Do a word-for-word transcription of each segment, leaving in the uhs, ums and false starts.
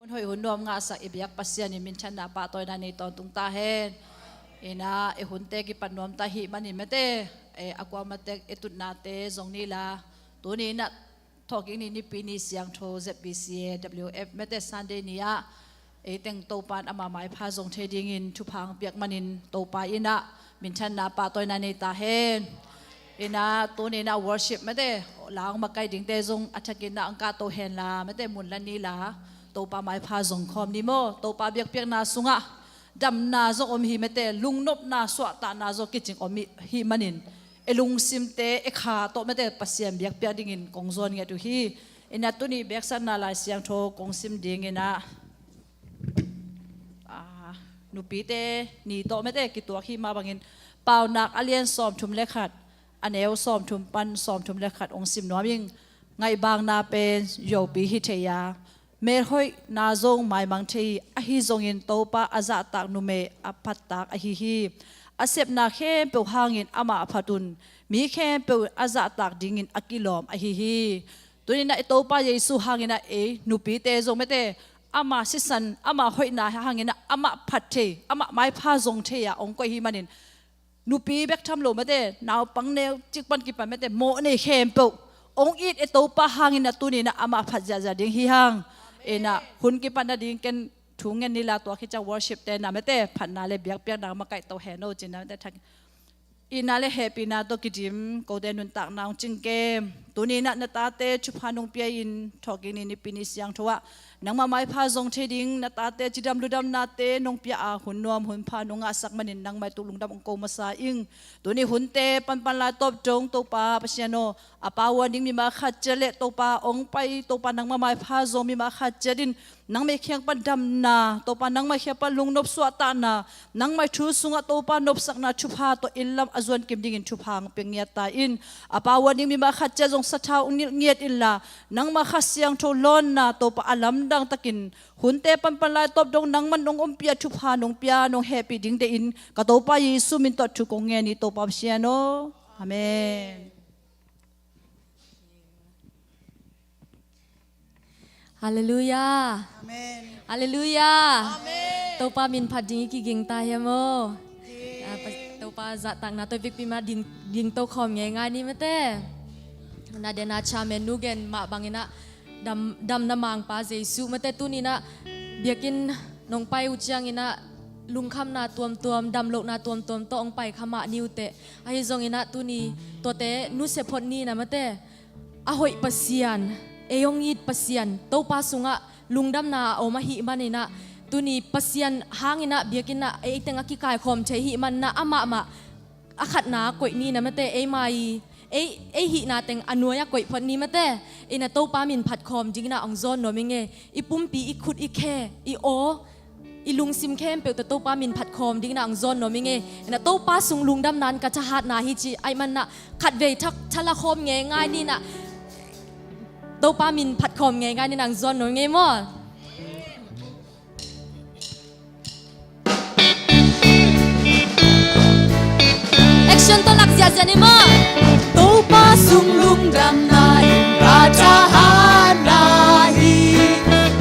Hoih hun nuam ngahsak i biak Pasian in minthanna pahtawina nei tawntung ta hen. Ina i hunte kipat nuam ta hih manin mate, eh, a kuamah tek i tutnate zong ni la, tuni ina thawhkik ni nipi ni siangtho Z B C A W F mate Sunday ni ah ei teng Topa in ama maipha zong thei dingin thupha hong piak manin Topa ina minthanna pahtawina nei ta hen. Ina tuni ina worship mate la hong makaih dingte zong a thakin na hong kahto hen la mate mun la ni la Topa maipha zong khawm ni maw? Topa biakpiakna sungah damna zong om hi mate, lungnopna suahtahna zong kicing om hi, hih manin e lungsimte e kha tawh mate Pasian biakpiak dingin kong zawn ngiat uh hi. Ina tuni beksakna Lai Siangtho kong sim ding ina, ah, nupite ni tawh mate kituak hi mah bangin Paunak a lian sawmthum le khat, a neu sawmthum pan sawmthum le khat hong sim nuam ing. Ngaihbakna pen yopi hi thei a, melhoihna zong maimang thei hi, ahi zongin Topa a zahtak numei a phattak ahi hi. A sepna khempeuh hangin amah a phat un, mi khempeuh a zahtak dingin a kilawm ahi hi. Tuni ina i Topa Jesu hangin a ei nupite zong mate ama sisan, ama hoihna hangin a amah phat thei, amah maipha zong thei a hong koih hi manin nupi bek tham lo mate, naupang neu cik pan kipan mate, mawh nei khempeuh hong it e Topa hangin a tuni ina amah phat ziahziah ding hi hang. Ina hun kipat nading ken thu ngen ni la tua khit ciang worship te na mate phatna le biakpiakna makaih to hen o cina mate thak. Itna le hehpihna tawh kidim kote nuntakna hong cing kem. Tuni ina na tate thupha nong pia in thawhkik ni nipi ni siangtho ah nangmah maipha zong thei ding na tate cidam ludamnate nong pia a hun nuam hun pha nong ngahsak manin nangmah tuk lungdam hong ko masa ing. Tuni hunte panpan lai tawp dong Topa Pasian aw, a pa ua ding mimah khat ciat le Topa hong pai Topa nangmah maipha zong mimah khat ciat in nangmah khiang pan damna Topa nangmah khiang pan lungnop suahtahna nangmah thu sungah Topa nopsakna thupha tawh inn lam a zuan kim dingin thupha hong pia ngiat ta in. A pa ua ding mimah khat ciat zong sathau hong nilh ngiat inla nangmah Kha Siangtho lawnna Topa a lamdang takin hunte panpan lai tawp dong nangman nong ompih a thupha nong pia nong hehpih ding deih in ka Topa Jesu min tawh thu kong ngen hi Topa Pasian aw. Amen. Halleluiah. Amen. Halleluiah. Amen. Topa min phat ding i kiging ta hiam aw? Ding. Ah, pa- Topa zahtakna tawh i vekpi mah ding, ding to khawm ngeingai ni mate. Na dena chairman nu gen mah bangin ah dam, damna mangpa Jesu mate tuni ina biakinn nong pai uh ciangin ah lungkhamna tuamtuam, damlohna tuamtuam tawh hong pai kha mah ni uh teh. Ahi zongin ah tuni tuate nusia phot ni ina mate. A hoih Pasian, ei hong it Pasian, Topa sungah lungdamna a om ahih manin ah tuni Pasian hangin ah biakinn ah ei teng a kikaikhawm thei ahih manin ah amah mah a khatna koih ni ina mate, eima i ei, ei hihna teng a nuai-ah koih phot ni mate. Ina Topa min phatkhawm dingin ah hong zawn nuam ing e. I pumpi, i khut, i khe, i aw, i lungsim khempeuh tawh Topa min phatkhawm dingin ah hong zawn nuam ing e. Ina Topa sung lungdamna in ka thahatna hi ci ahih manin ah khatvei thak thala khawm ngeingai ni ina Topa min phatkhawm ngeingai ni ina hong zawn nuam ing e maw? Action tawh lak ziahziah ni maw? Topa sung lungdamna in ka thahatna hi.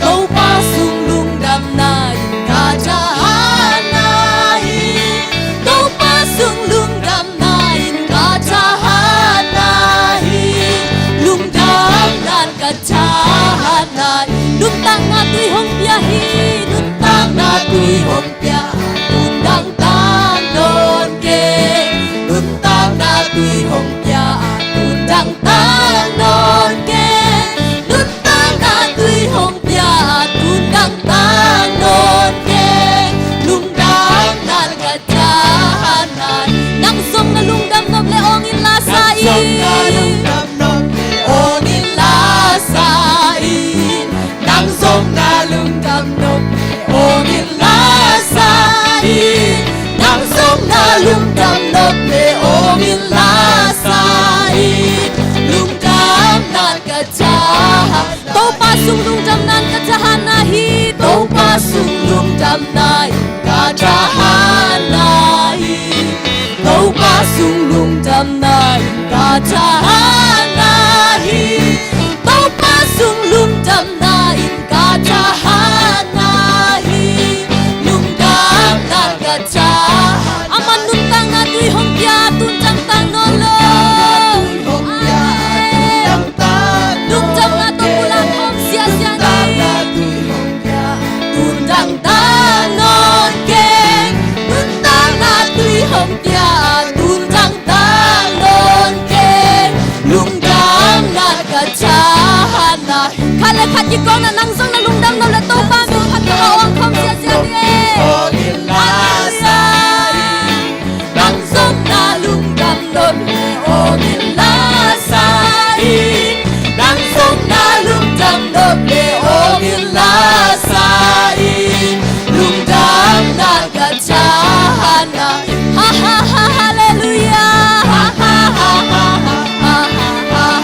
Topa sung lungdamna in ka thahatna hi. Topa sung lungdamna in ka thahatna hi. Lungdamna in ka thahatna hi. Nuntakna tui hong pia hi. Nuntakna tui hong pia a tundang tang nawn kei. Nuntakna tui hong pia a tundang tang nawn kei. Nuntakna tui hong pia a tundang tang nawn kei. Lungdamna in ka thahatna hi. Nang zong na lungdam nop leh awng in la sa in. Nang zong na lungdam nop leh awng in la sa in. Nang zong na lungdam nop leh awng in la sa in. Nang zong na lungdam nop leh awng in la sa in. Lungdamna in ka thahat. Topa sung lungdamna in ka thahatna hi. Topa sung lungdamna in ka thahatna hi. Topa sung lungdamna in ka thahatna hi. Topa sung lungdamna in ka thahatna Kong na nang zong na lungdam nop le Topa min phat kong a ong khawm ziahziah ni e. Hallelujah. Nang zong na lungdam nop le ong in la sa in. Nang zong na lungdam nop le ong in la sa in. Lungdamna ka thahatna. Ha, ha, ha, hallelujah. Ha, ha, ha,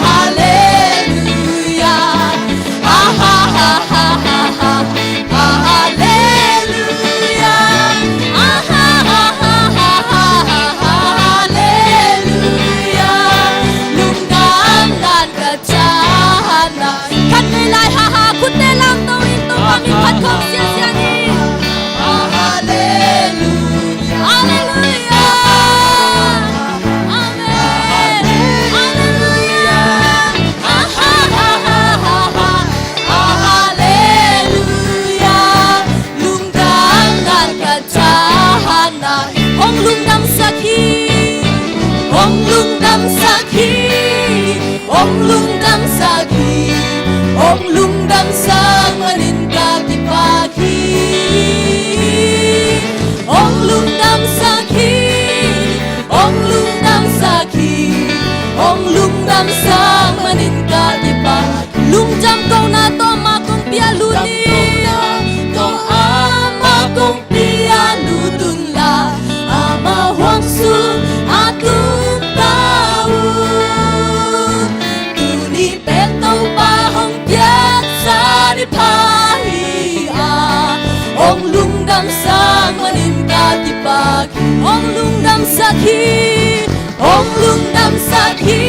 hallelujah. Ha, ha, ha, hallelujah. Ha, ha, ha, hallelujah. Lungdamna ka thahatna. Khat vei lai, ha, ha, khutte lamto in Topa min phat khawm ziahziah ni. Hallelujah. Hallelujah. Amen. Hallelujah. Ha, ha, ha, hallelujah. Lungdamna ka thahatna. Hong lungdamsak hi. Hong lungdamsak hi. Hong lungdamsak hi. Hong lungdamsak manin ka kipak hi. Hong lungdamsak hi. Hong lungdamsak hi. Hong lungdamsak manin ka kipak. Lungdam kohna tawh amah kong pia lut ni. Tawh amah kong pia lut un la, amah huang sung a tung ta un. Tuni pen Topa hong piaksa ni pha hi a, hong lungdamsak manin ka kipak hi. Hong lungdamsak hi. Hong lungdamsak hi,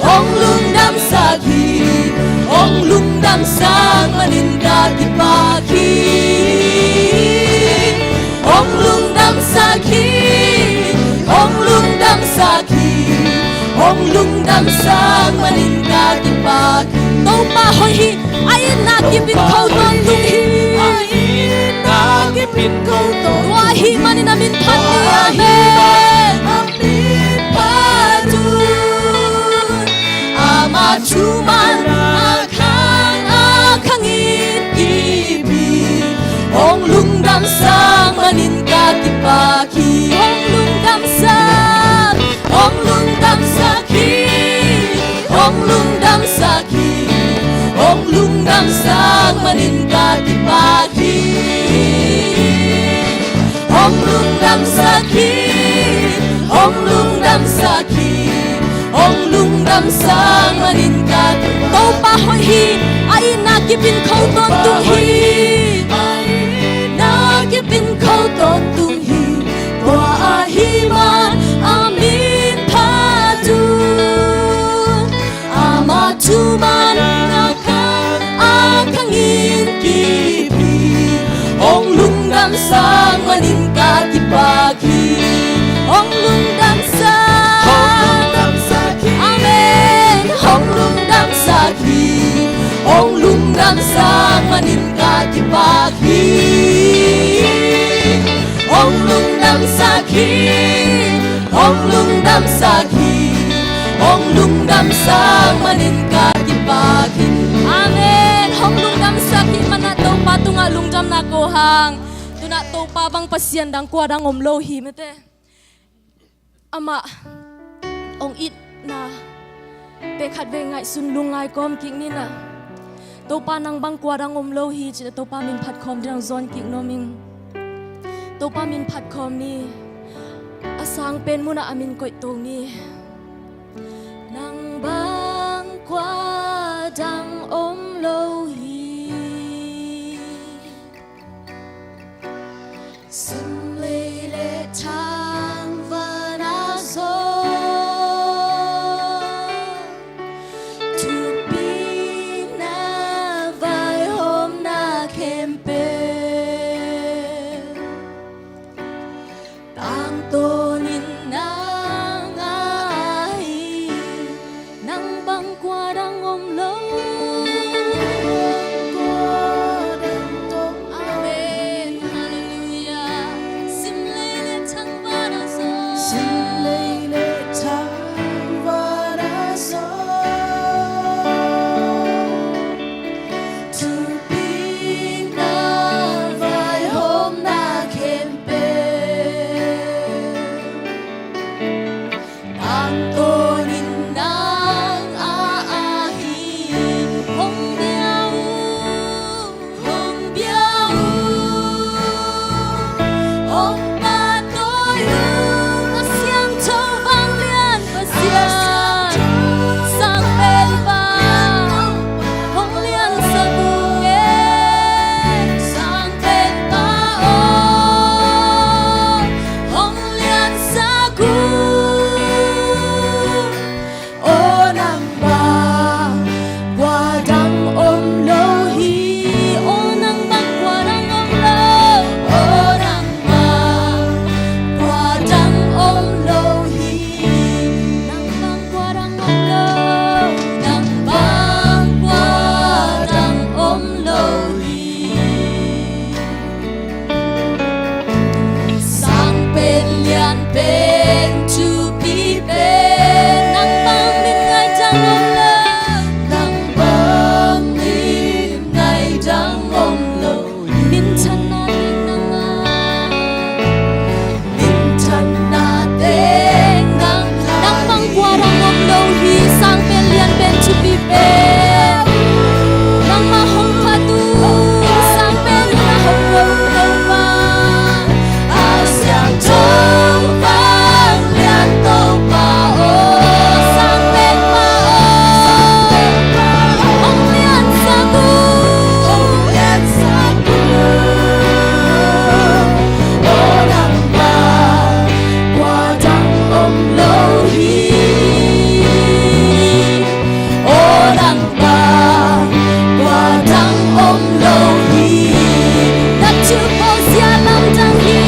hong lungdamsak hi, hong lungdamsak manin ka kipak hi. Hong lungdamsak hi, hong lungdamsak hi, hong lungdamsak manin ka kipak hi. Topa hoih hi, a itna kip in kho tawntung hi. A itna kip in kho tawntung hi. Tua ahih manin a min phat ni. Amen. A min phat un. Ama thuman a khang a khang in kip hi. Hong lungdamsak manin ka kipak hi. Hong lungdamsak, hong lungdamsak hi. Hong lungdamsak hi. Hong lungdamsak manin ka kipak hi. Hong lungdamsak hi. Hong lungdamsak hi. Hong lungdamsak manin ka kipak. Topa hoih hi. A itna kip in kho tawntung hi. A itna kip in kho tawntung hi. Tua ahih man a min phat un. Ama thuman a khang a khang in kip hi. Hong lungdamsak manin ka kipak hi. Hong lungdamsak. Hong lungdamsak hi. Amen. Hong lungdamsak hi. Hong lungdamsak manin ka kipak hi. Hong lungdamsak hi. Hong lungdamsak hi. Hong lungdamsak manin ka kipak hi. Amen. Hong lungdamsak hi. Manah Topa tungah lungdamna ko hang. Tunah Topa bang pasian dang kua dang om lo hi mete. Amah hong itna te khatvei ngaihsun lungngai kawm kik ni na. Topa nang bang kua dang om lo hi cih leh Topa min phat khawm ding dang zawn kik nuam ing. Topa min phat khawm ni. A sang pen munah a min koih to ni. Nang bang kua dang om lo hi. Sim lei le thangvana zong, thupina vaihawmna khempeuh tangtawnin nang ahi. Nang bang kua dang om lo. Amen. Hallelujah. Sim lei le thangvana zong. Sim lei le thangvana zong. Minthanna teng nang a, minthanna teng nang a. Nangmah kua dang om lo hi, sang pen lian pen thupi pen. Nangmah hong phat uh, sang pen na hong phat uh Topa. A siangtho vanglian Topa aw, sang pen pa aw, sang pen pa aw, hong liansak uh, hong liansak uh. Aw nang bang kua dang om lo hi. Aw nang bang kua dang om lo hi. Na thilpawlzia lamdang hi.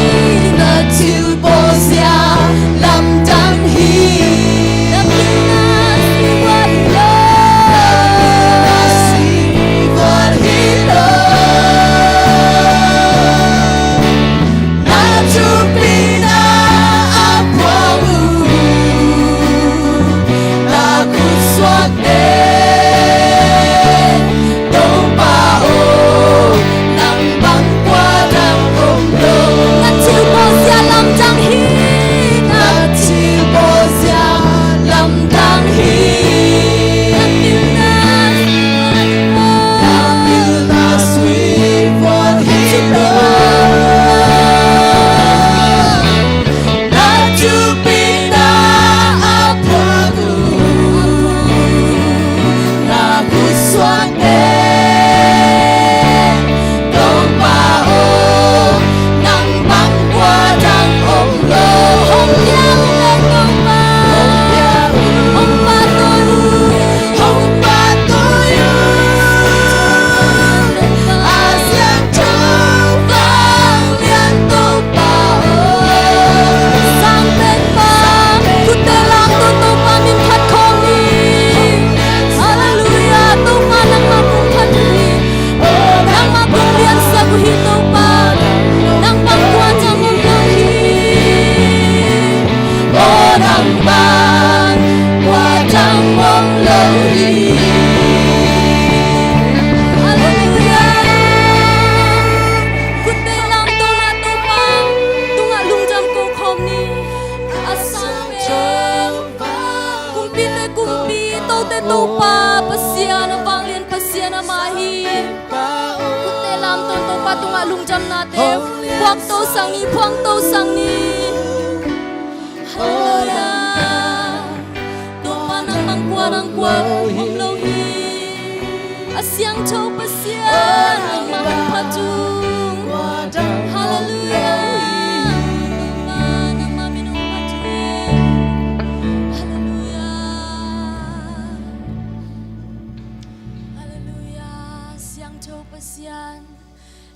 Na thilpawlzia lamdang hi. Na pilna sui vuat hi lo. Na pilna sui vuat hi lo. Na thupina a phuang uh, na khutsuak teng Topa aw, nang bang kua dang om lo. Na thilpawlzia lamdang hi. Na thilpawlzia lamdang hi. Na pilna, na pilna sui vuat hi lo. Na thupina a phuang uh, na khutsuak teng Topa aw, nang bang kua dang om lo. Hong pia uh Topa, hong pia uh, hong pahtawi uh, hong pahtawi uh. A siangtho vanglian Topa aw, sang pen pa, khutte lamto Topa min phat khawm ni. Halleluiah, Topa nangmah kong phat uh hi. Nangmah kong liansak uh hi Topa. Nang bang kua dang om lo hi. Aw nang bang kua dang om lo hi. Halleluiah. Khutte lamto na Topa tungah lungdam ko khawm ni. A sang pen kumpite kumpi, tote Topa Pasian, a vanglian Pasian amah hi. Khutte lamto Topa tungah lungdamnate phuangto sak ni, phuangto sak ni. Halleluiah. Topa nang bang kua dang kua om lo hi. A siangtho Pasian nangmah hong phat ung. Halleluiah. Topa nangmah min hong phat ung. Halleluiah. Halleluiah. Siangtho Pasian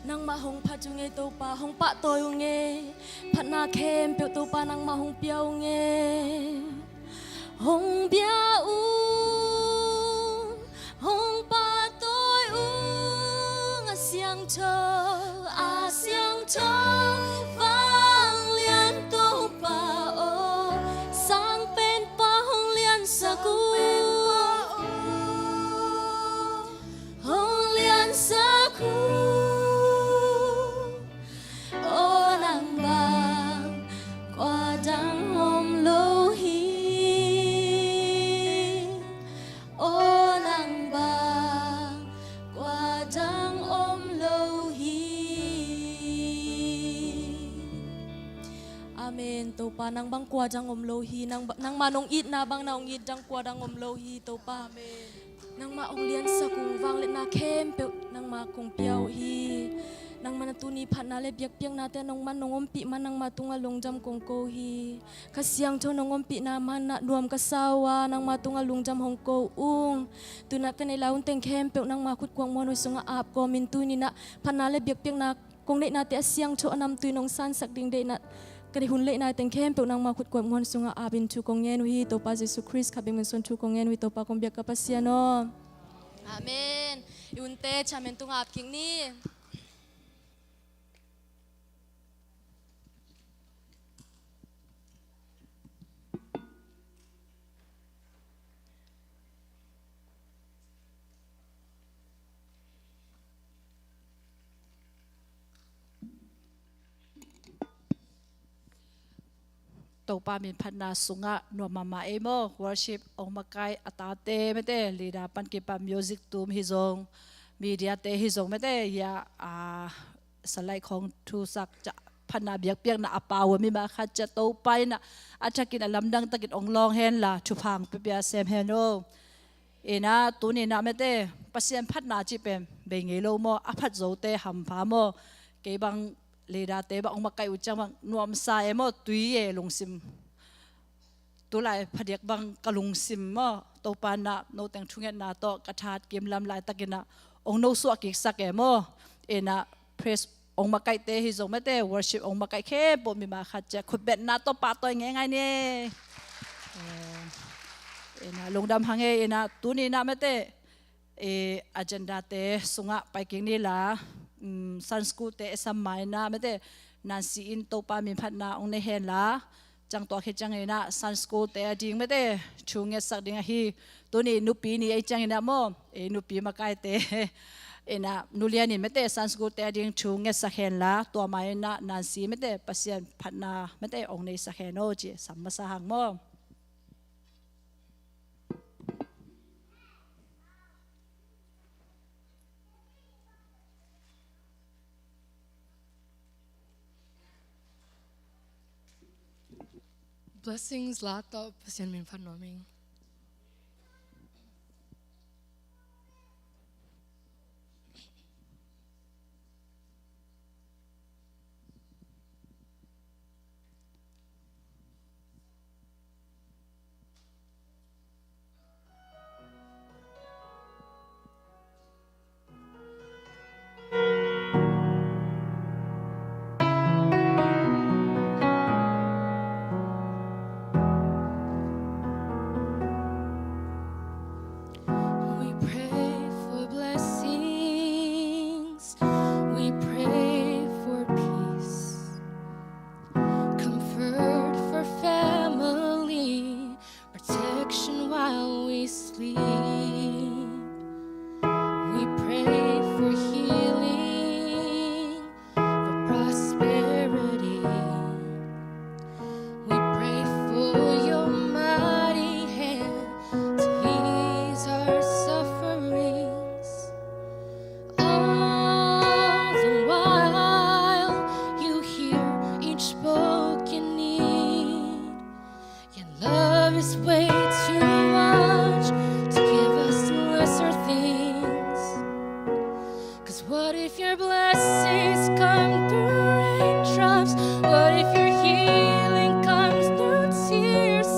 nangmah hong phat ung ei Topa, hong pahtawi ung ei. Phatna khempeuh Topa nangmah hong pia ung ei. Hong pia ung, hong pahtawi ung a siangtho, a siangtho vanglian Topa aw, sang pen pa hong liansak ung, hong liansak ung. Aw nang bang kua dang om lo hi. Aw nang bang kua dang om lo hi. Amen. Topa nang bang kua dang om lo hi. Nang ba-, nangmah nong itna bang na hong it dang kua dang om lo hi Topa. Amen. Nangmah hong liansak ung, vangliatna khempeuh nangmah kong pia uh hi. Nangmah na tuni phatna le biakpiaknate nong man nong ompih man nangmah tungah lungdam kong ko uh hi. Kha Siangtho nong ompihna man ah nuam ka sa uh a, nangmah tungah lungdam hong ko ung. Tuni-in ka neih lai hun teng khempeuh nangmah khut kuak muanhuai sungah ap kawmin, tuni-in phatna le biakpiakna kong neihnate a siangtho a namtui nong sansak ding deihna ka neih hun leihna teng khempeuh nangmah khut kuak muanhuai sungah apin thu kong ngen uh hi. Topa Jesu Khrist kha bek min suang thu kong ngen uh hi. Topa kong biak ka Pasian aw. Amen. I hunte chairman tungah ap kik ni. Topa min phatna sungah nuam mahmah ei maw. Worship ong makaih a tate mete, leader pan kipan music tum hi zong, media te hi zong mete, ya, a, salai khong thusak ca phatna biakpiakna a pau a mi mah khat cia Topa in a, a thakin a lamdang takin ong lawng hen la, thupha ong piapia sem hen aw. Ina, tuni na mete, Pasian phatna cih pen bei ngei lo maw, a phat zote hampha maw. Kei bang leader te bang ong makaih uh ciang bang nuamsa e maw, tui e lungsim. Tulai phadiak bang ka lungsim maw, Topa na noteng thungetna tawh ka that kimlam laitakin a ong nosuah kiksak e maw. Ina, praise ong makaihte hi zong mete, worship ong makaih khempeuh mi mah khat cia khutbetna tawh pahtawi ngeingai ni. Eh, ina, lungdam hang e. Ina, tuni na mete, eh, agenda te sungah pai kik ni la, mm, Sunday school te esam mai na mete, Nancy in Topa min phatna ong nei hen la, ciang tua khit ciangin a Sunday school te a ding mete thu ngetsak ding ahi. Tuni nupi ni ei ciangin a maw, ei nupi makaite ina, Nu Lian in mete Sunday school te a ding thu ngetsak hen la, tua mai na Nancy mete Pasian phatna mete ong neisak hen aw ci sam masa hang maw. Blessings la tawh Pasian min phat nuam ing. We pray for blessings. We pray for peace. Comfort for family. Protection while we sleep. We pray for healing, for prosperity. We pray for your mighty hand to ease our sufferings. All the while, you hear each broken need. Your love is way too much to give us lesser things. 'Cause what if your blessings come through raindrops? What if your healing comes through tears?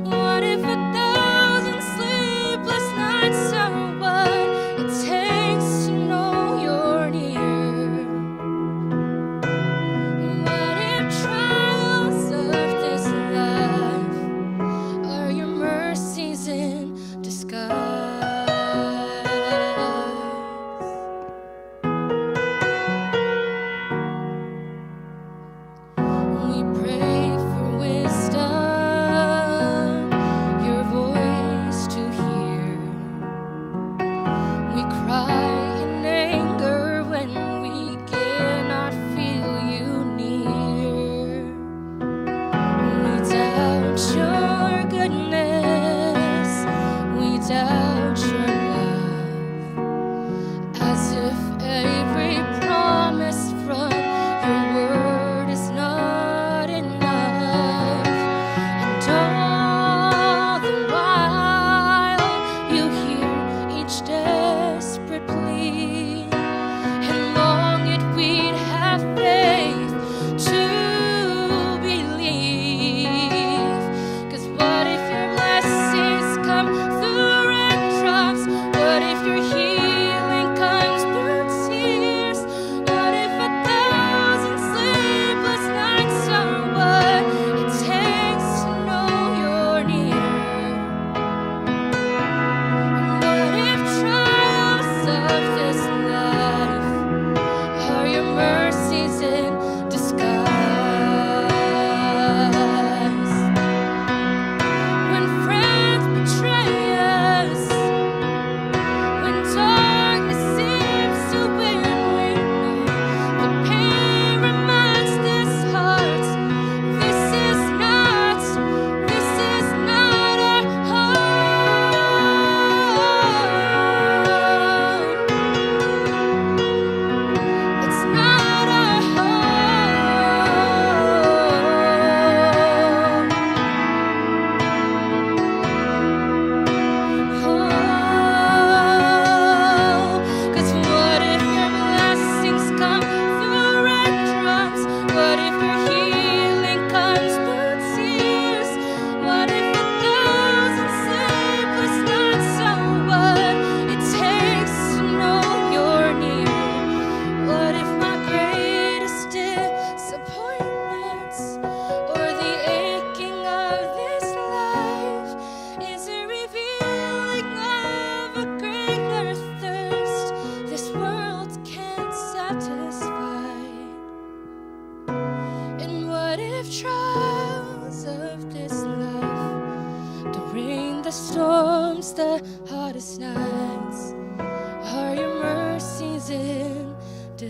What if a thousand sleepless nights are what it takes to know you're near? What if trials of this life are your mercies in disguise?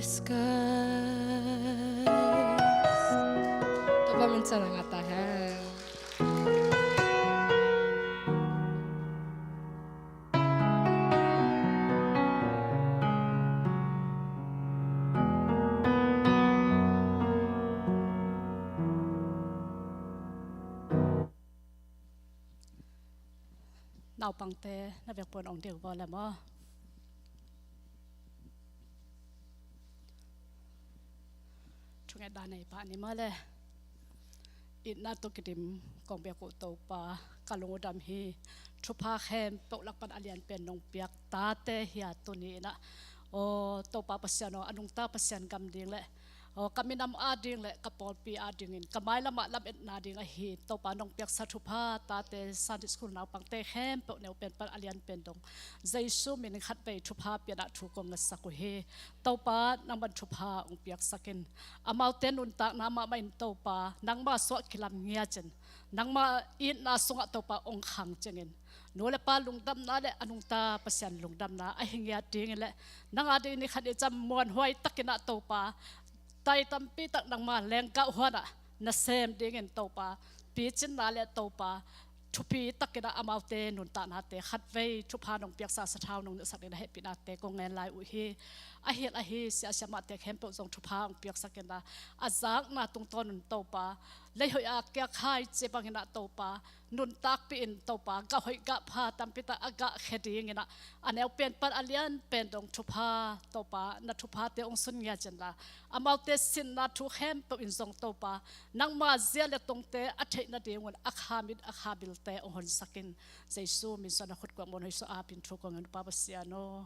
Skies. Topa min thang a ngah ta hen. Naupangte na vekpi un ong ding uh le maw? Thungetna nei pah ni maw le. Itna tawh kidim kong biak uh Topa, ka lungdam hi. Thupha khempeuh lak pan a lianpen nong piak tate hi a, tuni in ah, aw Topa Pasian aw, a nungta Pasian gam ding le aw ka minam ading le ka pawlpi adingin ka mailam ah lametna ding ahi Topa nong piaksa thupha tate, Sunday School naupangte khempeuh neu pen pan a lianpen dong Jesu min khatvei thupha pianah thu kong ngetsak uh hi. Topa nangman thupha ong piaksak in, amaute nuntakna mahmah in Topa nangma suah kilam ngiat in, nangma itna sungah Topa ong khang ciangin, nu le pa lungdamna le a nungta Pasian lungdamna ahi ngiat dingin le nang ading ni khat ni ciang muanhuai takin ah Topa, tai tampi tak nangma lenggah huan ah na sem dingin Topa, picinna le Topa, thupi takin ah amaute nuntaknate khatvei thupha nong piaksa sathau nong nilhsak dingin a hehpihnate kong ngen lai uh hi. Ahi, ahi, siasia mahte khempeuh zong thupha ong piaksak in ah, a zakna tungtawn un Topa, leihoih a kiakhai ci bangin ah Topa, nuntakpih in Topa, gah hoih gah pha tampi tak a gah khe dingin ah, a neu pen pan a lianpen dong thupha Topa, na thuphate ong sun ngiat in la, amaute sinna thu khempeuh in zong Topa, nangma zia le tongte a theih nadingun a kha mit a kha bilte ong honsak in, Jesu min suang na khut kuak muanhuai suah a pin thu kong ngen uh Pa Pasian aw.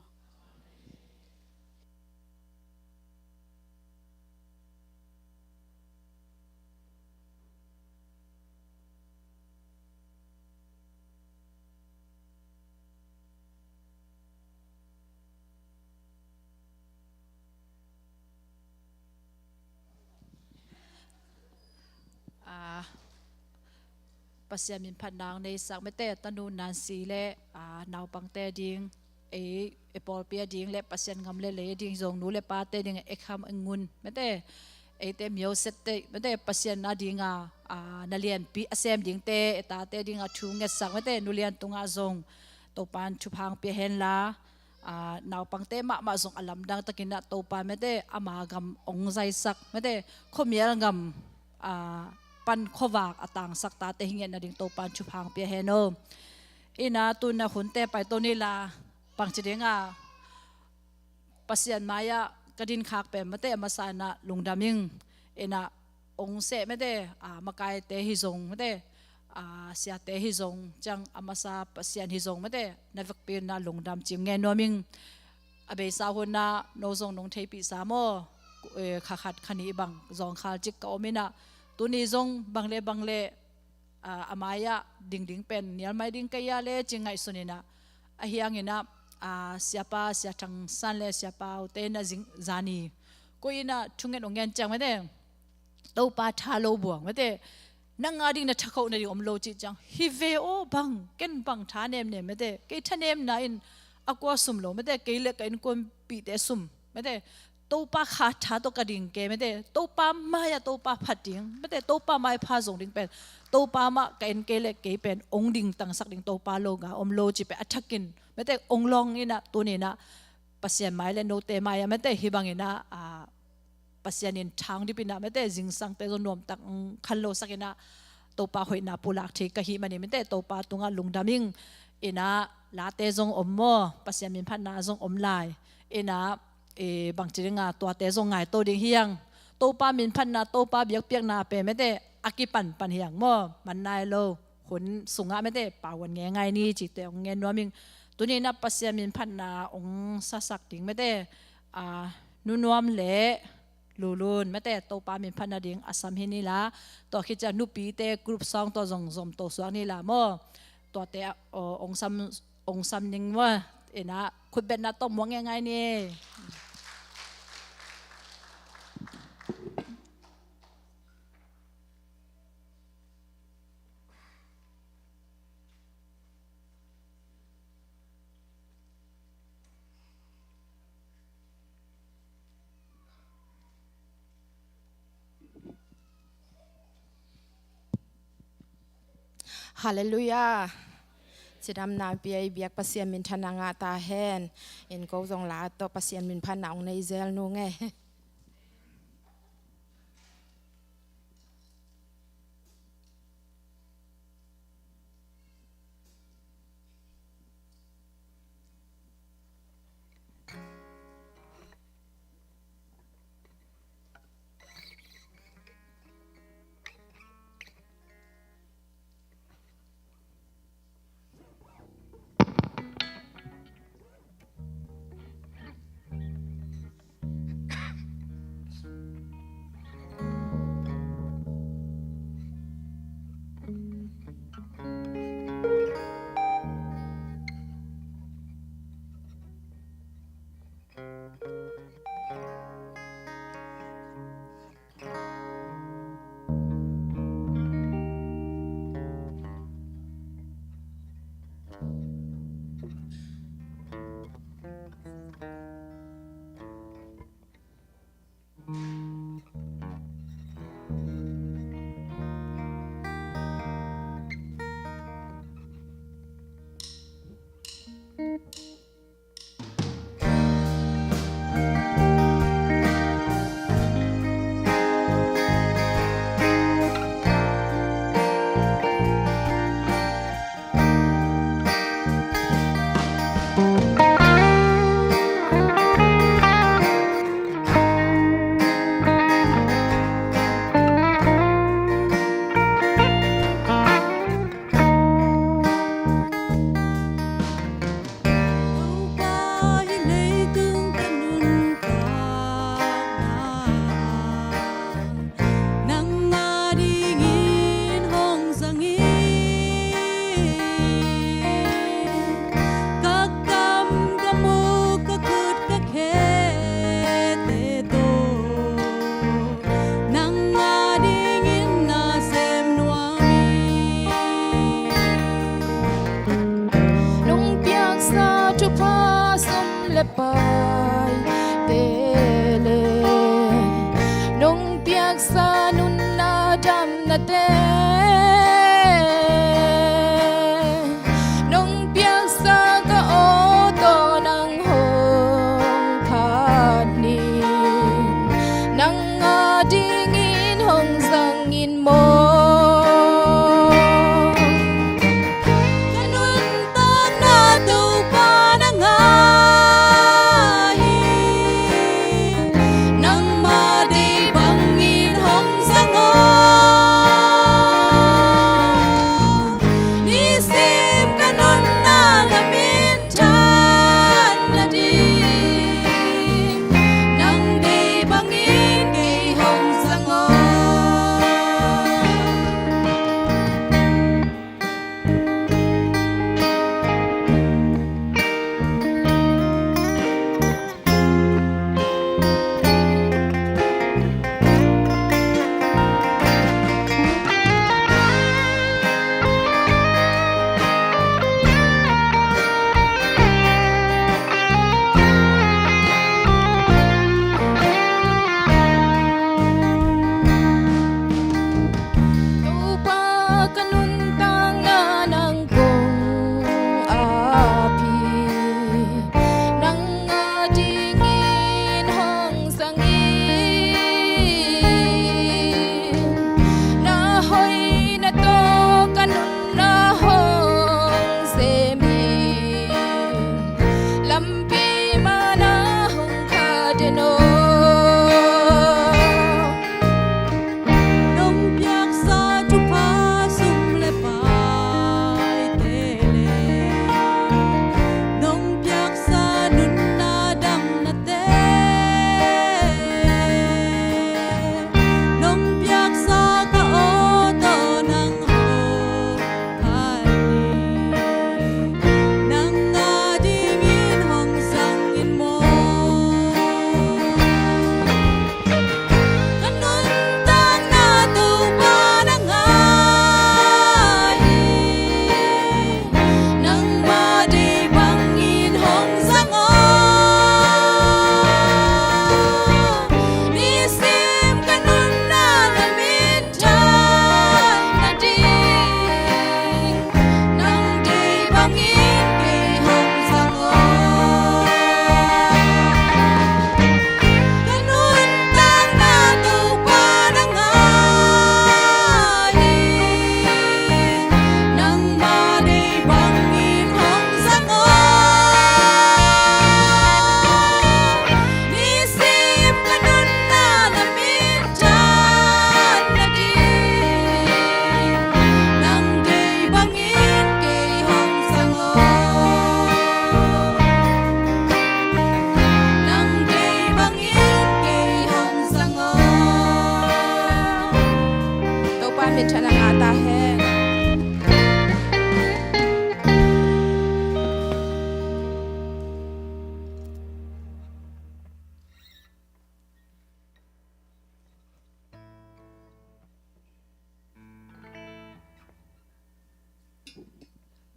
Ah, Pasian min phatna ong neisak mete, tanu Nancy le, ah, naupangte ding, ei, ei pawlpi a ding le Pasian gam le lei a ding zong nu le pate ding a ekham engun mete, eite myo sette mete Pasian a ding a, ah, na lianpi a sem dingte, ei tate ding a thu ngetsak mete, nu lian tungah zong Topan thupha ong pia hen la, ah, naupangte mahmah zong a lamdang takin ah Topa mete ama gam ong zaisak mete, khuamial gam, ah, pan khuavak a tangsak tate hi ngiat nading Topan thupha ong pia hen aw. Ina tuna hunte paito ni la, bangci ding a Pasian mai-ah ka dinkhak pen mete a masa in ah lungdam ing. Ina ong seh mete, ah, makaite hi zong mete, ah, siate hi zong ciang a masa Pasian hi zong mete na vekpi in ah lungdam ci ngen nuam ing. A beisa hun ah no zong nong theipih sa maw, eh, kha khat kha nih bang zawngkhal cik ka om in ah, tuni zong bang le bang le, ah, a mai-ah dingding pen nial mai ding kei a le ci ngaihsun in ah, ahi hangin ah, ah, siapa Sia Thang San le siapa ute na zing zani koi in ah thungen ong ngen ciang mete, Topa tha lo buang mete, nang a ding na tha khoh nading om lo cih ciang, hi ve aw bang, ken bang tha nemnem mete, kei thanemna in a kua sum lo mete, kei le ka innkuanpihte sum mete, Topa kha tha tawh ka ding ke mete, Topa mai-ah Topa phat ding mete, Topa mai pha zong ding pen Topa mah ka en kei le kei pen ong ding tangsak ding Topa lo nga om lo ci pen a thakin mete ong lawng in ah, tuni in ah Pasian mai le note mai-ah mete hi bangin ah, ah, Pasian in thang dip in ah mete zingsangte zong nuamtak, mm, khan lo sak in ah Topa hoihna pulak thei ka hih manin mete Topa tungah lungdam ing. In ah late zong om maw, Pasian min phatna zong om lai. In ah, eh, bangci ding a tuate zong ngaito ding hi hang. Topa min phatna, Topa biakpiakna pen mete a kipanpan hi hang maw, man nai lo. Hun sungah mete pauan ngeingai ni cite ong ngen nuam ing. Tuni in ah Pasian min phatna ong sasak ding mete, ah, Nu Nuam le Lulun mete Topa min phat nading a sam hi ni la, tua khit ciang nupite group song tawh zong zom to suak ni la maw. Tuate, aw, ong sam, ong sam ning maw. In ah khutbetna tawh muak ngeingai ni. Halleluiah. Cidamna pia i biak Pasian minthanna ngah ta hen. In ko zong la tawh Pasian min phatna ong nei zel nung e. Topa, hih leitung ka nuntakna nang adingin hong zang in. Ka kam, ka muk, ka khut, ka khete tawh nang adingin na sem nuam hi. Nong piaksa thupha sum le paite le nong piaksa nunna damnate, nong piaksa ka aw tawh nang hong phat ning, nang adingin hong zang in maw. Ka nuntakna Topa nang ahi, nangma deih bangin hong zang aw.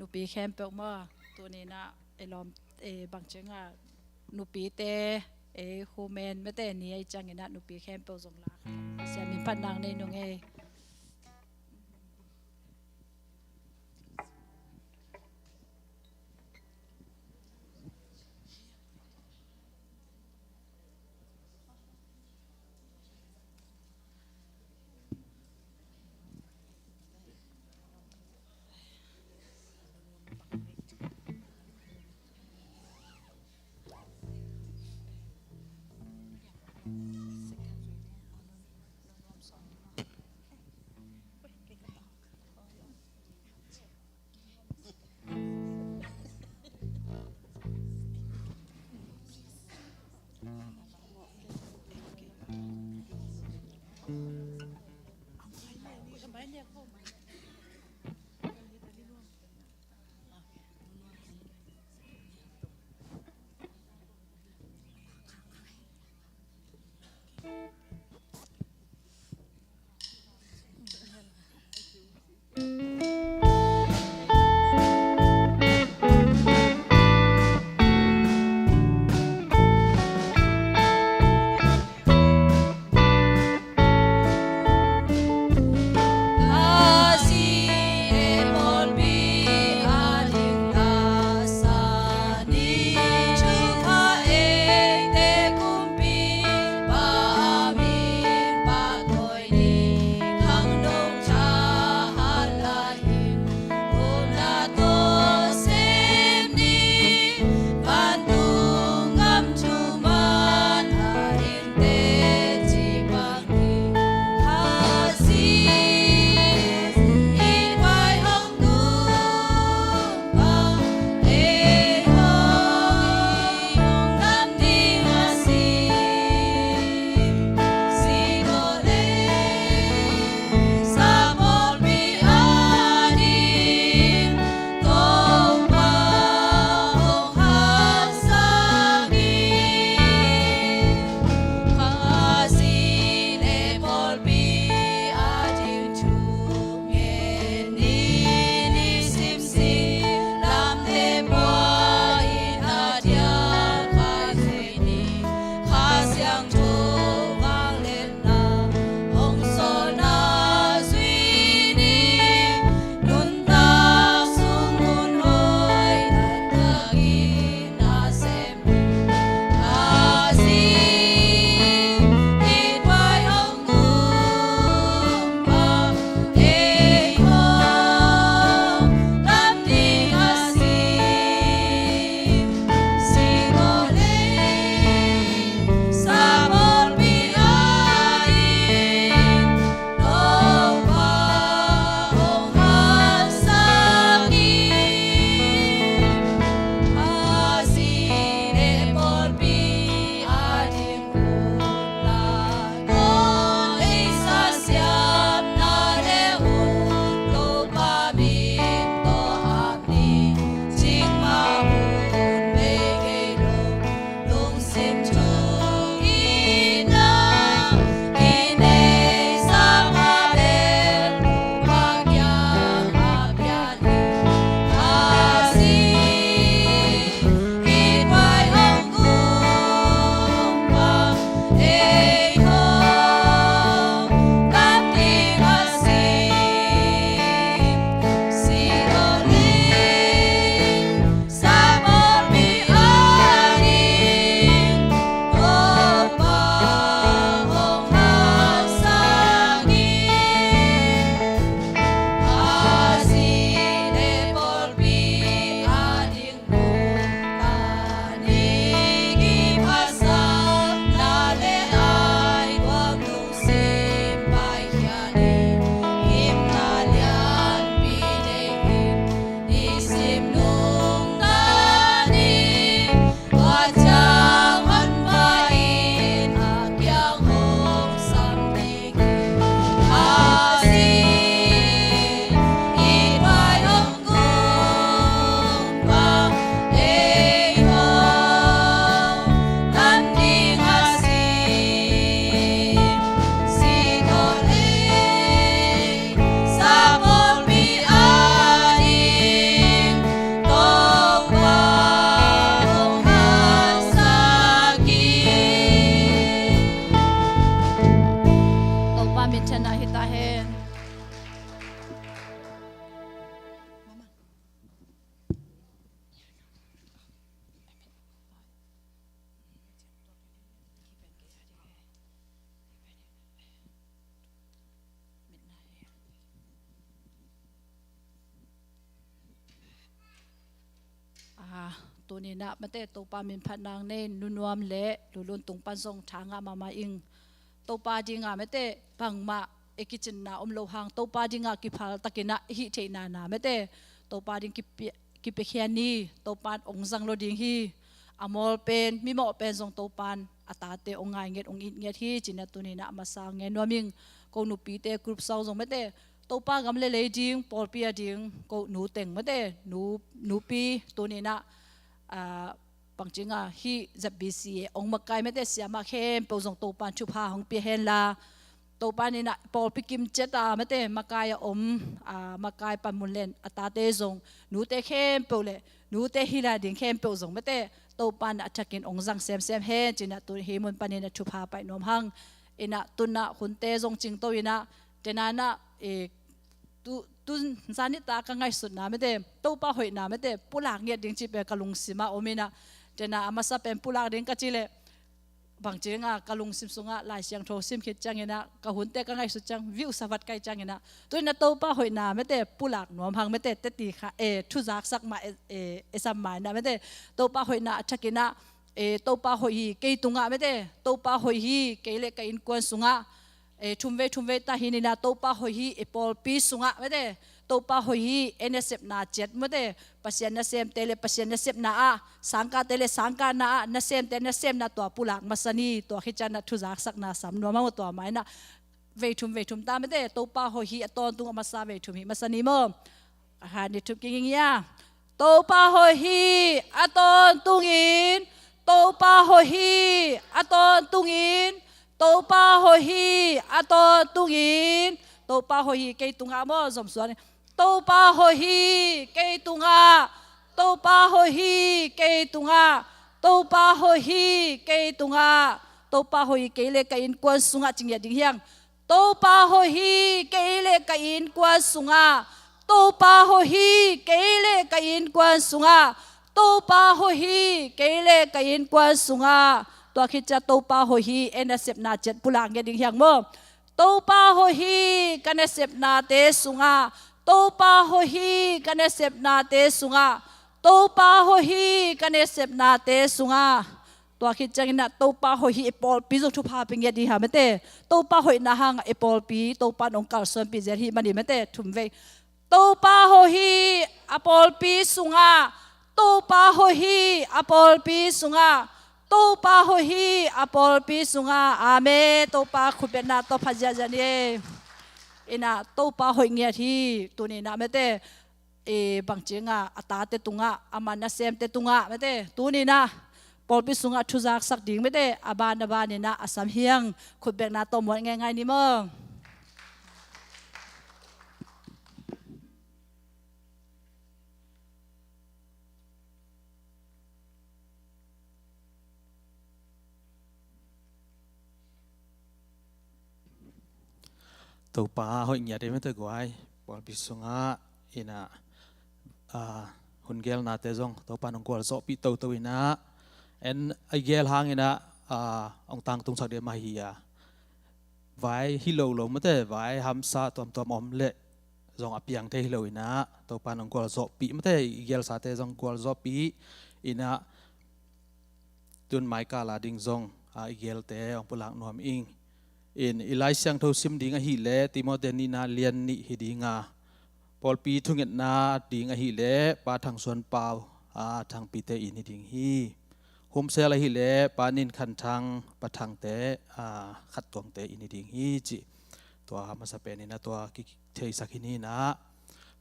Nupi khempeuh maw, tuni-in ah, e, lawm, e, bang ciangah nupite, e, humen mete ni ahi ciangin ah nupi khempeuh zong la kha. Pasian min phatna nei nung e. Tuni-in ah mate, Topa min phat nang nei, Nu Nuam le Nu Lun tung pan zong tha ngah mahmah ing. Topa dingah mate, bangmah i kicinna om lo hang, Topa dingah kiphaltakin ah i hih theihna na mate, Topa ding kipia, kipiakhia ni. Topa in ong zang lo ding hi. A mawl pen, mimawh pen zong Topa in a tate ong ngai ngiat, ong it ngiat hi, ci-in ah tuni-in ah a masa ngen nuam ing. Ko nupite group song zong mate, Topa gam le lei ding, pawlpi a ding, ko nu teng mate, nu, nupi tuni-in ah, ah, bangci nga hih Z B C A ong makai mate, siamah khempeuh zong Topa in thupha hong pia hen la, Topa in ah pawlpi kim ciat a mate, makai a om, ah, makai panmun len a tate zong, nute khempeuh le nute hi lai ding khempeuh zong mate, Topa in ah a thakin ong zang semsem hen, ci-in ah tuni hih mun panin ah thupha pai nuam hang. In ah tu-in ah hunte zong cingto in ah, tena in ah, eh, tu, tu zan nitak ka ngaihsutna mate, Topa hoihna mate, pulak ngiat ding cih pen ka lungsim ah om in ah, tena a masa pen pulak ding ka cih leh, bangci nga ka lungsim sungah Lai Siangtho sim khit ciangin ah, ka hunte ka ngaihsut ciang, viu sa vat kai ciangin ah, tu-in ah Topa hoihna mate, pulak nuam hang mate, teti kha, eh, thuzaksak mah, eh, eh, esam mah in ah mate, Topa hoihna a thakin ah, eh, Topa hoih hi kei tungah mate, Topa hoih hi kei le ka innkuan sungah, eh, thumvei thumvei ta hi ni-in ah, Topa hoih hi i pawlpi sungah mate, Topa hoih hi e nasepna ciat mate, Pasian nasemte le Pasian nasepna ah, sangkahte le sangkahna ah, nasemte nasemna tua pulak masa ni. Tua khit ciang ah thuzaksakna sam nuam hang, tua mah in ah vei thum vei thum ta mate, Topa hoih hi a tawntung a masa vei thum hih masa ni maw. A khat, nih, thum, kinging ia. Topa hoih hi a tawntungin, Topa hoih hi a tawntungin, Topa hoih hi a tawntungin. Topa hoih hi kei tungah maw, zom suan. Topa hoih hi kei tungah, Topa hoih hi kei tungah, Topa hoih hi kei tungah, Topa hoih hi kei le ka innkuan sungah, ci ngiat ding hi hang. Topa hoih hi kei le ka innkuan sungah, Topa hoih hi kei le ka innkuan sungah, Topa hoih hi kei le ka innkuan sungah. Tua khit ciang Topa hoih hi e nasepna ciat pulak ngiat ding hi hang maw. Topa hoih hi ka nasepnate sungah, Topa hoih hi ka nasepnate sungah, Topa hoih hi ka nasepnate sungah. Tua khit ciangin ah Topa hoih hi i pawlpi zong thupha pia ngiat ding hi hang mate. Topa hoihna hang i pawlpi Topa in ong kalsuanpih zel hi mani mate, thumvei. Topa hoih hi a pawlpi sungah, Topa hoih hi a pawlpi sungah, Topa hoih hi a pawlpi sungah. Amen. Topa khutbetna tawh phat ziahziah ni. In ah Topa hoih ngiat hi. Tuni-in ah mate, eh, bangci nga a tate tungah, ama nasemte tungah mate, tuni-in ah pawlpi sungah thuzaksak ding mate, a ban a ban in ah a sam hi hang. Khutbetna tawh muan ngeingai ni maw. Topa hoih ngiat hi mate guai. Pawlpi sungah in ah, ah, hun gelnate zong Topa in ong gualzawhpih toto in ah, en a i gel hangin ah, ah, ong tangtungsak ding mah hi a, vai hi lo lo mate, vai hamsa tuamtuam om leh zong a piang thei hi lo in ah, Topa in ong gualzawhpih mate, i gelsate zong gualzawhpih in ah, tun maikal a ding zong, ah, i gelte ong pulak nuam ing. In i Lai Siangtho sim ding ahih leh Timoti nihna lian nih hi ding a, pawlpi thungetna ding ahih leh Pa Thang Suan Pau, ah, Thangpite inn hi ding hi. Homsel ahih leh Pa Nin Khan Thang, Pa Thangte, ah, Khat Tuangte inn hi ding hi, ci. Tua masa pen in ah tua kitheisak hi ni in ah.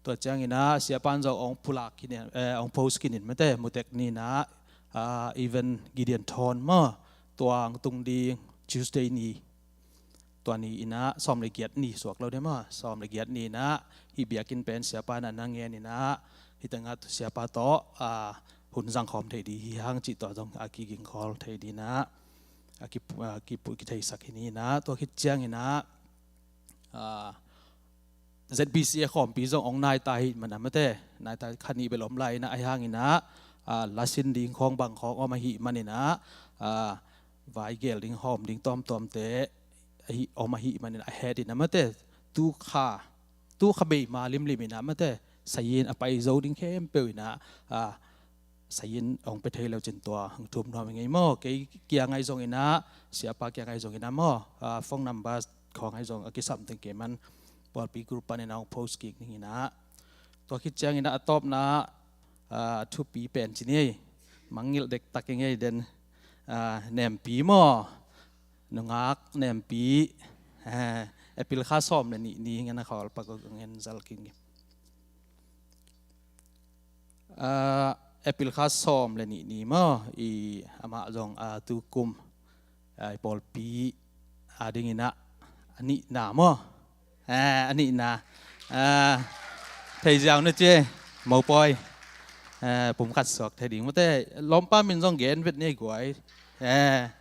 Tua ciangin ah Siapa in zong ong pulak khin in, eh, ong post khin in mate, mutek ni in ah, ah, even Gideon Thawn maw, tua ong tung ding Tuesday ni. Tua ni in ah sawm le giat ni suak lo ding maw, sawm le giat ni in ah hih biakinn pen Siapa in ah na ngen in ah, hih tengah Siapa tawh, ah, hun zang khawm thei ding hi hang, cih tua zong a kiging khol thei ding in ah, a ki, a kipu, kitheisak hi ni in ah. Tua khit ciangin ah, ah, Z B C A khawmpi zong ong naita ahih man a mate, naita kha nih bel om lai in ah, ahi hangin ah, ah, lasin ding khawng bang khawng om ahih manin ah, ah, vai gel ding hawm ding tuamtuamte ahi, om ahih manin a het in ah mate, tu kha, tu kha bei ma limlim in ah mate, sai in a pai zo ding khempeuh in ah, ah, sai-in hong pia thei lo cin tua hong thum nuam hi ngei maw. Kei kiang ahi zongin ah, siapa kiang ahi zongin ah maw, ah, phone number khawng ahi zong a kisam teng kei man pawlpi group panin ah hong post kik ning in ah. Tua khit ciangin ah a tawpna, ah, thupi pen ci ni ei, mangngilh dektak hi ngei den, ah, nempi maw, nungak nempi, eh, April kha sawm le nih ni ngen a khawl pak ngen zal king. Ah, April kha sawm le nih ni maw, i amah zong, ah, tu kum, ah, i pawlpi adingin ah a nihna maw. Eh, a nihna. Ah, thei ziau na ci ei, mopawi. Eh, pum khat suak thei ding mate, lawmpa min zong gen vet ni guai. Eh,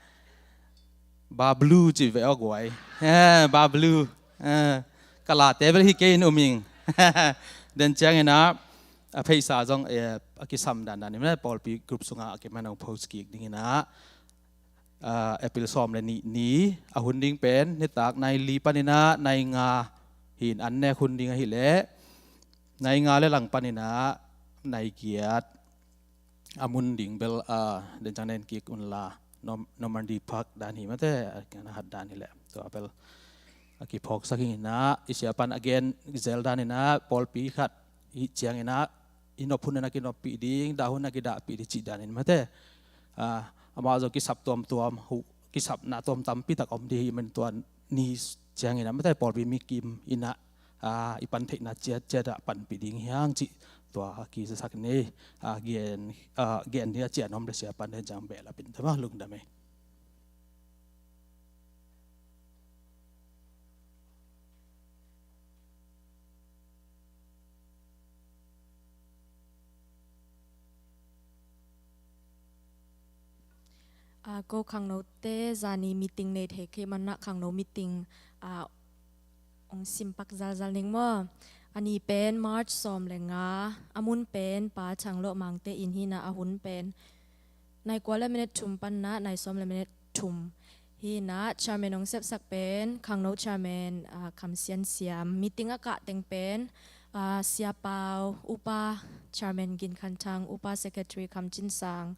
Bablu ci ve aw guai. Eh, Bablu. Eh, ka late bel hi kei in um ing. Den ciangin ah, a pheisa zong, eh, a kisam dandan in ah pawlpi group sungah a kiman hong post kik dingin ah, ah, April sawm le nih ni a hun ding pen nitak nai li panin ah nai nga hi in, an nek hun ding ahih leh nai nga le lang panin ah nai giat a mun ding bel, ah, den ciang nen kik un la, Norm-, Normandy Park dan hi mate, a, a hat dan hi leh. Tua bel a kiphawksak hi in ah, i siapan a gen zel dan in ah, pawlpi khat i ciangin ah i nop hun in a kinoppih ding, dah hun a kidahpih ding cih dan in mate. Ah, amah zong kisap tuamtuam, hu-, kisapna tuam tampi tak om ding hi man tua ni ciangin ah mate, pawlpi mi kim in ah, ah, i pan theihna ciatciat ah panpih ding hi hang cih tua a kizasak ni, ah, gen, ah, gen ni a cian om le siapan den ciang behlap in tama lungdam ei. Ah, ko khangnote zani meeting nei thei kei man ah khangno meeting, ah, hong simpak zalzal ning maw. A ni pen March sawm le nga, a mun pen Pa Thang Lawh Mangte inn hi in ah, a hun pen nai kua le minute thum pan ah nai sawm le minute thum hi in ah, chairman hong sepsak pen khangno chairman, ah, Kham Sian Siam. Meeting a kah teng pen, ah, Sia Pau, Upa Chairman Gin Khan Thang, Upa Secretary Kham Cin Sang,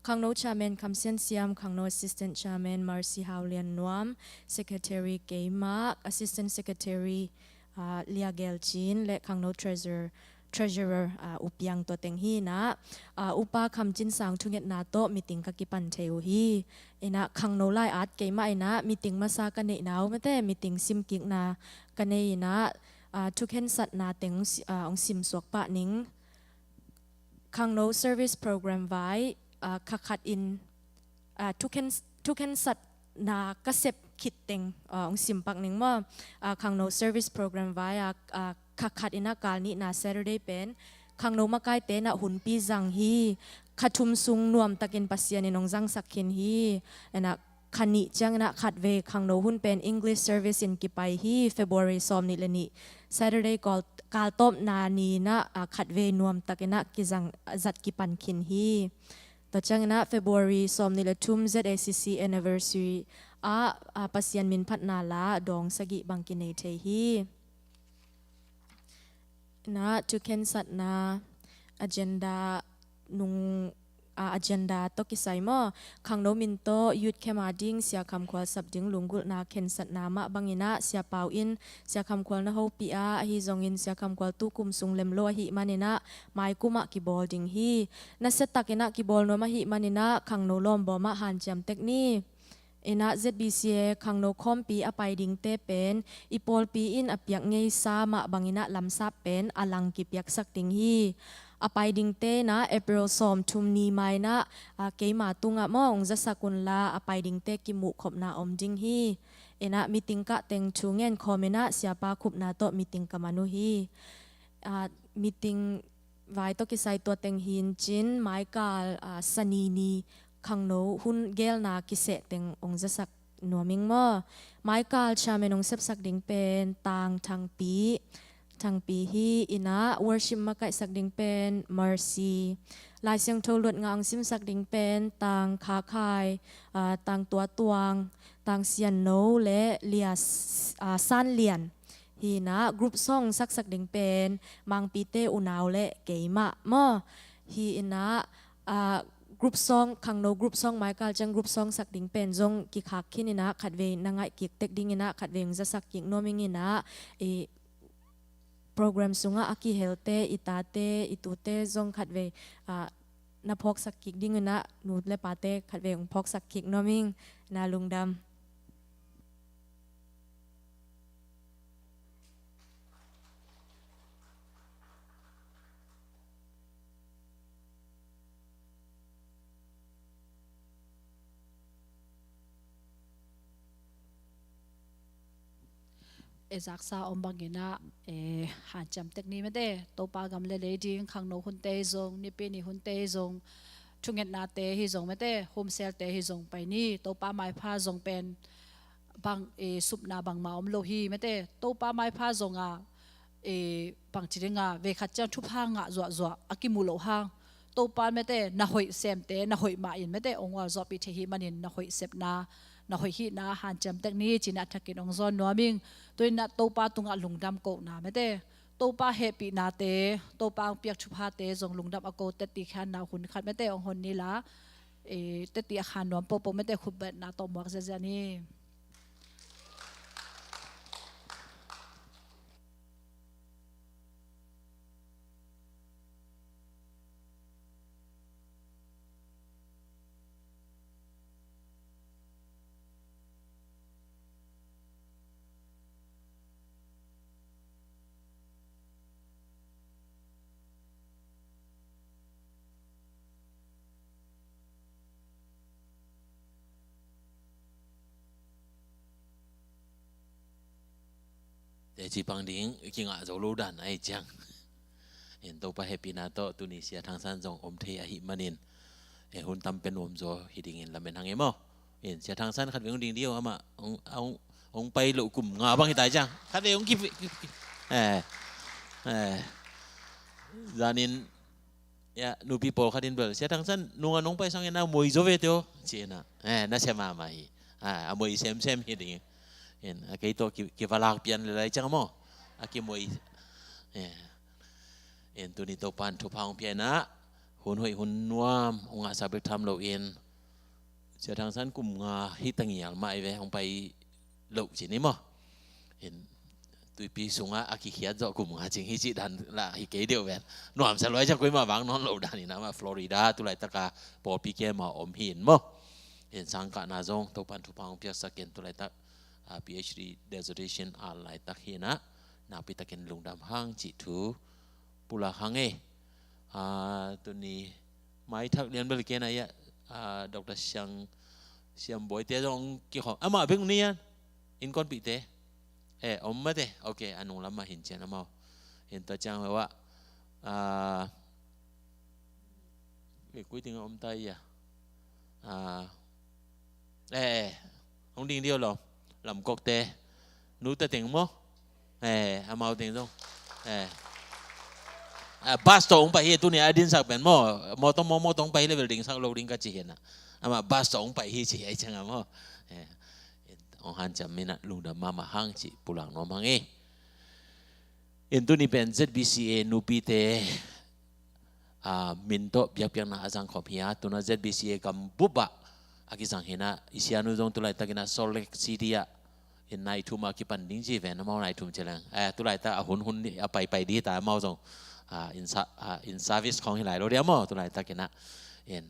khangno chairman Kham Sian Siam, khangno assistant chairman Mercy Hau Lian Nuam, secretary keimah, assistant secretary, ah, Lia Gel Cin le khangno treasurer, treasurer, ah, U Piang tua teng hi in ah, ah, Upa Kham Cin Sang thungetna tawh meeting ka kipan thei uh hi. In ah khangno lai-at keimah in ah meeting masa ka neihna uh mate, meeting simkikna ka nei in ah, ah, thukhensatna teng hong si-, ah, hong simsuak pah ning. Khangno service program vai, ah, kha khat in, ah, thukhen, thukhensatna ka sep khit teng, ah, hong simpak ning maw. Ah, khangno service program vai, ah, ah, kha khat in ah kal nihna Saturday pen khangno makaite in ah hunpi zang hi. Kha thum sung nuamtakin Pasian in hong zangsak khin hi. In ah kha nih ciangin ah khatvei khangno hun pen English service in kipai hi. February sawm nih le nih Saturday kal, kal tawpna ni in ah, ah, khatvei nuamtakin ah kizang, zat kipan khin hi. Tua ciangin ah February sawm nih le thum Z A C C anniversary ah, ah, Pasian min phatna la dawng sagih bang kinei thei hi. Na thukhensatna agenda nung, ah, agenda tawh kisai maw? Khangno min tawh youth camp a ding Sia Kham Khual sap ding lunggulhna khensatna mah bangin ah Sia Pau in Sia Kham Khual na hopih a, ahi zongin Sia Kham Khual tu kum sung lem lo ahih manin ah mai kum ah kibawl ding hi. Nasia takin ah kibawl nuam ahih manin ah khangno lawmbawm ah hanciam tek ni. In ah Z B C A khangno khawmpi a pai dingte pen i pawlpi in a piak ngeisa mah bangin ah lamsap pen a lang kipiaksak ding hi. A pai dingte in ah April sawm thum ni mai in ah, ah, keima tungah maw hong zasak un la, a pai dingte kimuhkhopna om ding hi. In ah meeting kah teng thu ngen khawm in ah Siapa khupna tawh meeting ka man uh hi. Ah, meeting vai tawh kisai tua teng hi in cin, maikal, ah, Sani ni khangno hun gelna kiseh teng hong zasak nuam ing maw? Maikal chairman hong sepsak ding pen Tang Thangpi, Thangpi hi. In ah worship makaihsak ding pen Mercy. Lai Siangtho luat ngah hong simsak ding pen Tang Kha Khai, ah, Tang Tua Tuang, Tang Sian No le Lia S-, ah, San Lian. Hi in ah group song saksak ding pen Mangpite unau le keimah maw? Hi in ah ah, group song, khangno group song, mai kal ciang group song sak ding pen zong kikhak khin in ah, khatvei na ngaih kik tek ding in ah, khatvei hong zasak kik nuam ing in ah, i program sungah a kihelte, i tate, i tute zong khatvei, ah, na phawksak kik ding in ah, nu le pate khatvei hong phawksak kik nuam ing, na lungdam. E zaksa om bangin ah, e, hanciam tek ni mate, Topa gam le lei ding, khangno hunte hi zong, Nipi ni hunte hi zong, thungetnate hi zong mate, homselte hi zong pai ni, Topa maipha zong pen bang, e, supna bangmah om lo hi mate, Topa maipha zong a, e, bangci ding a, vei khat ciang thupha ngah zuahzuah a kimu loh hang, Topa mate, na hoih semte, na hoih mah in mate, hong ualzawhpih thei hi manin, na hoih sepna, na hoih hihna hanciam tek ni ci-in a thakin hong zawn nuam ing. Tu-in ah Topa tungah lungdam kohna mate, Topa hehpihnate, Topa hong piak thuphate zong lungdam a ko tetti khanna hun khat mate hong hon ni la, e, tetti a khan nuam pohpoh mate, khutbetna tawh muak ziahziah ni. Teci pang ding kingah zo lo dan ahih ciang, in Topa hehpihna tawh tuni Sia Thang San zong om thei ahih manin, e, hun tam pia nuam zaw hi dingin lamen hang e maw. In Sia Thang San khatvei hong ding dih o, amah hong, hong, hong pai loh kum nga bang hi ta ciang, khatvei hong ki, ki, ki, e, e, zanin, ya, nupi pawlkhat in bel, Sia Thang San, nung a nong pai sangin a moi zaw ve teh o, ci-in a, e, nasia mahmah hi. A, a moi semsem hi ding. In, a kei tawh ki, kivalak pian le lai ciang maw, a kimoi. E, in tuni Topa in thupha hong pia in a, hun hoih hun nuam hong ngahsa bek tham loin, Sia Thang San kum nga hi ta ngial mah hi ve, hong pai loh ci ni maw. In, tuipi sungah a kikhiat zawh kum nga cing hi cih dan lah hi kei deuh ven. Nuamsa luai ciang kuimah vang nawn loh dan in amah Florida tulaitak a pawlpi kiam a om hi in maw. In, sangkahna zong Topa in thupha hong piaksak in tulaitak, a, PhD dissertation a laitak hi in a, nakpitakin lungdam hang cih thu pulak hang e. A, tuni maithak lian bel kei na ia, a, Doctor Siang, Siam Boy te zong kikhawm. Amah bek ni an, innkuanpihte. E, om mate. Ok, a nunglam mah hin cian amau. Hin tua ciang ve wah. A, e, kui ting a om ta ia. A, e, e, hong ding dih o lo. Lamkokte. Nu ta teng maw. E, amau teng zong. E. A, bus tawh hong pai hi, tuni a dinsak pen maw. Mawtaw maw, mawtaw hong pai hi le bel dingsak lo ding ka ci hi na. Amah bus tawh hong pai hi ci hi ai ciang a maw. E. Hong hanciam in a lungdam mahmah hang ci pulak nuam hang e. In tuni pen ZBCA nupite, a, min tawh biakpiakna a zangkhawm hi a, tuna ZBCA gam bup ah a kizang hi na, i sianu zong tulaitakin a Salt Lake City ah in nai thum a kipan ding ci ven amau nai thum ci leng. A, tulaitak a hun hun a paipai dih ta amau zong, a, in sa-, a, in service khawng hi lai lo dih amau tulaitakin a. In,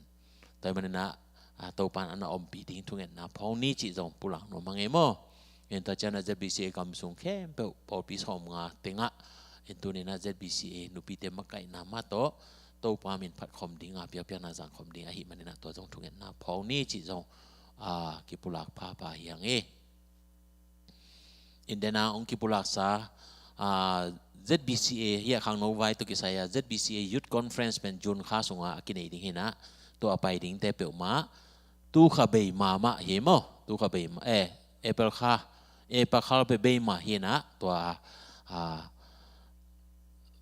tua hi manin a, a, Topan a na ompih ding thungetna phawng ni cih zong pulak nuam hang e maw. In tua ciang a ZBCA gam sung khempeuh pawlpi sawmnga tengah in tuni in a ZBCA nupite makaihna mah tawh Topa min phatkhawm ding a biakpiakna zangkhawm ding ahih manin a tua zong thungetna phawng ni cih zong, a, kipulak phapha hi hang e. In dena hong kipulaksa, a, ZBCA hi a khangno vai tawh kisai a ZBCA Youth Conference pen June kha sungah a kinei ding hi na, tua a pai dingte peuhmah tu kha bei mahmah hi maw. Tu kha bei mah, e, April kha, April kha bei bei mah hi na, tua, a,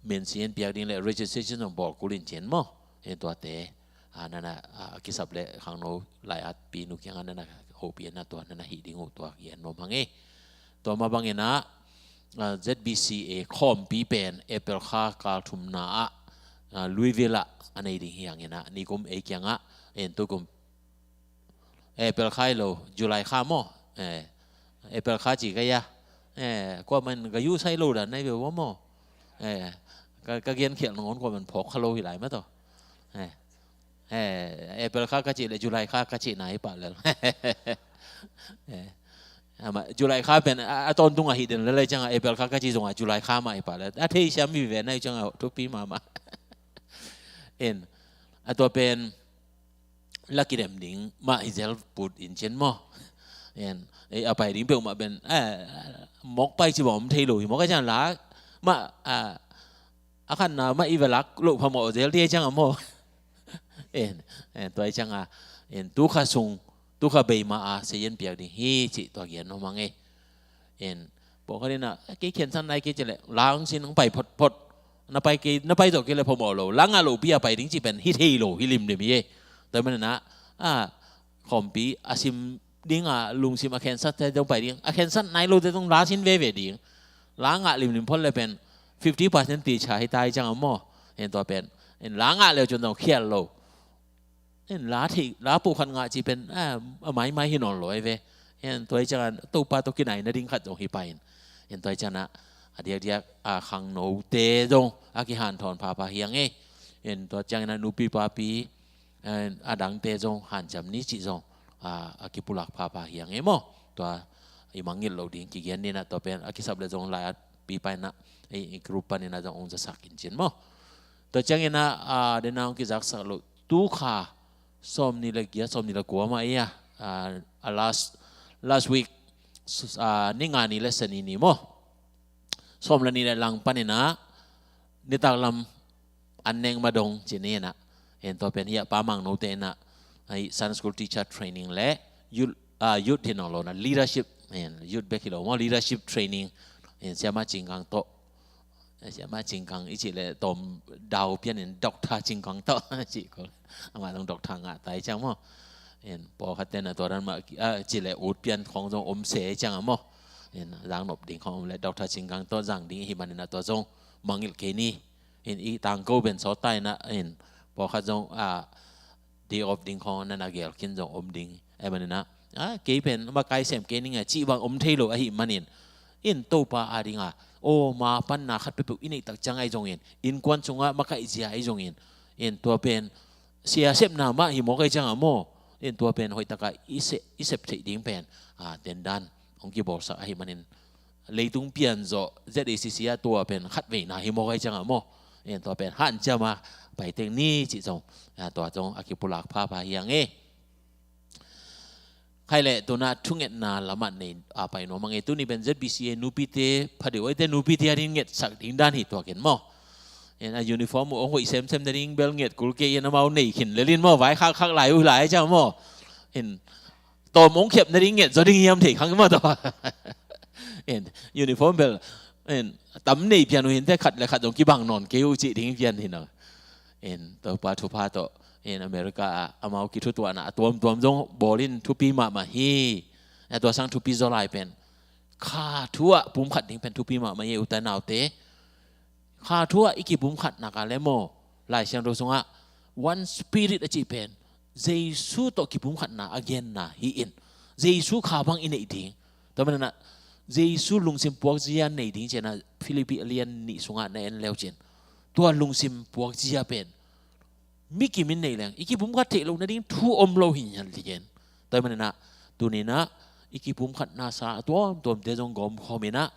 min sin piak ding le registration zong bawl kul in cin maw. Hi tuate, a, nana, a, kisap le khangno lai-atpi nu kiangah nana hopih na tua nana hih ding uh tua kian nuam hang e. Tua mah bangin a, a, ZBCA khawmpi pen April kha kal thumna ah, Louisville ah a nei ding hi hang in ah, nikum ei kiangah, en, tukum April kha hi lo, July kha maw? Eh, April kha ci ka hia. Eh, kuaman ka yu sai lo dan nai ve maw? Eh, ka, ka gen khial nangawn kuaman phawk kha lo hi lai mah tawh. Eh, eh, April kha ka cih le July kha ka cihna hi pah lel. Eh, amah July kha pen a, a tawntung ahi den lel ciangah April kha ka cih zongah July kha mah hi pah lel. A thei siam mi ve nai ciangah thupi mahmah. En, a tua pen la kidem ding mah hi zel put in cin maw? En, ei a pai ding peuhmah pen, eh, mawk pai ci bawm thei lo hi mawk a ciang la mah, ah, a khatna mah i va lak loh phamawh zel ti a ciang a maw? En, en, tua a ciang a, en, tu kha sung, tu kha bei mah a, seyen piak ding hi ci tua gen nuam hang ei. En, pawlkhat in ah, kei khensan nai kei ci leh, la hong sin hong pai photphot. Na pai kei, na pai zawh kei leh phamawh lo. La ngah lohpi a pai ding cih pen hi thei lo, hi limlim hi ei. Tua manin ah, ah, khawmpi a sim ding a, lungsim a khensat te zong pai ding. A khensat nai lote zong la sin veve ding. La ngah limlim phot leh pen fifty percent pi cha hi tai ciang a maw. En, tua pen, en, la ngah leh cun zong khial lo. En, la thei, la pawlkhat ngah cih pen, ah, a maimai hi nawn lo ei ve. En, tua hi ciangah Topa tawh kinai nading khat zong hi pah in. En, tua hi ciangah a diakdiak a khangnote zong a kihanthawn phapha hi hang ei. En, tua ciangin ah nupi papi, en, a dangte zong hanciam ni cih zong, ah, a kipulak phapha hi hang ei maw? Tua i mangngilh loh ding kigen ni in ah, tua pen a kisap leh zong lai-at pi pah in ah, ei, i group panin ah zong hong zasak in cin maw? Tua ciangin ah, ah, den ah hong kizaksak loh tu kha sawmnih le giat, sawmnih le kua mah ei a, ah, a last, last week, s-, ah, ni nga ni le Sani ni maw? Sawm le nih le lang panin ah nitak lam an neng madong ci ni in ah. En, tua pen hi a Pa Mang note in ah, ei, Sunday School teacher training le youth, ah, youth hi nawn lo in ah, leadership, en, youth bek hi lo maw, leadership training. En, Siama Cingkang tawh. Siama Cingkang i cih leh tawm dau pian in Doctor Cingkang tawh cih ko. Amah zong doctor ngah tai ciang maw? En, pawlkhat ten ah tua dan mah, ah, cih leh ut pian khawng zong om se ciang a maw? En, zang nop ding khawng om leh Doctor Cingkang tawh zang ding hi manin ah tua zong mangngilh kei ni. En, i tangko pen sawt ta in ah, en, pawlkhat zong, ah, day off ding khawng na na gel khin zong om ding. Ei, manin ah, ah, kei pen makai sem kei ning a cih bang om thei lo ahi manin, en, Topa a ding a, aw, ma panna khat peuhpeuh i neih tak ciang ahi zongin, innkuan sungah makaih zia ahi zongin, en, tua pen sia sepna mah hi mawk ahi ciang a maw? En, tua pen hoih takah i se-, i sep theih ding pen, ah, dendan hong kibawlsak ahi manin, leitung pian zawh Z A C C ah tua pen khat veina hi mawk ahi ciang a maw? En, tua pen hanciam a pai teng ni cih zong, ah, tua zong a kipulak phapha hi hang ei. Khaih leh tu-in ah thungetna lamah nei a pai nuam hang ei. Tuni pen Z B C A nupite, phadeuh aite nupite a ding ngetsak ding dan hi tuak in maw? En, a uniform uh hong hoih semsem nading bel nget kul kei in, amau nei khin lel in maw, vaikhakkhak lai uh lai ciang maw? En, tawm hong khiap nading nget zaw ding hiam thei khang maw tawh. En, uniform bel, en, tam nei pian uh hi inteh, khat le khat zong kibang nawn kei uh cih ding pian hi naw. En, Topa thupha tawh, en, America ah amau kithutuahna a tuamtuam zong bawl in, thupi mahmah hi. A tua sang thupi zaw lai pen, kha thu ah pumkhat ding pen thupi mahmah hi, ute naute. Kha thu ah i kipumkhat nak leh maw, Lai Siangtho sungah One Spirit a cih pen Jesu tawh kipumkhatna a genna hi in, Jesu kha bang i neih ding. Tua manin ah Jesu lungsim puakzia nei ding ci-in ah Philippi a lian nih sungah na en le uh cin, tua lungsim puakzia pen mi kim in nei leng i kipumkhat theih loh nading thu om lo hi ngian lian. Tua manin ah tuni-in ah i kipumkhatna sa a tuamtuamte zong gawmkhawm in ah,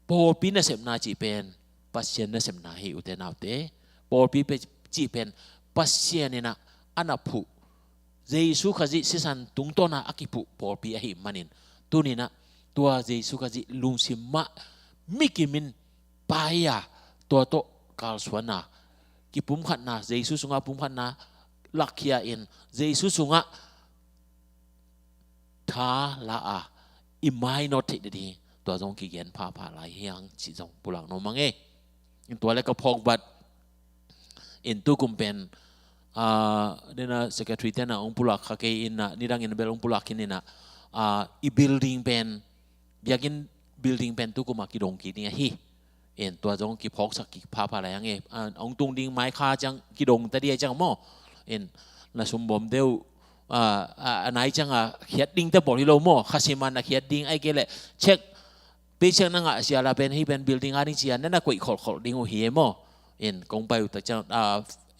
pawlpi nasepna cih pen Pasian nasepna hi, ute naute. Pawlpi pe-, cih pen Pasian in ah a na phuh, Jesu Khazih sisan tungtawn a a kiphuh pawlpi ahi manin, tuni-in ah tua Jesu Khazih lungsim mah mi kim in pai a, tua tawh kalsuan a, kipumkhatna, Jesu sungah pumkhatna lakkhia in, Jesu sungah tha la a, i mainawt theih nading, tua zong kigen phapha lai hi hang cih zong pulak nuam hang ei. In, tua leh ka phawk bat in, tukum pen, ah, den ah secretary ten ah hong pulak kha kei in ah, nidangin bel hong pulak khin in ah, ah, i building pen, biakinn building pen tukum ah kidong kik ding ahi. In tua zong kiphawksak kik phapha lai hang e. Hong tung ding mai kha ciang kidong ta dih a ciang maw. In na sumbawm deuh a nai ciang a khiat ding te pawl hi lo maw. Kha siman a khiat ding ai kei leh check paycheck na ngah sia la pen hih pen building a ding cian na na koih kholhkholh ding uh hi e maw. In kong pai uh tak ciang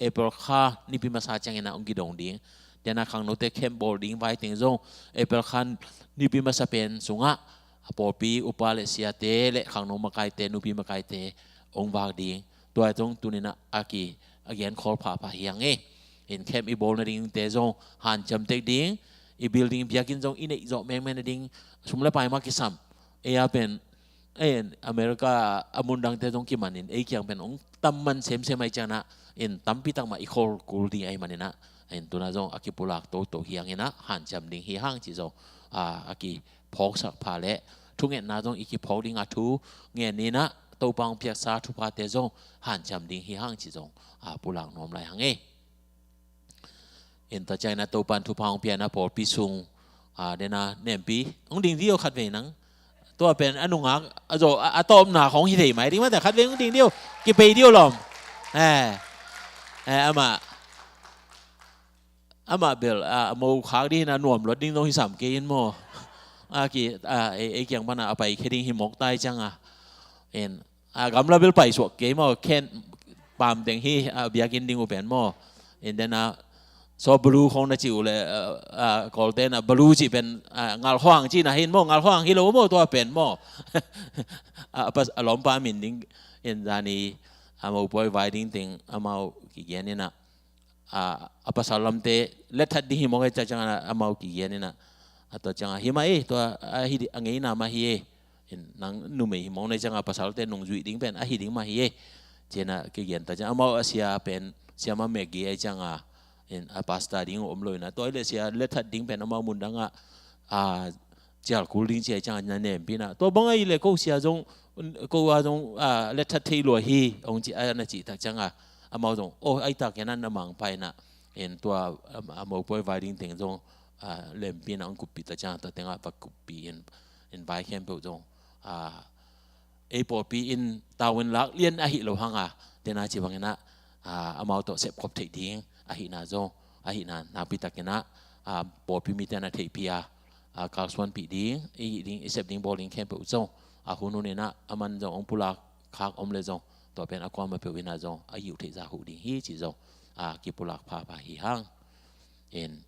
April kha nipi masa ciangin a hong kidong ding. Tua na khangnote camp bawl ding vai teng zong April kha nipi masa pen sungah a pawlpi upa le siate le khangno makaite, nupi makaite hong vak ding. Tua zong tuninah a ki a gen khawl phapha hi hang e. In camp i bawl nadingte zong hanciam tek ding. I building biakinn zong i neih zawh mengmeng nading sum le pai mah kisam. Ei a pen ei America a mundangte zong kimanin ei kiang pen hong tam man semsem ai cianah in tampi tak mah i khawl kul ding ai maninah in tuna zong a kipulak toto hi hanginah hanciam ding hi hang ci zong a ki phawksak pha le thungetna zong i kiphawk ding a thu ngen inah Topa hong piaksa thuphate zong hanciam ding hi hang ci zong a pulak nuam lai hang e. In ta ciangin a Topa in thupha hong pia inah pawlpi sung a dena nempi hong ding dih uh khat vei nang tua pen a nungak a zawh a tawpna khong hi thei mai ding mah ta khat vei hong ding dih uh kipei dih uh lawm. Eh, eh, amah amah bel a mo khak dih in a nuam luat ding zong hi sam kei in maw. A ki a ei kiang pana a pai khe ding hi mawk tai cianga in a gamla bel pai suak kei maw khen pam teng hi a biakinn ding uh pen maw. In dena so blue khong na cih uh le a kawlte na blue cih pen ngalkhuang cih na hin maw ngalkhuang hi lo maw tua pen maw. A lawmpa min ding in zani a mopuai vai ding teng amau kigen inah a pasal lamte let that ding hi mawk e ca ciangin amau kigen inah a tua ciangin hi mah e tua a ngeina mah hi e. Nang numei hi mawk na ciangin a pasalte nungzuih ding pen a hi ding mah hi e. Cianah kigen ta ciangin amau a sia pen sia mah mek gi ai ciangin a pasta ding uh om lo inah tua ile sia let that ding pen amau mundangah a cial kul ding ci ai ciangin na nempi inah tua bang ai le ko sia zong ko a zong a let that thei lua hi hong ci a na cih tak ciangin amau zong o ai tak inah na mangpa inah in tua a mopuai vai ding teng zong a lempi inah hong kuppi ta ciangin tua tengah va kuppi in in vai khempeuh zong a ei pawlpi in tavuan lak lian ahi lo hanga tena ci banginah a amau tawh sepkhop theih ding ahihna zong ahihna nakpi takinah a pawlpi mite na theihpih a a kalsuanpih ding i hih ding i sep ding bawl ding khempeuh zong a hun hun inah a man zong hong pulak khak om le zong tua pen a kuamah peuh inah zong a yiuh theih zah huh ding hi ci zong a kipulak phapha hi hang. In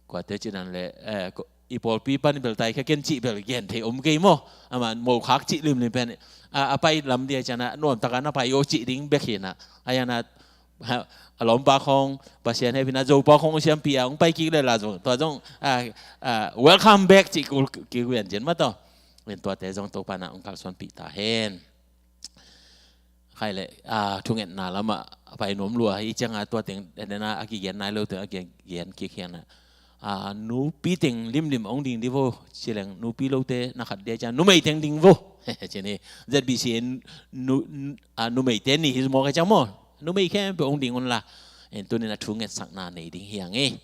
kuate cinan le i pawlpi pan bel tai kha ken cih bel gen thei om kei maw. Amah mokhak cih limlim pen a pai lam dia cianah nuamtaka na pai aw cih ding bek hinah a yanah a lawmpa khong Pasian hepina Zopa khong siampi a hong pai kik le la zong tua zong welcome back cih kul kik vian cian mah tawh. In tuate zong Topa na hong kalsuanpih ta hen. Khai le a thungetna lamah a pai nuam lua hi cianga tua teng dena a kigen nai lo teng a kigen kik hiangna a nupi teng limlim hong ding di vo cileng nupi lote na khat dia ciang numei teng ding vo. Cini Z B C in numeite ni hi mawk a ciang maw numei khempeuh hong ding unla. In tunin a thungetsakna nei ding hiang e.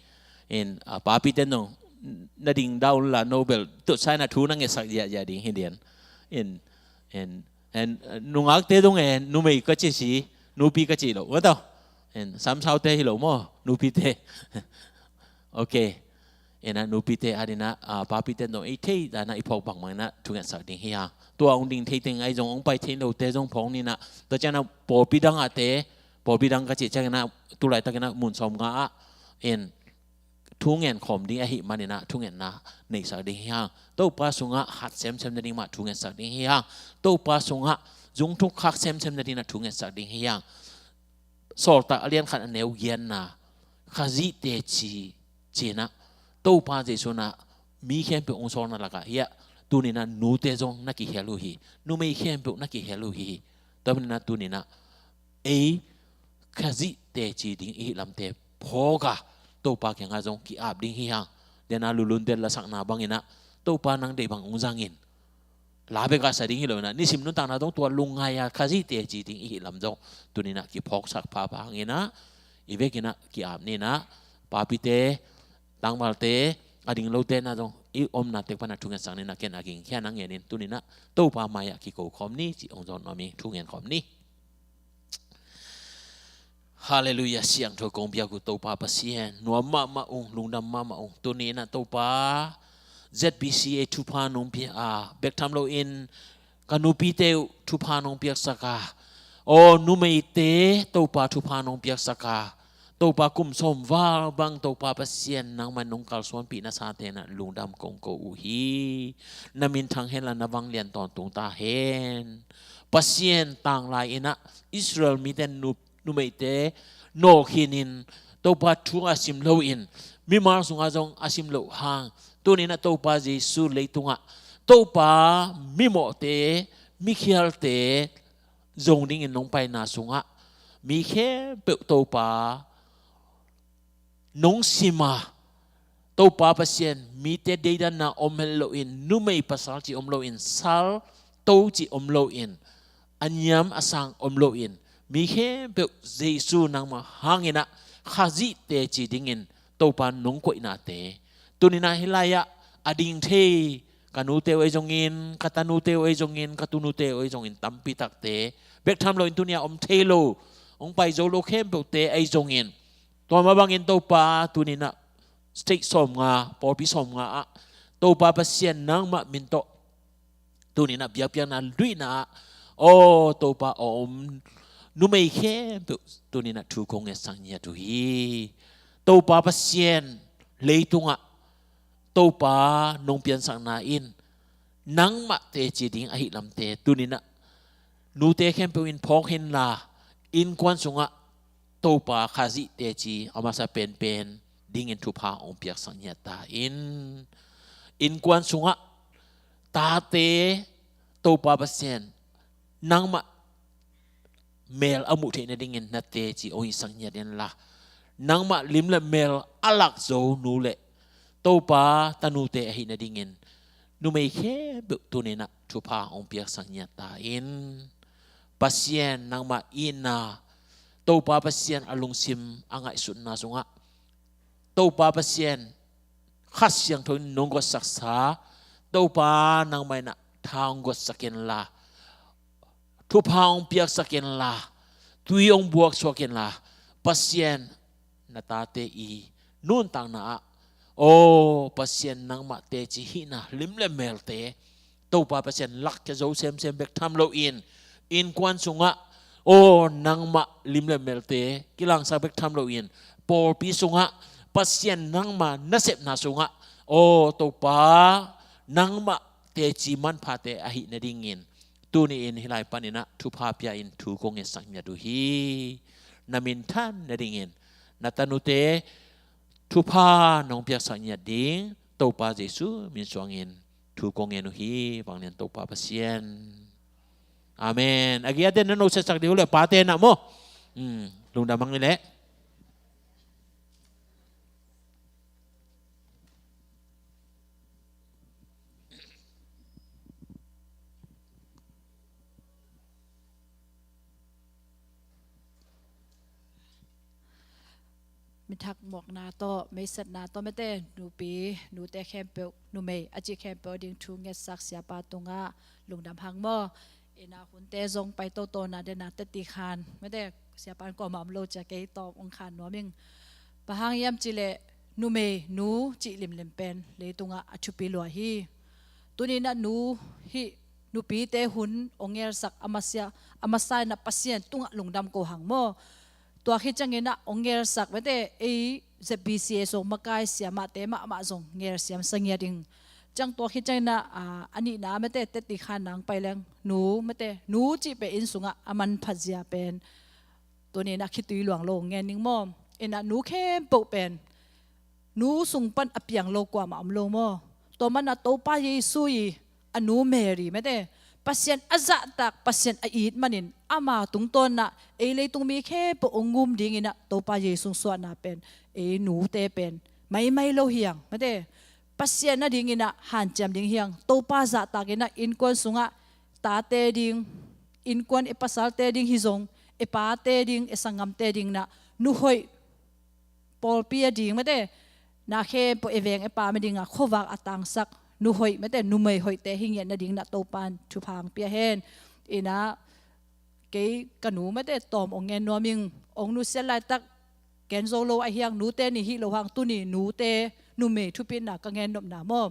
In a papite nong na ding dah unla no bel tutsaina thu na ngetsak ziahziah ding hi dian. In in nungakte dong e numei ka ci si nupi ka ci lo mataw. Samsaute hi lo maw nupite. Ok. Ina nupite adina papite dong i thei dana i phawk bangmang ina thungetsak ding hi ha. Tua hong ding thei teng ai zong hong pai thei lote zong phawk nina tua ciana pawlpi dang ahte pawlpi dang ka cih ciangina tulaitakina mun sawm nga ah in thu ngen khawm ding ahi manina thungetna neihsak ding hi hang. Topa sungah hat semsem nading mah thungetsak ding hi hang. Topa sungah zungthuk khak semsem nading na thungetsak ding hi hang. Sawltak a lian khat a neu gianna Khazih teci cinah Topa Jesu na mi khempeuh hong sawlna lakah hiah tunina nute zong na kihel uh hi. Numei khempeuh na kihel uh hi. Tua manina tunina ei Khazih teci ding i hih lamte phawka Topa kiangah zong ki-ap ding hi hang. Dena lulun del lasakna banginah Topa nang deih bang hong zangin la bekah sa ding hi lo inah nisim nuntakna zong tua lungngai a Khazih teci ding i hih lam zong tuninah kiphawksak phapha hanginah i vekinah ki-ap ninah papite tangvalte a ding lote na zong i omna tek pana thungetsak ni na, ken a gingkhia na ngenin tuninah Topa mai-ah kiko khawm ni ci hong zawn nuam hi. Thungen khawm ni. Halleluiah. Siangtho kong biak uh Topa Pasian, nuam mahmah ung, lungdam mahmah ung. Tuninah Topa, Z B C A thupha nong pia a, bek tham loin ka nupite uh thupha nong piaksak a, aw numeite Topa thupha nong piaksak a, Topa kum sawm val bang Topa Pasian nangmah nong kalsuanpih nasate'n ah lungdam kong ko uh hi. Na minthang henla na vanglian tawntung ta hen. Pasian tanglai-in ah Israel mite nup numeite nawlkhin in Topa thu a sim loin mimal sungah zong a sim loh hang, tuninah Topa Jesu leitungah Topa mimawhte, mikhialte zong dingin nong paina sungah mi khempeuh Topa nong sim a, Topa Pasian mite deidanna om het loin, numei pasal ci om loin, sal to ci om loin, a niam a sang om loin, mi khempeuh Jesu nangmah hanginah Khazih teci dingin Topa nong koihnate, tuninah hih lai-ah a ding thei ka nute uh ei zongin, ka tanute uh ei zongin, ka tunute uh ei zongin, tampi takte, bek tham loin tuni-ah om thei lo, hong pai zo lo khempeuhte ei zongin, tua mah bangin Topa tuninah state sawmnga, pawlpi sawmnga ah Topa Pasian nangmah min tawh tuninah biakpiakna luihna ah, aw Topa, a om numei khempeuh tuninah thu kong ngetsak ngiat uh hi. Topa Pasian, leitungah Topa nong piansakna in nangmah teci ding ahi lamte tuninah nute khempeuh in phawk henla, innkuan sungah Topa Khazih teci a masa penpen dingin thupha hong piaksak ngiat ta in. Innkuan sungah tate Topa Pasian nangmah mel a muh theih nadingin na teci hong hisak ngiat inla, nangmah lim le mel a lak zo nu le Topa tanute ahi nadingin numei khempeuh tuninah thupha hong piaksak ngiat ta in. Pasian nangmah itna, Topa Pasian a lungsim a ngaihsutna sungah Topa Pasian Kha Siangtho in nong gotsaksa Topa nangmah inah tha hong gotsak inla, thupha hong piaksak inla, tui hong buaksuak inla, Pasian na tate i nuntakna ah, aw Pasian nangmah teci hihna lim le melte Topa Pasian lakkhia zo semsem bek tham loin, innkuan sungah aw nangmah lim le melte kilangsak bek tham loin, pawlpi sungah Pasian nangmah nasepna sungah aw Topa nangmah teci manphate ahi nadingin tuni-in hih lai paninah thupha pia-in thu kong ngetsak ngiat uh hi. Na minthan nadingin na tanute thupha nong piaksak ngiat ding Topa Jesu min suangin thu kong ngen uh hi. Vanglian Topa Pasian. Amen. A giate na no setsak dih uh le pate na maw. Hmm, lungdam hang ni leh. Mithak muakna tawh, meisatna tawh mete nupi, nute khempeuh, numei a cih khempeuh a ding thu ngetsak siapa tungah lungdam hang maw. Ina hunte zong pai toto na dena teti khan mete siapa in kuamah om lo cia kei tawm ong khan nuam ing. Bang hang hiam cih leh numei nu cih limlim pen leitungah a thupi lua hi. Tuninah nu hih nupite hun ong ngelsak a masa, a masa inah Pasian tungah lungdam ko hang maw. Tua khit cianginah ong ngelsak mete ei Z B C A sung makai siamahte mahmah zong ngelsiam sa ngiat ing. Ciang tua khit cianginah a, a nihna mete teti khan nang pai leng nu mete nu cih pen inn sungah a manphat zia pen tuninah khitui luang lo ngen ning maw. Inah nu khempeuh pen nu sung pan a piang lo kuamah om lo maw. Tua manah Topa Jesu i a nu Mary mete Pasian a zahtak, Pasian a it manin ama tungtawnah ei leitung mi khempeuh ong ngum dinginah Topa Jesu suahna pen ei nute pen maimai lo hiang mete Pasian nadinginah hanciam ding hiang. Topa zahtakinah innkuan sungah tate ding, innkuan e pasalte ding hi zong, e pate ding, e sanggamte dinginah nuhoih, pawlpi a ding mete na khempeuh e veng e pam a dinga khuavak a tangsak nu hoih mate, numei hoihte hi ngiat nading na Topan thupha hong pia hen. Ina kei ka nu mate tawm hong ngen nuam ing. Hong nusiat laitak gen zo lo a hiang, nute ni hi lo hang, tuni nute numei thupitna ka gen nopna maw.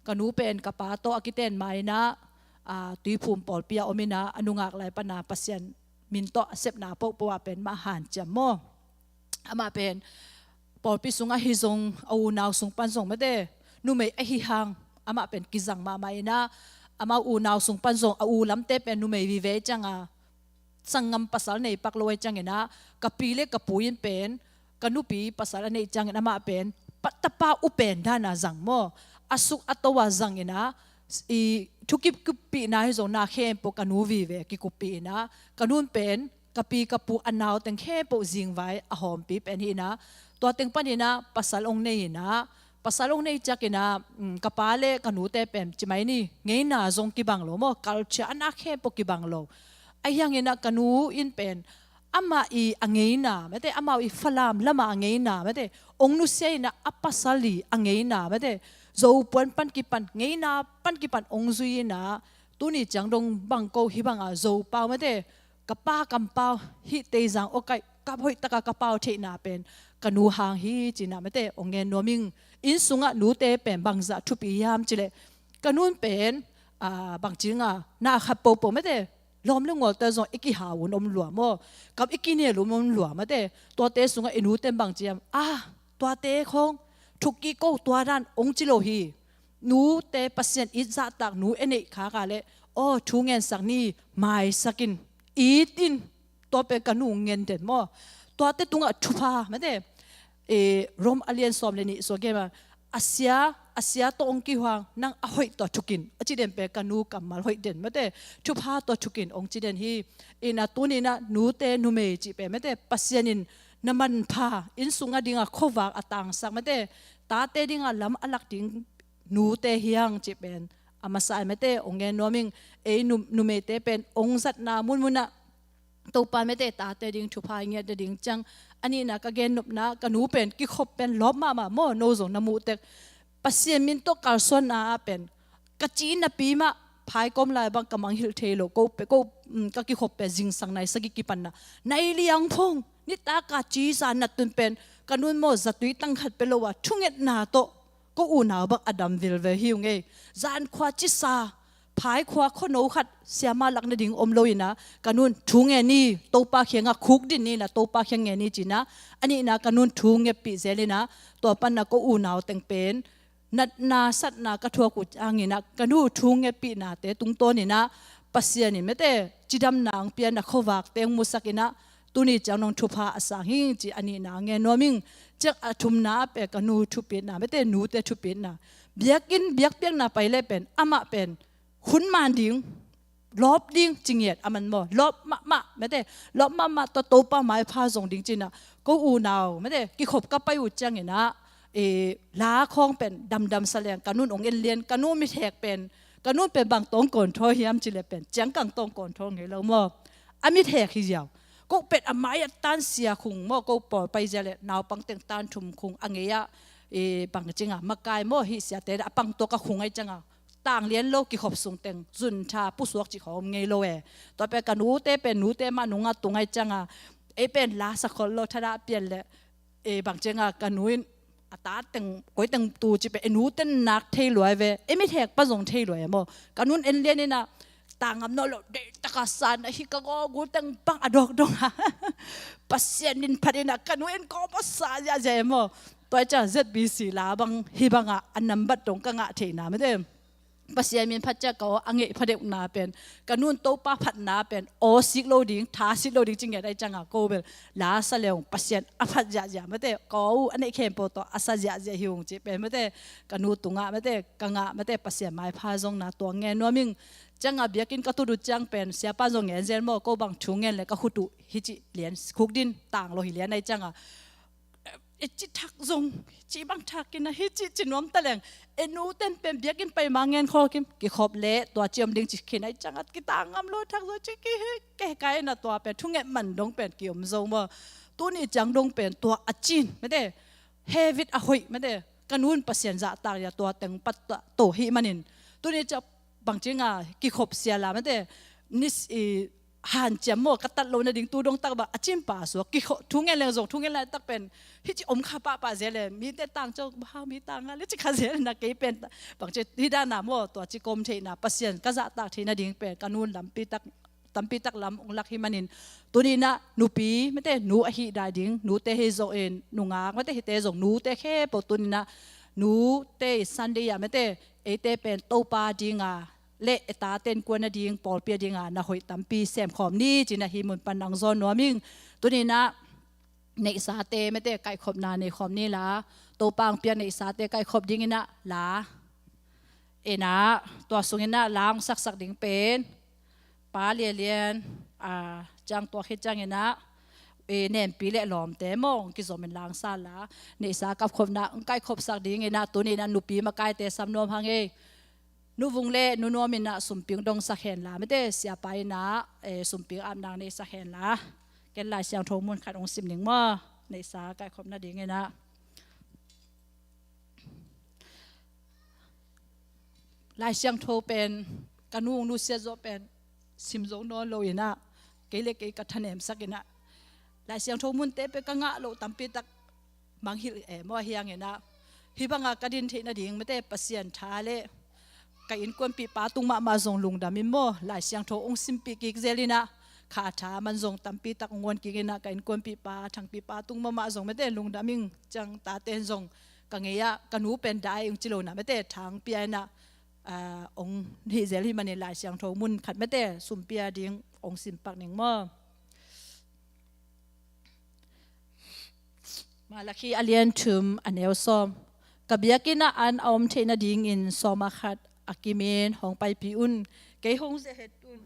Ka nu pen ka pa tawh a kiten ma ina, a, Tuiphum pawlpi a om ina, a nungak lai pana Pasian min tawh a sepna pohpoh ah pen mah hanciam maw. Amah pen pawlpi sungah hi zong, a unau sung pan zong mate, numei ahi hang amah pen kizang mahmah ina, amau unau sung pan zong a u lamte pen numei vive cianga, sanggam pasal nei pak lo a ciangina, ka pi le ka pu in pen ka nupi pasal a neih ciangin amah pen pa, tapa u pen dana zang maw. A suk a to a zangina, i thukip kuppihna hi zong na khempeuh ka nu vive kikuppih ina, ka nun pen ka pi ka pu a nau teng khempeuh zingvai a hawmpi pen hi ina, tua teng panina pasal hong nei ina, pasal hong nei ciakina, um, ka pa le ka nute pen cimai ni, ngeina zong kibang lo maw, culture a na khempeuh kibang lo. A hiangina ka nu in pen amah i a ngeina mate, amau i Falam lama a ngeina mate, hong nusia ina, a pasal i a ngeina mate, Zopuan pan kipan, ngeina pan kipan hong zui ina, tuni ciang dong bang ko hi banga Zopau mate, ka pa kampau hi teizang awkaih ka hoihtaka ka pau theihna pen ka nu hang hi cina mate hong ngen nuam ing. Inn sungah nute pen bangzah thupi hiam cileh, ka nun pen, a, bang cinga na khat pohpoh mate, lawm le ngualte zong i kihau un om lua maw. Kam i kinel un om lua mate. Tuate sungah i nute bang ci hiam, a, tuate khong thuk kik ko, tua dan hong ci lo hi. Nute Pasian it zahtak nu e neih khaka le, aw, thu ngensak ni, maisak in, it in, tua pen ka nu ngen den maw. Tuate tungah thupha mate, e, Rom a lian sawm le nih sua gema, a sia, a sia tawh hong kihuang, nang a hoih tawh thukin, a ci den pen ka nu kammal hoih den mate, thupha tawh thukin hong ci den hi. Ina tunina nute numei cih pen mate, Pasian in na manpha, inn sunga dinga khuavak a tangsak mate, tate dinga lam a lak ding nute hiang cih pen a masa ai mate hong ngen nuam ing. Ei nu, numeite pen hong zatna munmunah Topa mate tate ding thupha i ngiat nading ciang. A nihna ka gen nopna, ka nu pen kikhop pen lawp mahmah maw, no zong na muh tek. Pasian min tawh kalsuanna ah pen ka ci napi mah, phai kawm lai bang ka mangngilh thei lo, ko pe, ko, um, ka kikhop pen zingsang nai sagih kipanna, nai liang phong, nitaka ci za nat tun pen ka nun maw zatui tang khat pe lo a thungetna tawh ko unau bang a dam vilvel hi ung ei. Zan khua cisa, phai khua khuano khat siama lak nading om lo ina, ka nun thu ngen ni, Topa kiangah khukdin ni na, Topa kiang ngen ni cina, a nihna ka nun thu ngeppih zel ina, tua panna ko unau teng pen natna satna ka thuak uh ciangina, ka nu thu ngeppihnate tungtawn ina, Pasian in mate cidamna ang pianna khuavakte ang musak ina, tuni ciang nong thupha a sang hi ci a nihna ngen nuam ing. Ciang a thumna a pe ka nu thupitna mate, nute thupitna. Biakinn biakpiakna pai le pen amah pen hun man ding, lawp ding ci ngiat a man maw, lawp mahmah mate, lawp mahmah tawh Topa maipha zong ding cina, ko unau mate kikhop ka pai uh ciangina, e, la khawng pen damdam sa leng, ka nun hong en lian, ka nu mithek pen, ka nun pen bang tawng control hiam cile pen ciangkang tawng control ngei lo maw. A mithek hi ziau. Ko pen a mai a tan sia khung maw, ko pawl pai zia le naupang teng tan thum khung a ngei ah, e, bang cinga makai maw, hi siate a pang tawh ka khung ai cianga tang lian lo kikhop sung teng zun tha pusuak cih khawng om ngei lo e. Tua pen ka nute pen nute mah nungah tung ai cianga, ei pen la sa khol lo, thadah pian le, e, bang cianga ka nu in a ta teng koi teng tu ci pen e nu ten nak thei luai ve, e mithek pa zong thei luai e maw. Ka nun en lian ina tangam naw lo, deih taka san ahi ka gawgul teng bang a dawk dong a Pasian min phat ina ka nu en kawm a sa ziahziah e maw. Tua i ciang Z B C la bang hi banga a nambat dong ka ngah theihna mate. Pasian min phat ciang ka aw a ngeih phadeuhna pen, ka nun Topa phatna pen aw sik lo ding, tha sik lo ding ci ngiat ai cianga ko bel la sa leung Pasian a phat ziahziah mate, ka aw uh a neih khempeuh tawh a sa ziahziah hi ung ci pen mate. Ka nu tungah mate ka ngah mate Pasian maipha zongna tua ngen nuam ing. Cianga biakinn ka tut uh ciang pen siapa zong ngen zel maw, ko bang thu ngen le ka khut uh hi ci lian khukdin tang lo hi lian ai cianga. E ci thak zong, ci bang thak kina hi ci ci nuam ta leng. E nu ten pen biakinn pai ma ngen khol kim, kikhop le tua ci om ding ci khin ai cianga kita ngam lo thak zong ci ki he ke kai na tua pen thunget man dong pen ki om zo maw. Tuni ciang dong pen tua a cin mate, he vit a hoih mate, ka nun Pasian zahtak dia tua teng pat to hi manin, tuni ciang bangci nga kikhop sia la mate, nis i hanciam maw, ka tat lo nading tu dong tak bang a cin pa suak kikhop, thu ngen leng zong thu ngen laitak pen hici om kha pahpah zel e, mite tang ciang bang hang mi tang a le ci kha zel na, kei pen bangci hi dana maw, tua ci kom theihna Pasian ka zahtak theih nading pen ka nun lampi tak tampi tak lam ong lak hi manin, tuninah nupi mate nu ahi dai ding, nute hi zongin nungak mate hite zong nute khempeuh tuninah nute i Sunday ah mate eite pen Topa dinga le e tate innkuan nading pawlpi a dinga na hoih tampi semkhawm ni cinah hi mun pan ang zawn nuam ing. Tuninah neihsate mate kaihkhopna neikhawm ni la, Topa ang piak neihsate kaihkhop dinginah la, inah tua sunginah la ong saksak ding pen Pa Lian Lian, a, ciang tua khit cianginah i nempi le lawmte maw ong kizomin la ong sa la, neihsa kapkhopna ong kaikhopsak dinginah tuninah nupi makaite sam nuam hang ei. Nu Vung le Nu Nuam inah sumpi ong dongsak hen la mate, siapa inah, e, sumpi ong apna ong neisak hen la. Ken Lai Siangtho mun khat ong sim ning maw, neihsa kaikhop nadinginah. Lai Siangtho pen ka nu ong nusiat zawh pen sim zo nawn lo inah, kei le kei ka thanemsak inah, Lai Siangtho munte pen ka ngah loh tampi tak mangngilh e maw, ahi hanginah hih banga ka din theih nading mate Pasian tha le ka innkuanpihpa tung mahmah zong lungdam in maw, Lai Siangtho ong simpih kik zel inah, kha tha man zong tampi tak ong guan kik inah, ka innkuanpihpa Thangpihpa tung mahmah zong mate lungdam ing. Ciang tate in zong ka ngei ah ka nu pen dai ong ci lo na mate, thang pia inah, a, ong hih zel hi manin Lai Siangtho mun khat mate sumpia ding ong simpak ning maw. Malakhi a lian thum a neu sawm. Ka biakinn ah an a om theih nadingin sawm a khat a kimin hong paipih un. Kei hong ziahet un.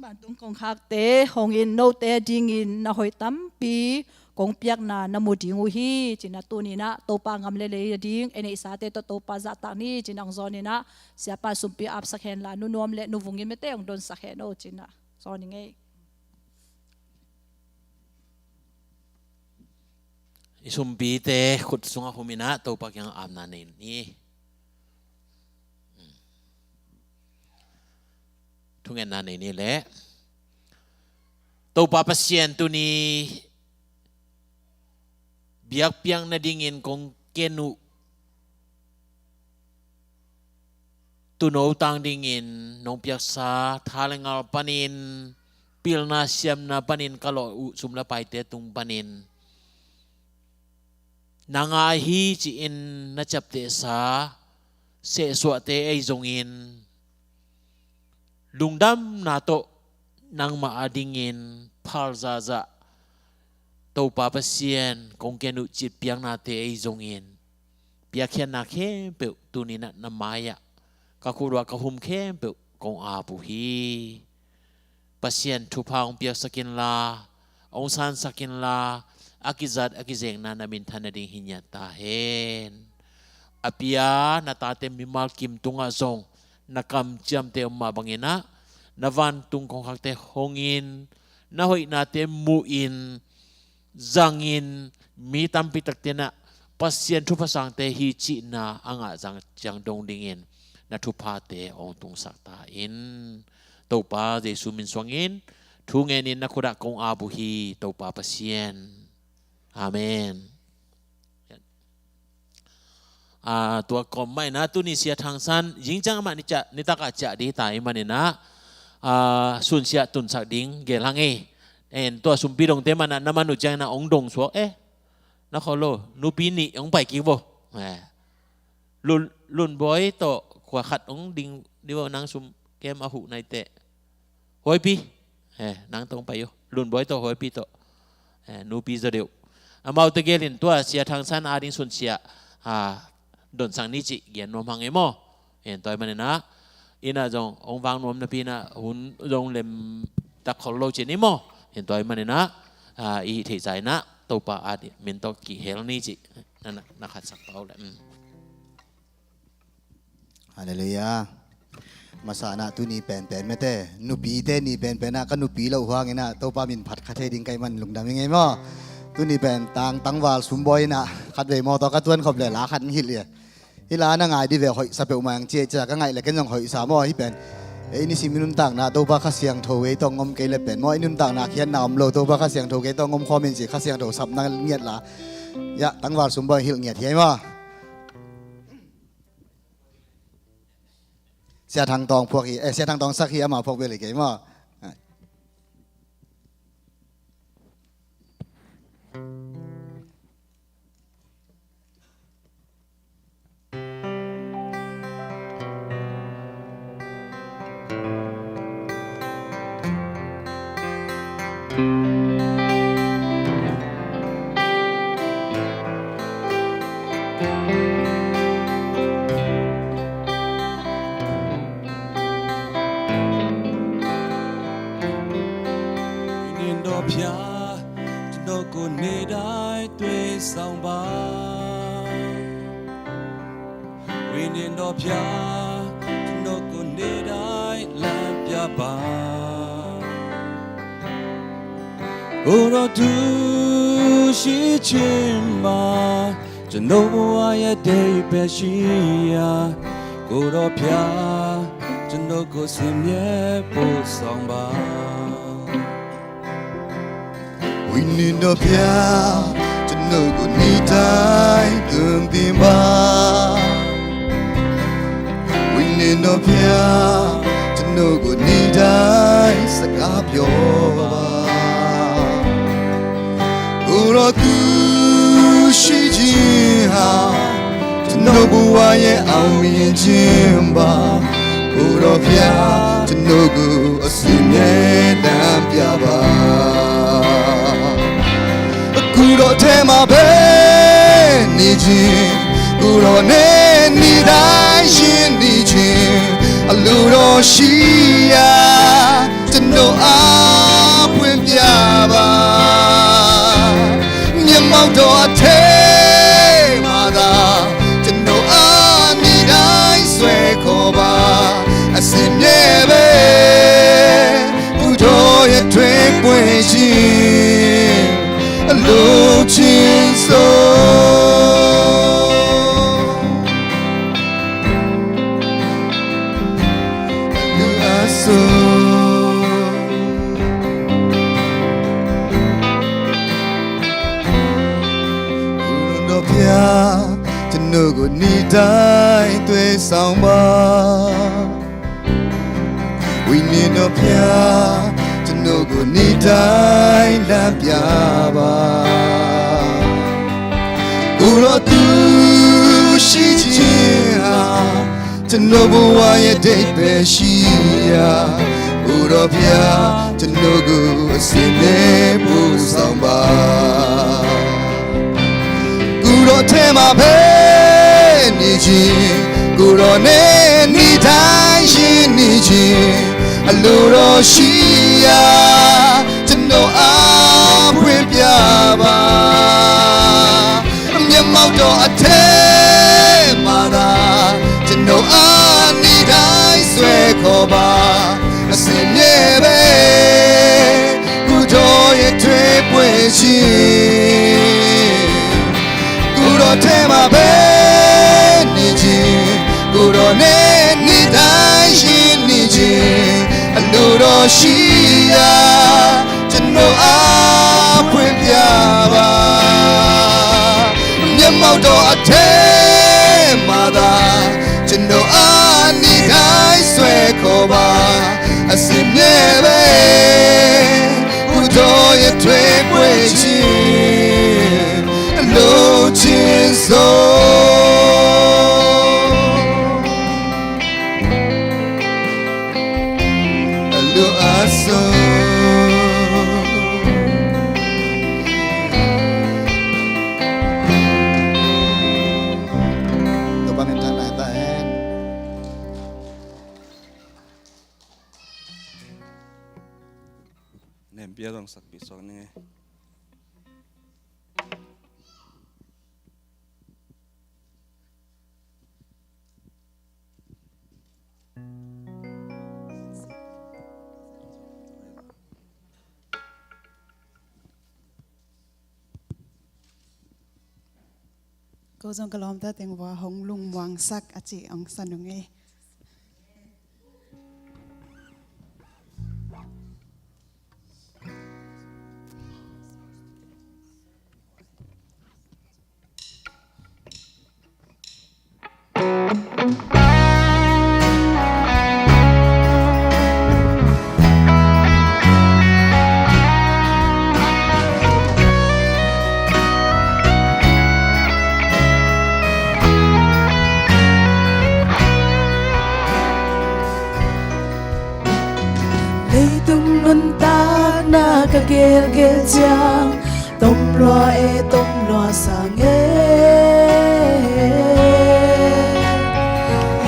Vantung kongkhakte hong in, note dingin na hoih tampi kong piakna na mu ding uh hi cinah tuninah Topa ngam le lei a ding e neihsate tawh Topa zahtak ni cinah ong zawn inah, siapa sumpi apsak hen la, Nu Nuam le Nu Vung in mate ong donsak hen o cinah zawn ing ei. I sumpite khut sungah hum inah Topa kiang apna nei ni. Thungetna nei ni leh. Topa Pasian, tuni biakpiak nadingin kong ken uh tuuno tang dingin nong piaksa tha le ngal panin, pilna siamna panin ka lawh uh sum le paite tung panin na ngah hi ci-in na ciaptehsa sehsuahte ei zongin, lungdamna tawh nangmah adingin phal zahzah Topa Pasian kong ken uh cih piaknate ei zongin, piakkhiatna khempeuh tuninah na mai-ah ka khut uah ka hum khempeuh kong ap uh hi. Pasian thupha hong piaksak inla, hong sansak inla, a kizat a kizekna na minthan nading hi ngiat ta hen. A pia na tate mimal kim tungah zong na kamciamte om mah banginah, na vantung kongkhakte hongin, na hoihnate muhin, zangin, mi tampi takte nah Pasian thupha sangte hi cihna a ngah zang ciang dong dingin na thuphate hong tungsak ta in. Topa Jesu min suangin thu ngenin na khut ah kong ap uh hi, Topa Pasian. Amen. Ah, tua kawm mah inah tuni Sia Thang San zingciang amah ni ciah, nitak ah ciah ding hi ta ahih maninah, ah, sunsiah tunsak ding gel hang ei. En, tua sumpi dongte mah nah na man uh ciangin ah hong dong suak e. Na khol lo, nupi nih hong pai kik vo. Eh. Lun, Lun Bawi tawh kua khat hong ding dih vo, nang sum kem a huh nai teh. Huaipi. Eh, nang tawh hong pai uh. Lun Bawi tawh, Huaipi tawh. Eh, nupi zaw deuh. Amaute gelin tua Sia Thang San ading sunsiah, ah, donsak ni cih gen nuam hang ei maw. En, tua ahih maninah, innah zong hong vak nuam napi inah hun zong lem tak khol lo cih ni maw. En, tua ahih maninah, ah, i hih theih zah inah Topa ading min tawh kihel ni cih na, na, na khatsak pah uh leh. Mm. Halleluiah. Masa nah tuni penpen mate, nupite ni penpen ah ka nupi loh huangin ah Topa min phat kha thei ding ka hih man lungdam ing ei maw. Tuni pen tang tangval sumbawi in ah khatvei mawtaw ka tuan khop le la khat in hilh hi. Hih la na ngai dih ve, hoihsa peuhmah ang ci ei cia ka ngaih le ken zong hoihsa maw hih pen. Ei nisim i nuntakna Topa Kha Siangtho ei tawh ngom kei le pen maw, i nuntakna khiatna om lo, Topa Kha Siangtho kei tawh ngom khawm in ci Kha Siangtho sapna ngiat la. Ya, tangval sumbawi hilh ngiat hi ei maw. Sia Thang Tawng phuak hi, eh, Sia Thang Tawng sak hi, amah phuak bel hi kei maw. Wi Hluttaw Phiat, ကျွန်တော်ကိုနေ့တိုင်းသွေးဆောင်ပါ။ ဝိညာဉ်တော်ဖျား ကျွန်တော်ကိုနေ့တိုင်းလမ်းပြပါ။ ကိုယ်တော်သူရှိခြင်းမှာ ကျွန်တော်ဘဝရဲ့အဓိပ္ပာယ်ရှိရာ ကိုယ်တော်ဖျား ကျွန်တော်ကိုစင်မြဲပို့ဆောင်ပါ။ ဝိညာဉ်တော်ဖျား ကျွန်တော်ကိုနေ့တိုင်းသွန်သင်ပါ။ ဝိညာဉ်တော်ဖျား ကျွန်တော်ကိုနေ့တိုင်းစကားပြောပါ။ ကိုယ်တော်သူရှိခြင်းဟာ ကျွန်တော်ဘဝရဲ့အောင်မြင်ခြင်းပါ။ ကိုယ်တော်ဖျား ကျွန်တော်ကိုအစင်မြဲလမ်းပြပါ။ ကိုယ်တော်ထဲမှာပဲနေခြင်း၊ ကိုယ်တော်နဲ့နေ့တိုင်းရင်းနေခြင်း၊ အလိုတော်ရှိရာ ကျွန်တော်အားဖွင့်ပြပါ။ မျက်မှောက်တော်အထဲမှာသာ ကျွန်တော်အားနေ့တိုင်းဆွဲခေါ်ပါ။ အစင်မြဲပဲ ကိုယ်တော်ရဲ့ထွေးပွေခြင်း အလိုချင်ဆုံး အလိုအဆုံး ကိုယ်တော်ဖျား ကျွန်တော်ကိုနေ့တိုင်းသွေးဆောင်ပါ။ ဝိညာဉ်တော်ဖျား ကျွန်တော်ကိုနေ့တိုင်းလမ်းပြပါ။ ကိုယ်တော်သူရှိခြင်းဟာ ကျွန်တော်ဘဝရဲ့အဓိပ္ပာယ်ရှိရာ ကိုယ်တော်ဖျား ကျွန်တော်ကိုအစင်မြဲပို့ဆောင်ပါ။ ကိုယ်တော်ထဲမှာပဲနေခြင်း၊ ကိုယ်တော်နဲ့နေ့တိုင်းရင်းနေခြင်း၊ အလိုတော်ရှိရာ ကျွန်တော်အားဖွင့်ပြပါ။ မျက်မှောက်တော်အထဲမှာသာ ကျွန်တော်အားနေ့တိုင်းဆွဲခေါ်ပါ။ အစင်မြဲပဲ ကိုယ်တော်ရဲ့ထွေးပွေခြင်း၊ ကိုယ်တော်ထဲမှာပဲနေခြင်း၊ ကိုယ်တော်နဲ့နေ့တိုင်းရင်းနေခြင်း၊ အလိုတော်ရှိရာ ကျွန်တော်အားဖွင့်ပြပါ။ မျက်မှောက်တော်အထဲမှာသာ ကျွန်တော်အားနေ့တိုင်းဆွဲခေါ်ပါ။ အစင်မြဲပဲ ကိုယ်တော်ရဲ့ထွေးပွေခြင်း အလိုချင်ဆုံး အလိုအဆုံး Topa min thang nai ta hen. Nempia zong sakpih suak ning ei. Ko zong ka lawmta teng vua hong lungmuangsak a ci ong sa nung ei. Leitung nuntakna ka gelgel ciang, tom lua e, tom lua sang e.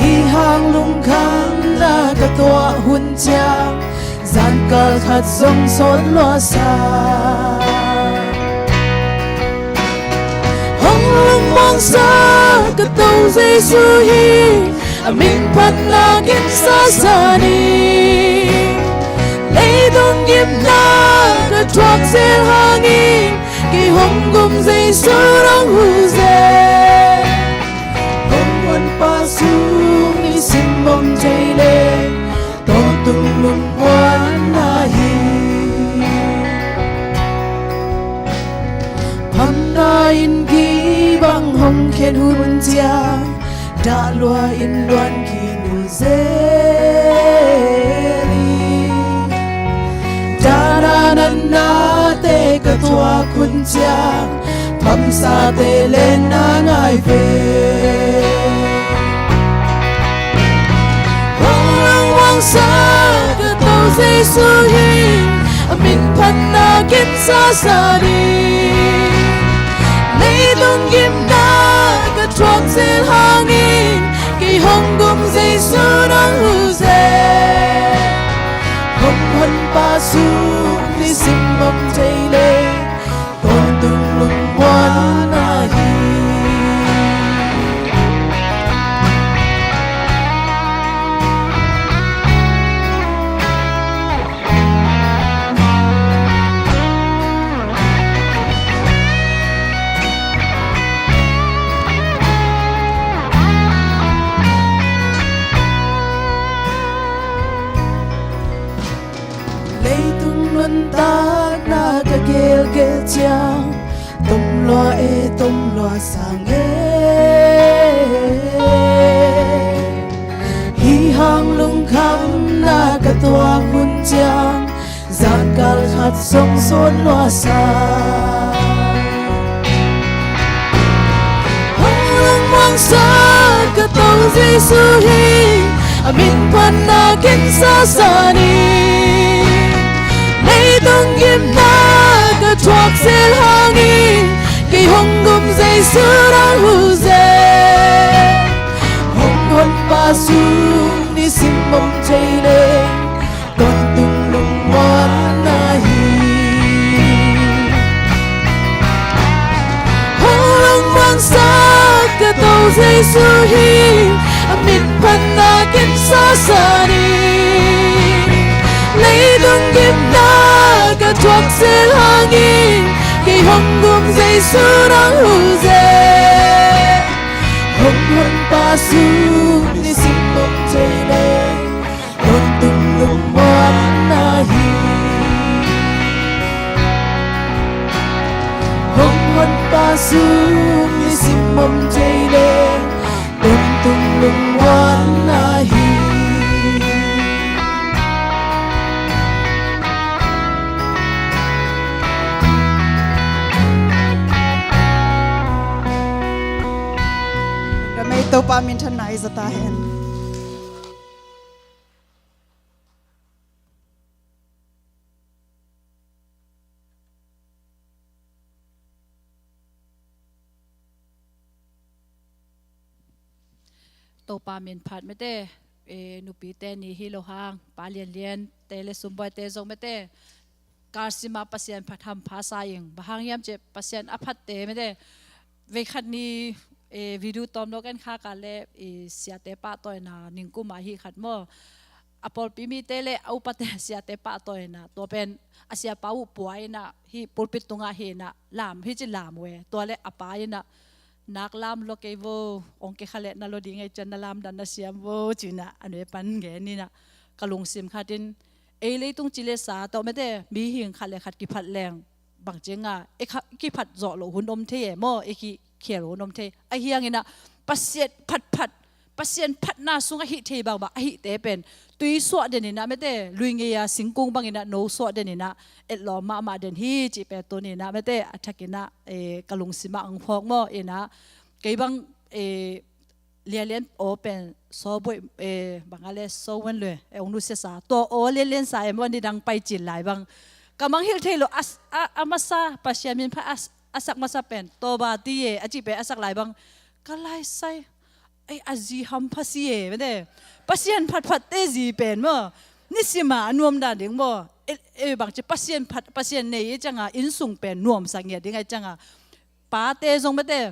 Hih hang lungkhamna ka tuah hun ciang, zan kal khat zong sawt lua sa. Hong lungmuangsak ka To Jesu hi, a min phatna kin sa sa ni. Leitung gimna ka thuak zel hangin, kei hong gum Jesu nong hu zel. Hong Honpa sung nisim bom thei leng, tawntung lungmuanna hi. Phamna in kibang hong khen hun ciang, dah lua in luan khin uh zel hi. Dahna natnate ka thuak hun ciang, phamsate lenna ngai ve. Hong lungmuangsak ka To Jesu hi, a min phatna kin sa sa ni. Leitung gimna ka thuak zel hangin, kei hong gum Jesu nong hu zel. Hong Honpa sung nisim bom thei leng, tawntung lungmuanna hi. Leitung nuntakna ka gelgel ciang, tom lua e, tom lua sang e. Hih hang lungkhamna ka tuak hun ciang, zan kal khat zong sawt lua sa. Hong lungmuangsak ka To Jesu hi, a min phatna kin sa sa ni. Leitung gimna ka thuak zel hangin, kei hong gum Jesu nong hu zel. Hong Honpa sung nisim bom thei leng, tawntung lungmuanna hi. Hong lungmuangsak ka To Jesu hi, a min phatna kin sa sa ni. Leitung gimna ka thuak zel hangin, kei hong gum Jesu nong hu zel. Hong Honpa sung nisim bom thei leng, tawntung lungmuanna hi. Hong Honpa sung nisim bom thei leng, tawntung lungmuanna hi. Ramei Topa minthanna i za ta hen. Topa min phat mete, e, nupite ni hi lo hang, Pa Lian Lian te le Sum Bawi te zong mete, kalsima Pasian phat hampha sa ing, bang hang hiam cih leh Pasian a phatte mete, vei khat ni, e, video tawm lo ken kha ka le, e, siate pahtawina ningkuma hi khat maw. A pawlpi mite le a upate siate pahtawina, tua pen a siapa uh pua ina hi pulpit tungah hi ina lam, hi ci lam uh e, tua le a pa ina Nak lam lua kei vo, ong ke kha leh na lua ding ei cian na lamdan na siam vo, ci-in ah a neu pan gen in ah ka lungsim khat in, ei leitung ci le sa tawh mete mihing khat le khat kiphat leng bang ciang a, e kha, kiphat zawh loh hun om thei e maw, e ki khial hun om thei. Ahi hangin ah Pasian phatphat, Pasian phatna sung ahih thei bangbang ahihte pen tui suah den in ah mete, lui ngei a singkung bangin ah no suah den in ah etlawm mahmah den hi cih pen tuni in ah mete a thakin ah, eh, ka lungsim ah ong phawk maw in ah. Kei bang, eh, lianlian aw pen sawbuai, eh, bang a le sawbuai le, eh, ong nusiasa tua aw lianlian sa em, wan ni dang pai cil lai bang ka mangngilh thei lo. A, a, a masa Pasian min pha a, a sak masa pen Toba ti e a cih pen a sak lai bang ka lai sai, ei, a zi hampha si e mete. Pasian phatphat te zi pen maw, nisim a a nuam dan ding maw. E, e, bang ci Pasian phat, Pasian nei e ciang a innsung pen nuamsa ngiat ding a ciang a, pate zong mete,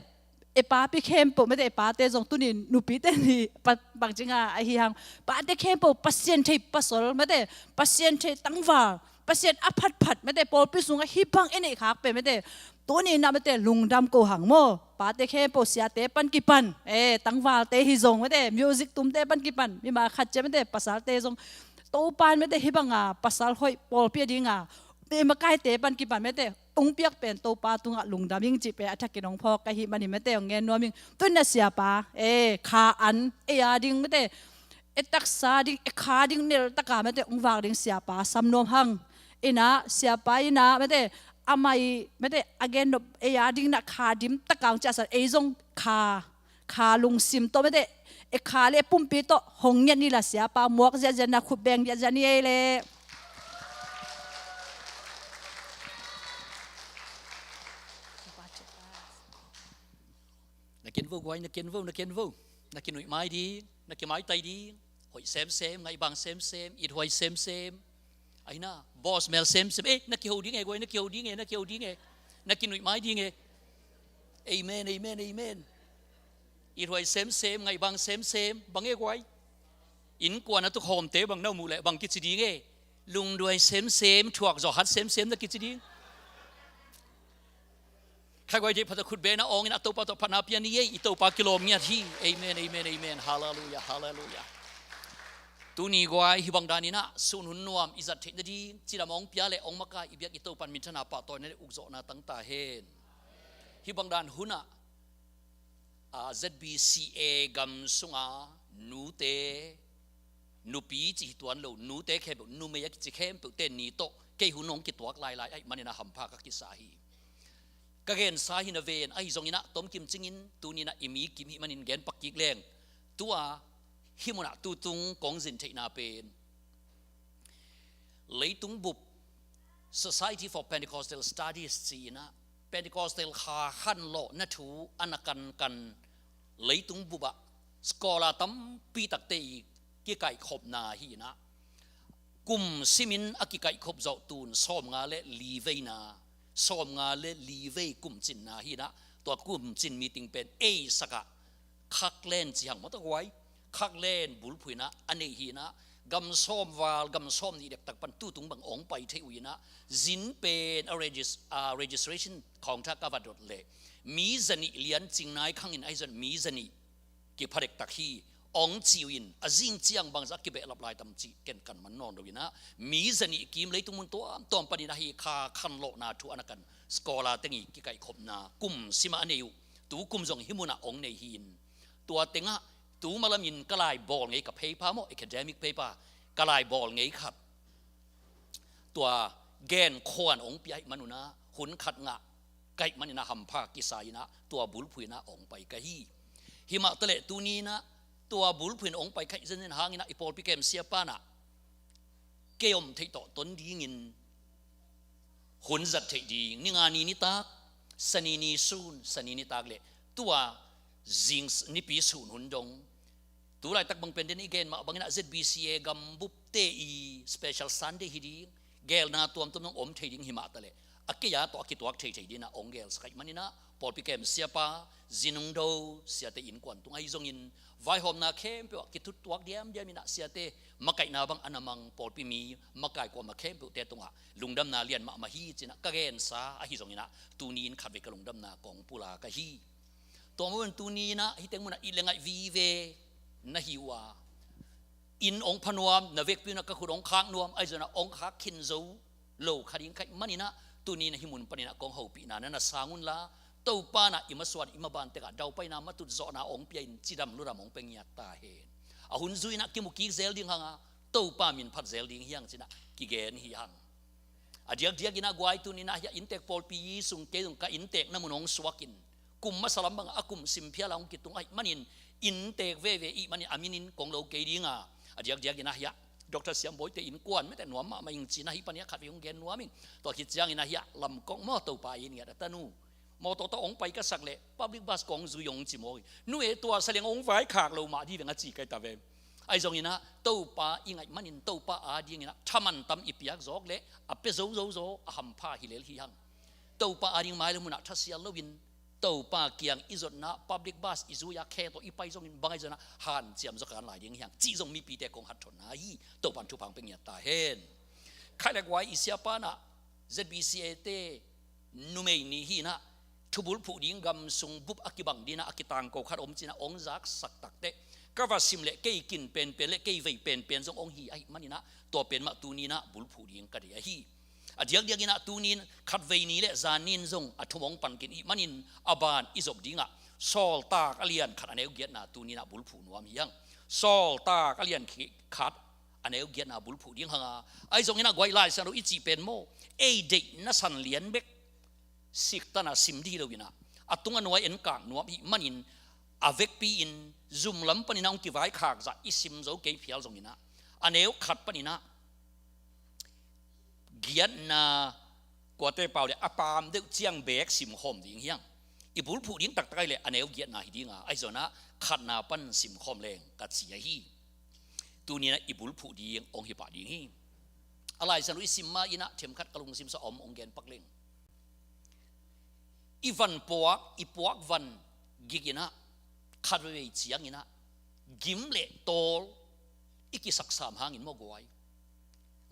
e papi khempeuh mete, e pate zong tuni nupite ni pa, bang ciang a ahi hang, pate khempeuh Pasian thei pasal mete, Pasian thei tangval, Pasian a phatphat mete, pawlpi sung a hih bang e neih khak pen mete, tuni in ah mete lungdam ko hang maw. Pate khempeuh siate pan kipan, eh, tangvalte hi zong mete, music tumte pan kipan, mimal khat ciat mete pasalte zong Topa in mete hih bang a pasal hoih pawlpi a ding a, eh, makaite pan kipan mete ong piak pen Topa tungah lungdam ing cih pen a thakin ong phawk ka hih manin mete ong gen nuam ing. Tuni in ah siapa, eh, kha an, eh, a ding mete, e taksa ding, e kha ding nel taka mete ong vak ding siapa sam nuam hang. In ah siapa in ah mete, amah i mete a gen nop, e a ding in ah kha dim taka ong ciahsan, ei zong kha, kha lungsim tawh mete, e kha le pumpi tawh hong ngiat ni la, siapa muak ziahziah na, khut beng ziahziah ni ei le. Na ken vo guai, na ken vo, na ken vo. Na kinuih mai ding, na kimaitai ding. Hoih semsem, ngaihbang semsem, ithuai semsem. Ahi na, boss mel semsem. Eh, na kiho ding e guai, na kiho ding e, na kiho ding e. Na kinuih mai ding e. Amen, amen, amen. Ithuai semsem, ngaihbang semsem. Bang e guai. Innkuan a tukhawmte bang na muh leh bang kici ding e. Lungduai semsem, thuak zawh hat semsem na kici ding. Khaguai deih phat a khut beng a awng in a Topa tawh phatna pia ni ei, i Topa kilawm ngiat hi. Amen, amen, amen. Halleluiah, halleluiah. Tuni guai hih bang dan in ah sun hun nuam i zat theih nading cidam a hong pia le hong makai i biak i Topa in minthanna, pahtawina le ukzawhna tang ta hen. Hih bang dan hun ah, ah, Z B C A gam sunga nute, nupi cih hi tuan lo, nute khempeuh, numei a kici khempeuhte ni tawh kei hun hong kituak lailai ahih manin a hampha ka kisa hi. Ka gensa hi na ven, ahi zongin ah tomkim cingin tuni in ah i mi kim hih manin gen pak kik leng. Tua hih munah tutung kong zin theihna pen leitung bup Society for Pentecostal Studies ci-in ah Pentecostal kha khanlawhna thu a na kankan leitung bup ah scholar tampi takte i kikaihkhopna hi in ah, kum simin a kikaihkhop zawh tun sawmnga le li veina, sawmnga le li vei kum cinna hi in ah, tua kum cin meeting pen ei sak ah Khaklen ci hang maw, tua guai. Khaklen bulphuh in ah a neih hi in ah, gam sawm val, gam sawm nih dektak pan tutung bang hong pai thei uh in ah, zin pen a regis-, a registration khawng thak ka va dot leh mi zanih lian cing nai khang in ahi zong mi zanih kipha dektak hi hong ci uh in, a zing ciang bangzah a kibehlap lai tam cih ken kan man nawn lo in ah, mi zanih kim leitung mun tuamtuam panin ahi kha khanlawhna thu a na kan scholar teng i kikaihkhopna kum sim ah a nei uh, tu kum zong hih munah hong nei hi in. Tua tengah tu malamin ka lai bawl ngei, ka paper maw, academic paper, ka lai bawl ngei khat, tua genkhuan hong pia ahih manun ah hun khat ngah ka hih manin ah hampha kisa in ah tua bulphuh in ah hong pai ka hi. Himah taleh tuni in ah tua bulphuh in hong pai ka hih zenzen hangin ah i pawlpi kem siapa in ah kei om theih tawh ton dingin hun zat theih ding, ninga ni nitak, sani ni sun, sani nitak le tua zing s-, nipi sun hun dong. Tu laitak bang pen den i gen mah bangin ah Z B C A gambupte i special Sunday hi ding, gelna tuamtuam dong om thei ding himah taleh a kei a tawh a kituak theithei dingin ah hong gelsak ahih manin ah pawlpi kem siapa, zinungdo, siate innkuan tung ahi zongin vaihawmna khempeuh ah kithutuak diamdiam in ah siate makaihna bang a na mang pawlpi mi makai kuamah khempeuhte tungah lungdamna lian mahmah hi ci-in ah ka gensa ahi zongin ah tuni in khatvei ka lungdamna kong pulak ka hi. Tua mah bangin tuni-in ah hih teng munah it le ngaih vive na hi uh a, inn hong pha nuam, na vekpi-in ah ka khut hong khak nuam, ahi zongin ah hong khak khin zo lo kha ding ka hih manin ah, tuni-in ah hih mun panin ah kong hopihna na na sang un la, Topa in ah i masuan i maban tek ah daupaina, matut zawhna hong pia-in cidam ludam hong pia ngiat ta hen. A hun zui-in ah kimu kik zel ding hang a, Topa min phat zel ding hi hang ci-in ah kigen hi hang. A diakdiakin ah guai, tuni-in ah hiah inntek pawlpi sung kei zong ka inntekna mun hong suakin, kum masa lam bang a kum sim phial a hong kitung ahih manin, inntek veve i hih manin a minin kong lo kei ding a, a diakdiakin ah hiah Doctor Siam Bawite innkuan mete nuam mahmah ing ci-in ah hih panin ah khatvei hong gen nuam ing. Tua khit ciangin ah hiah Lamkok maw, Topa in ngiat a tanu mawtaw tawh hong pai ka sak leh public bus kong zui hong ci mawk hi. Nu e, tua sa leng hong vaikhak lo mah ding veng a ci ka hi ta ve. Ahi zongin ah Topa i ngaih manin Topa adingin ah thaman tam i piak zawk leh a pia zo zo zaw a hampha hi lel hi hang. Topa ading mai le munah thasial loin Topa kiang i zotna, public bus i zui a, khe tawh i pai zongin bang ahi zongin ah hanciam zaw kan lai ding hi hang cih zong mipite kong hatthotna hi. Topa in thupha hong pia ngiat ta hen. Khai le guai, i siapa in ah Z B C A te numei nih hi-in ah thubulphuh ding gam sung bup a kibang ding in ah a kitangko khat om ci-in ah hong zaksak takteh, ka va sim leh kei kin penpen leh kei vei penpen zong hong hi ahih manin ah, tua pen mah tuni-in ah bulphuh ding ka deih ahi. A diakdiakin ah tuni-in khatvei ni leh zan ni-in zong a thum hong pan khin ahih manin, a ban i zop ding ah Sawltak a lian khat a neu giatna tuni-in ah bulphuh nuam hi hang. Sawltak a lian khi-, khat a neu giatna bulphuh ding hang a, ahi zongin ah guai, Lai Siangtho i cih pen maw, ei deihna san lian bek siktan a sim ding hi loin ah, a tung a nuai en kak nuam ahih manin, a vekpi-in zum lam panin ah hong kivaikhak zah i sim zo kei phial zongin ah, a neu khat panin ah giatna, kuate pau leh a paam deuh ciang beek simkhawm ding hi hang. I bulphuh ding taktak ahih leh a neu giatna hi ding a, ahi zongin ah khatna pan simkhawm leng ka ci ahi. Tuni-in ah i bulphuh ding hong hi pah ding hi. A Lai Siangtho i sim ma-in ah themkhat ka lungsim sung a om hong gen pak leng. I van puak, i puak van gik in ah, khat veivei ciangin ah gim leh tawl i kisak sam hangin maw guai,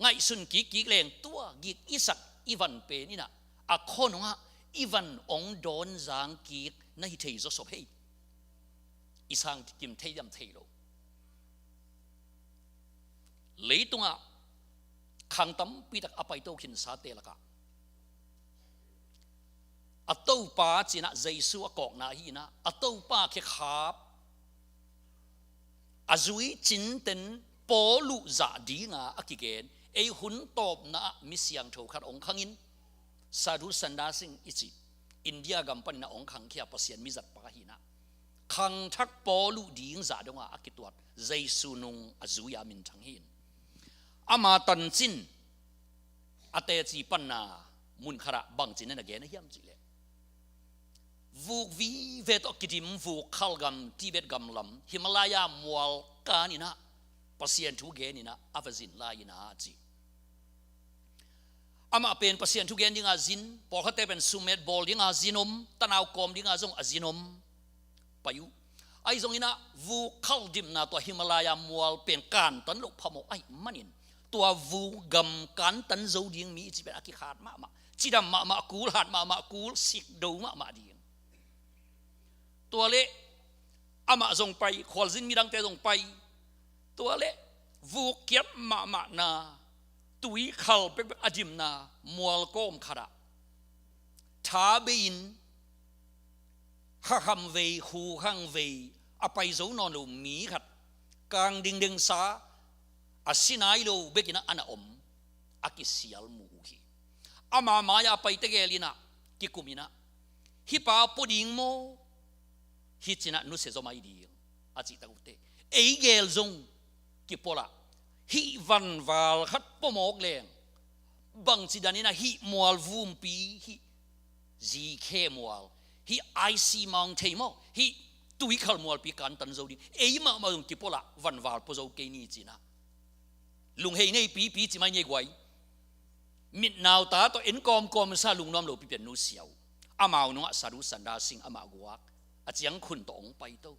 ngaihsun kikkik leng tua gik i sak i van pen in ah a khawnung ah i van hong dawn zang kik na hi thei zawsop hei. I sang kim thei diam thei lo. Leitungah khang tampi tak a paito khinsate lakah a Topa ci-in ah Jesu a kawkna hi-in ah, a Topa khekhap a zui cinten Paul uh zah ding a a kigen, ei hun tawpna ah mi siangtho khat hong khangin, Sadhu Sundar Singh i cih, India gam panin ah hong khangkhia Pasian mizatpa hi-in ah, khangthak Paul uh ding zah dong a a kituat Jesu nung a zui a minthang hi-in, ama tancin a teci panna mun khat ah bangci-in a na gen a hiam cih leh, vuk vive tawh kidim vuk khal gam, Tibet gam lam, Himalaya mual kan in ah Pasian thu gen in ah a va zin lai in ah ci. Amah pen Pasian thu gen ding a zin, pawlkhatte pen summet bawl ding a zin om, tanau kawm ding a zong a zin om pai uh. Ahi zongin ah vuk khal dimna tua Himalaya mual pen kantan loh phamawh ahih manin, tua vuk gam kantan zo ding mi i cih pen a kikhat mahmah, cidam mahmah kul, hat mahmah kul, sikdo mahmah ding. Tua leh amah zong pai, khualzin midangte zong pai. Tua leh vuk kiat mahmahna, tui khal bekbek a dimna mual kawm khat ah tha bei-in, khakham vei, khukhang vei, a pai zo nawn lo mi khat, kang dingdengsa, a si nai lo bekin ah a na om, a kisial mu uh hi. Ama mai-ah a pai tegel in ah, kikum in ah, "Hih pa pua ding maw? Hih ci-in ah nusia zaw mai ding," a cih tak uh teh, ei gel zong kipualah, hih vanval khat pua mawk leng, bangci dan in ah hih mual vumpi, hih zikhe mual, hih icy mountain maw, hih tuikhal mualpi kantan zo ding, ei mahmah zong kipualah vanval pua zo kei ni ci-in ah, lunghei nei pipi ci mai ni ei guai. Mitnauta tawh en kawmkawm sa, lungnuam lo pipi a nusia uh. Amau nungah Sadhu Sundar Singh amah guak, a ciangkhun tawh hong paito.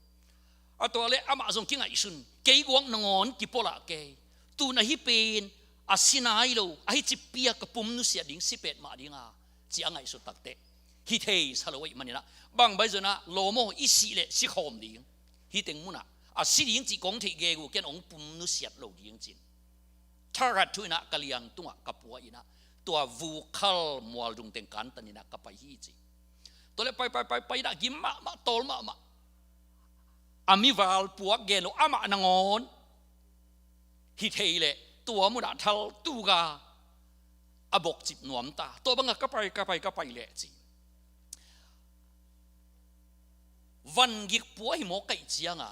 A tua leh amah zong kingaihsun, kei guak nangawn kipualah kei, tu-in ah hih pen a si nai lo, ahi cih pi-a ka pum nusia ding, si pet mah ding a, ci a ngaihsut takteh, Hi thei sa lo ahih manin ah, bang bai zong ah lawm aw, i sih leh si khawm ding. Hih teng mun ah a si ding cih kong theih gegu ken hong pum nusiat lo ding ci-in, thahat thu in ah ka liang tungah ka pua in ah, tua vukhal mualdung teng kantan in ah ka pai hi ci. Tua leh pai pai pai pai in ah gim mahmah, tawl mahmah. A mival puak gen lo, amah nangawn hi thei leh tua mun ah thal tuk a, a bokcip nuam ta. Tua bang a ka pai, ka pai, ka pai leh ci. Vangik pua hi mawk ka hih ciang a,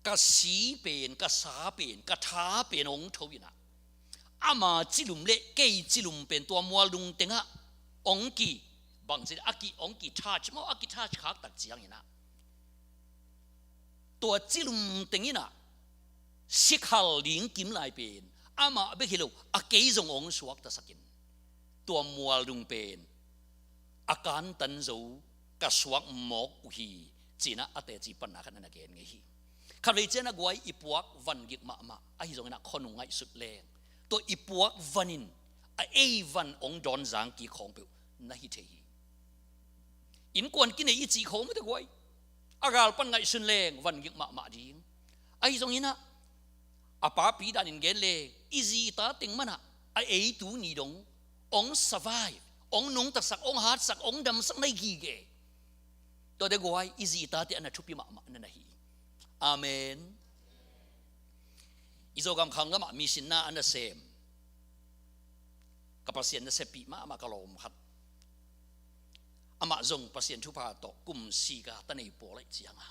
ka si pen, ka sa pen, ka tha pen hong tho in ah, ama cilum leh kei cilum pen tua mualdung teng ah hong ki, bangci a ki, hong ki touch maw, a ki touch khak tak ciangin ah, tua cilum teng in ah si khal ding kim lai pen amah bek hi lo, a kei zong hong suaktasak in, tua mualdung pen a kantan zo, ka suak mawk uh hi, ci-in ah a teci panna khat na na gen ngei hi. Khatvei ciang ah guai, i puak vangik mahmah, ahi zongin ah khuanung ngaihsut leng, tua i puak van in a ei van hong dawn zang kik khawng peuh na hi thei hi. Innkuan kinei i cih khawng uh teh guai, a gal pan ngaihsun leng vangik mahmah ding. Ahi zongin ah, a papi danin gen leng, i zi i ta teng man ah a ei tu ni dong hong survive, hong nungtasak, hong hatsak, hong damsak na hi gige. Tua teh guai, i zi i tate a na thupi mahmah na na hi. Amen. I Zogam khang lamah mission na a na sem, ka Pasian naseppih mahmah ka lawm khat, amah zong Pasian thupha tawh kum sik a ta nei pawl ahih ciang a,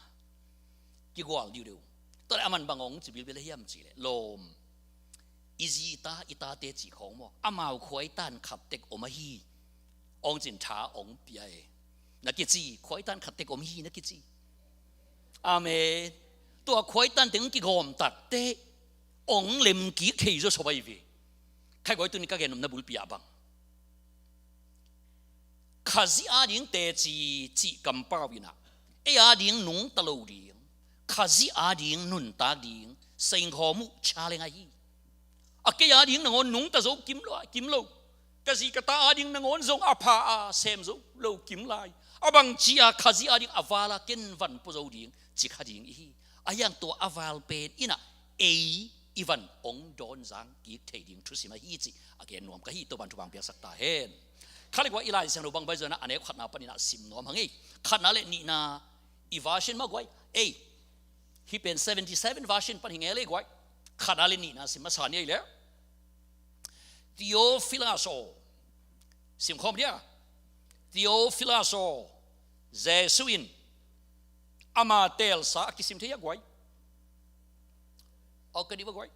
kigual diudeu. Tua leh aman bang hong ci bilbil hiam cih leh, lawm, i zi i ta, i tate cih khawng maw, amau khuaitan khat tek om ahi, hong ci-in tha hong pia e. Na kici, khuaitan khat tek om hi na kici. Amen. Tua khuaitan teng kigawm tak teh hong lem kik thei zaw sawm ahi ve. Khai guai, tuni ka gen nopna bulpi ah bang, Khazih ading teci cih kampau in ah, ei ading nungta lo ding, Khazih ading nuntak ding, saing khawm uh challenge ahi. A kei ading nangawn nungta zo kim lo, kim lo. Ka zi ka ta ading nangawn zong a pha a sem zo lo kim lai. A bangci a Khazih ading a val a ken van pua zo ding, ci kha ding i hi. A hiang tua a val pen in ah ei i van hong dawn zang kik thei ding thusim ahi cih a gen nuam ka hi. Topan thupha piaksak ta hen. Kha leh guai, i Lai Siangtho bang bai zong ah a neu khatna panin ah sim nuam hang ei. Khatna leh nihna i version mah guai. Ei, hih pen seventy seven version pan hi ngei leh guai. Khatna leh nihna sim masa ni ei leh. Theophilus aw. Sim khawm dia. Theophilus aw. Jesu in ama teelsa a kisim thei a guai. Aw ka dih va guai.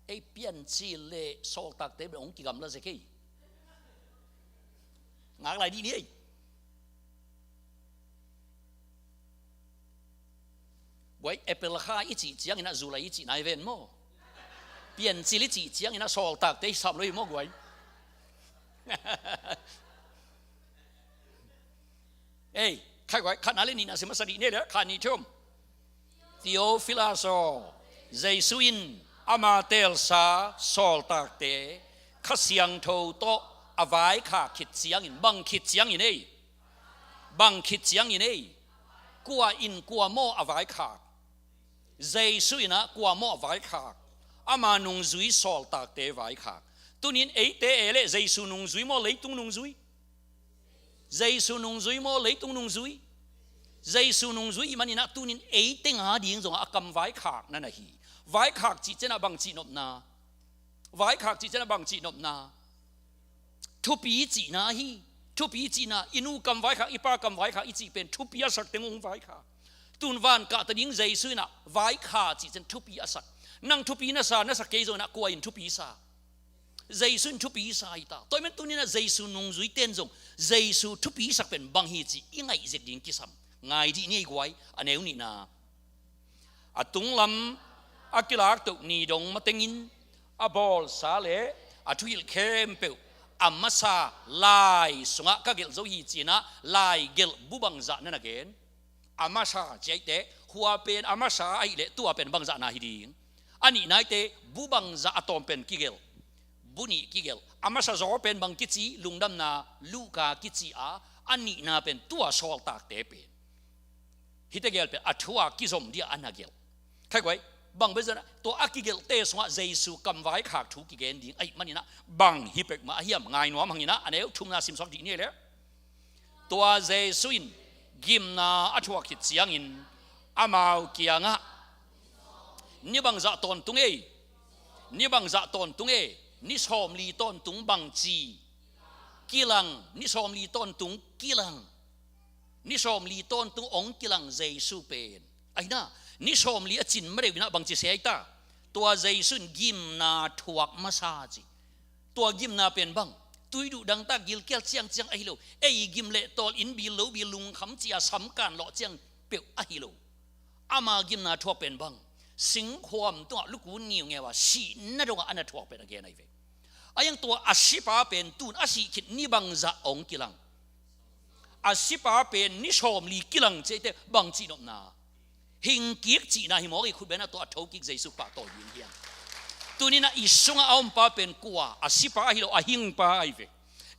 Ei, Piancil leh Sawltakte bel hong kigamla zek ei. Ngak lai dih ni ei. Guai, April kha i cih ciangin ah July i cih nai ven maw. Piancil i cih ciangin ah Sawltakte i sam lo hi maw guai. Ei, khai guai, khatna leh nihna sim masa dih ni ei leh, khat, nih, thum. Theophilus aw, Jesu in ama teelsa sawltakte Kha Siangtho tawh a vaikhak khit ciangin, bang khit ciangin ei? Bang khit ciangin ei? Kua in kua maw a vaikhak? Jesu in ah kua maw a vaikhak? Ama nungzui sawltakte vaikhak. Tunin eite e leh Jesu nungzui maw, leitung nungzui? Jesu nungzui maw, leitung nungzui? Jesu nungzui i hih manin ah tunin ei teng ading zong ah a kam vaikhak na na hi. Vaikhak cih ciang ah bang cih nopna? Vaikhak cih ciang ah bang cih nopna? Thupi cihna hi. Thupi cihna, i nu kam vaikhak, i pa kam vaikhak i cih pen thupi a sak teng hong vaikhak. Tun van kahta ding Jesu in ah vaikhak cih ciang thupi a sak. Nang thupi na sa, na sak kei zongin ah kua in thupi sa? Jesu in thupi sa hi ta. Tua ahih manin tunin ah Jesu nungzuite in zong Jesu thupi sak pen bang hi cih i ngaih zek ding kisam. Ngai dih ni ei guai, a neu nihna. A tunglam a kilaktoh ni dong matengin a bawlsa leh a thuhilh khempeuh a masa lai sungah ka gelh zo hi ci-in ah laigelh bu bangzah na na gen? A masa ci-a ahih teh, hua pen a masa ahih leh tua pen bangzahna hi ding? A nihna ahih teh bu bangzah a tawm pen kigelh? Bu nih kigelh. A masa zaw pen bang kici? Lungdamna, Luka kici a, A nihna pen tua sawltakte pen hihte gel pen a thu a kizom ding a na gelh. Khai guai, bang bek zia, tua a kigelhte sungah Jesu kamvaikhak thu kigen ding ahih manin ah bang hi pek mah a hiam ngai nuam hang in ah, a neu thumna simsuak dih ni le. Tua Jesu in gimna a thuak khit ciangin amau kiangah, "Ni bangzah tawntung ei? Ni bangzah tawntung ei? Ni sawmli tawntung bangci kilang, ni sawmli tawntung kilang, ni sawmli tawntung ong kilang Jesu pen." Ahi na, ni sawmli a cin ma deuh in ah bangci sia hi ta? Tua Jesu in gimna thuak masa ci. Tua gimna pen bang? Tuiduh dangtak gilkial ciangciang ahi lo. Ei gim le tawl, inn bil lo bil, lungkham ci a samkan lawh ciang peuh ahi lo. Ama gimna thuak pen bang? Singkhuam tungah lukun ngiungeu a sihna dongah a na thuak pen a gen ahi ve. A hiang tua a sipa pen tun a sih khit ni bangzah ong kilang? A sipa pen ni sawmli kilang ci eite bang cihnopna? Hingkik cihna hi mawk hi. Khut beng in ah tua a thokik Jesu pahtawi ding hiam? Tuni in ah i sungah a ompa pen kua? A sipa ahi lo, a hingpa ahi ve.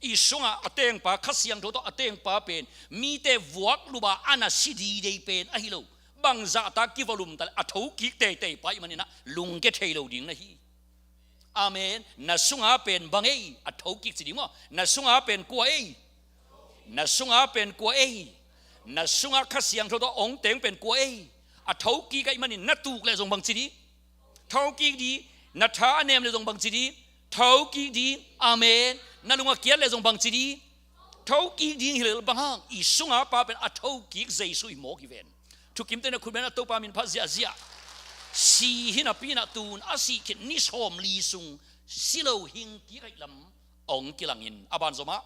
I sungah a tengpa, Kha Siangtho tawh a tengpa pen mite vuak lup a a na si didei pen ahi lo. Bangzah ta kivalum ta le a thokik teitei pa ahih manin ah lungke thei lo ding na hi. Amen. Na sunga pen bang ei? A thokik ci ding maw? Na sunga pen kua ei? Na sunga pen kua ei? Na sunga Kha Siangtho tawh ong teng pen kua ei? A thokik ahih manin na tuk le zong bang ci ding? Thokik ding. Na tha a nem le zong bang ci ding? Thokik ding. Amen. Na lung a kiat le zong bang ci ding? Thokik ding hi lel. Bang hang? I sunga pa pen a thokik Jesu hi mawk hi ven. Thukimte na khut beng in ah Topa min phat ziahziah. Si hi napi in ah tun a sih khit ni sawmli sung si lo hingkik ahih lam ong kilang in, a ban zom ah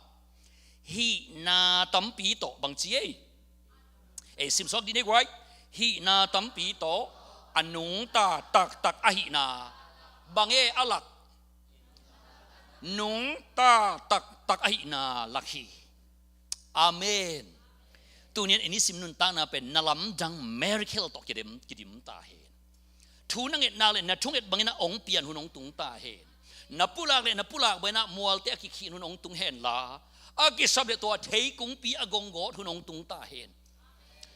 hihna tampi tawh bang ci ei? Ei simsuak dih ni guai. Hihna tampi tawh a nungta taktak ahihna. Bang e a lak? Nungta taktak ahihna lak hi. Amen. Tuni in i nisim nuntakna pen na lamdang miracle tawh kidim, kidim ta hen. Thu na nget nak le na thunget bangin ah ong pian hun ong tung ta hen. Na pulak le na pulak bangin ah mualte a kikhin hun ong tung hen la, a kisap le tua theikungpi a gonggawt hun ong tung ta hen.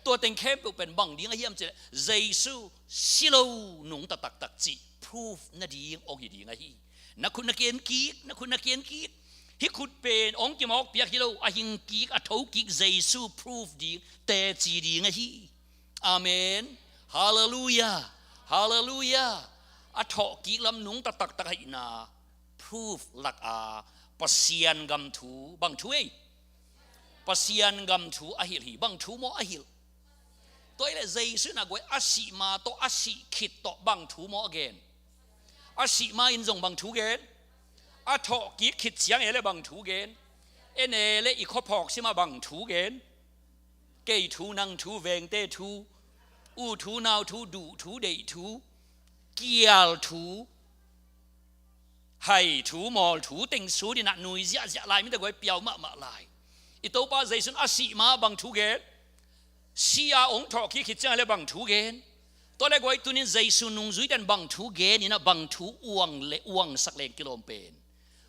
Tua teng khempeuh pen bang ding a hiam cih leh Jesu si lo nungta taktak cih proof nading ong hi ding ahi. Na khut na kian kik, na khut na kian kik. Hih khut pen ong kimawk piak hi lo, a hingkik, a thokik Jesu proof ding, teci ding ahi. Amen. Halleluiah. Halleluiah. A thawhkik lam nungta taktak ahihna proof lak a, Pasian gam thu, bang thu ei? Pasian gam thu a hilh hi. Bang thu maw a hilh? Tua hi leh Jesu in a guai a sih ma tawh a sih khit tawh bang thu maw a gen? A sih ma in zong bang thu gen? A thawhkik khit ciang e le bang thu gen? En e le i khuaphawk sim ah bang thu gen? Kei thu, nang thu, vengte thu, u thu, nau thu, duh thu, deih thu, kial thu, hai thu, mawl thu teng sut in ah nui ziahziah lai, mite guai piau mahmah lai. I Topa Jesu in a sih ma bang thu gen? Si a ong thawhkik khit ciang le bang thu gen? Tua le guai tunin Jesu nungzuite in bang thu gen in ah bang thu uang le uangsak leng kilawm pen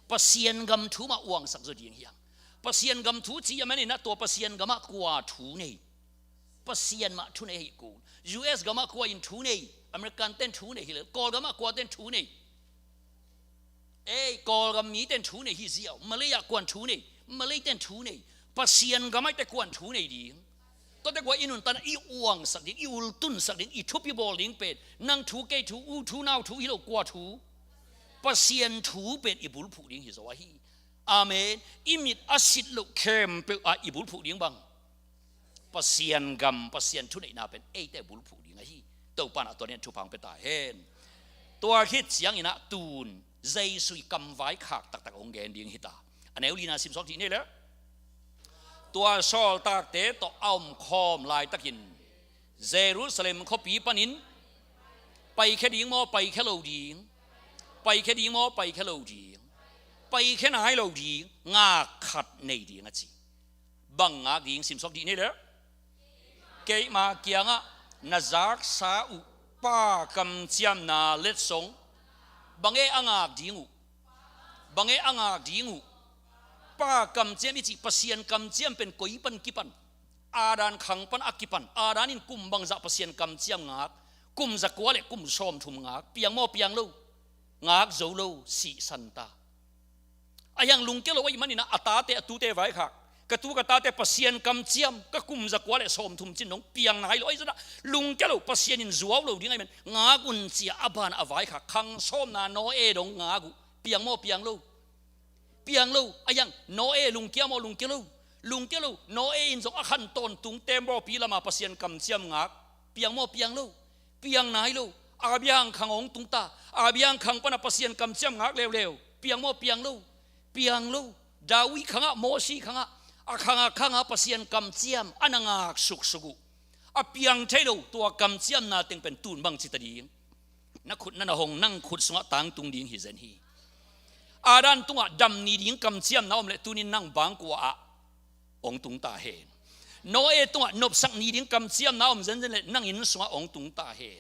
Pasian gam thu mah uangsak zaw ding hiam? Pasian gam thu ci a man in ah tua Pasian gam ah kua thu nei? Pasian mah thu nei hi kul. U S gam ah kua in thu nei? American ten thu nei hi lel. Kawlgam ah kua ten thu nei? Ei, Kawlgam mi ten thu nei hi ziau. Malay ah kuan thu nei? Malay ten thu nei. Pasian gam ah te kuan thu nei ding? Tuate kua i nuntakna i uangsak ding, i ultunsak ding, i thupi bawl ding pen nang thu, kei thu, u thu, nau thu hi lo, kua thu? Pasian thu pen i bulphuh ding hi zaw ahi. Amen. I mit a sit loh khempeuh ah i bulphuh ding bang? Pasian gam, Pasian thuneihna pen eite bulphuh ding ahi. Topa in ah tua nen thupha hong pia ta hen. Tua khit ciangin ah tun Jesu i kamvai khak taktak hong gen ding hi ta. A neu lina simsuak dih ni le. Tua sawltakte tawh a omkhawm laitakin Jerusalem khuapi panin, paikhia ding maw, paikhia lo ding? Paikhia ding maw, paikhia lo ding? Paikhia nai lo ding, ngak khat nei ding a ci. Bang ngak ding simsuak dih ni le. Keima kiangah na zaksa uh Pa kamciamna letsong bang e a ngak ding uh? Bang e a ngak ding uh? Pa kamciam i cih Pasian kamciam pen koi pan kipan? Adam khang pan a kipan. Adam in kum bangzah Pasian kamciam ngak? Kum zakua le kum sawmthum ngak. Piang maw, piang lo? Ngak zo lo, sihsan ta. Ahi hang lungkia lo ahih manin ah a tate, a tute vaikhak. Ka tu ka tate Pasian kamciam, ka kum zakua le sawmthum cin dong piang nai lo. Ahi zongin ah lungkia lo, Pasian in zuau lo ding ahih man ngak un ci-a a ban a vaikhak. Khang sawmna Noah dong ngak uh. Piang maw, piang lo? Piang lo. Ahi hang Noah lungkia maw, lungkia lo? Lungkia lo. Noah in zong a khan tawntung teembaw pi lam ah Pasian kamciam ngak? Piang maw, piang lo? Piang nai lo. Abraham khang hong tung ta. Abraham khang pan a Pasian kamciam ngak leuleu. Piang maw, piang lo? Piang lo. David khang ah, Mosi khang ah, a khang a khang ah Pasian kamciam a na ngak suksuk uh. A piang thei lo, tua kamciamna teng pen tun bang ci ta ding? Na khut na na hong, nang khut sungah tangtung ding hi zen hi. Adam tungah dam ni ding kamciamna om leh tuni-in nang bangkua ah hong tung ta hen. Noah tungah nopsak ni ding kamciamna om zenzen leh nang inn sungah hong tung ta hen.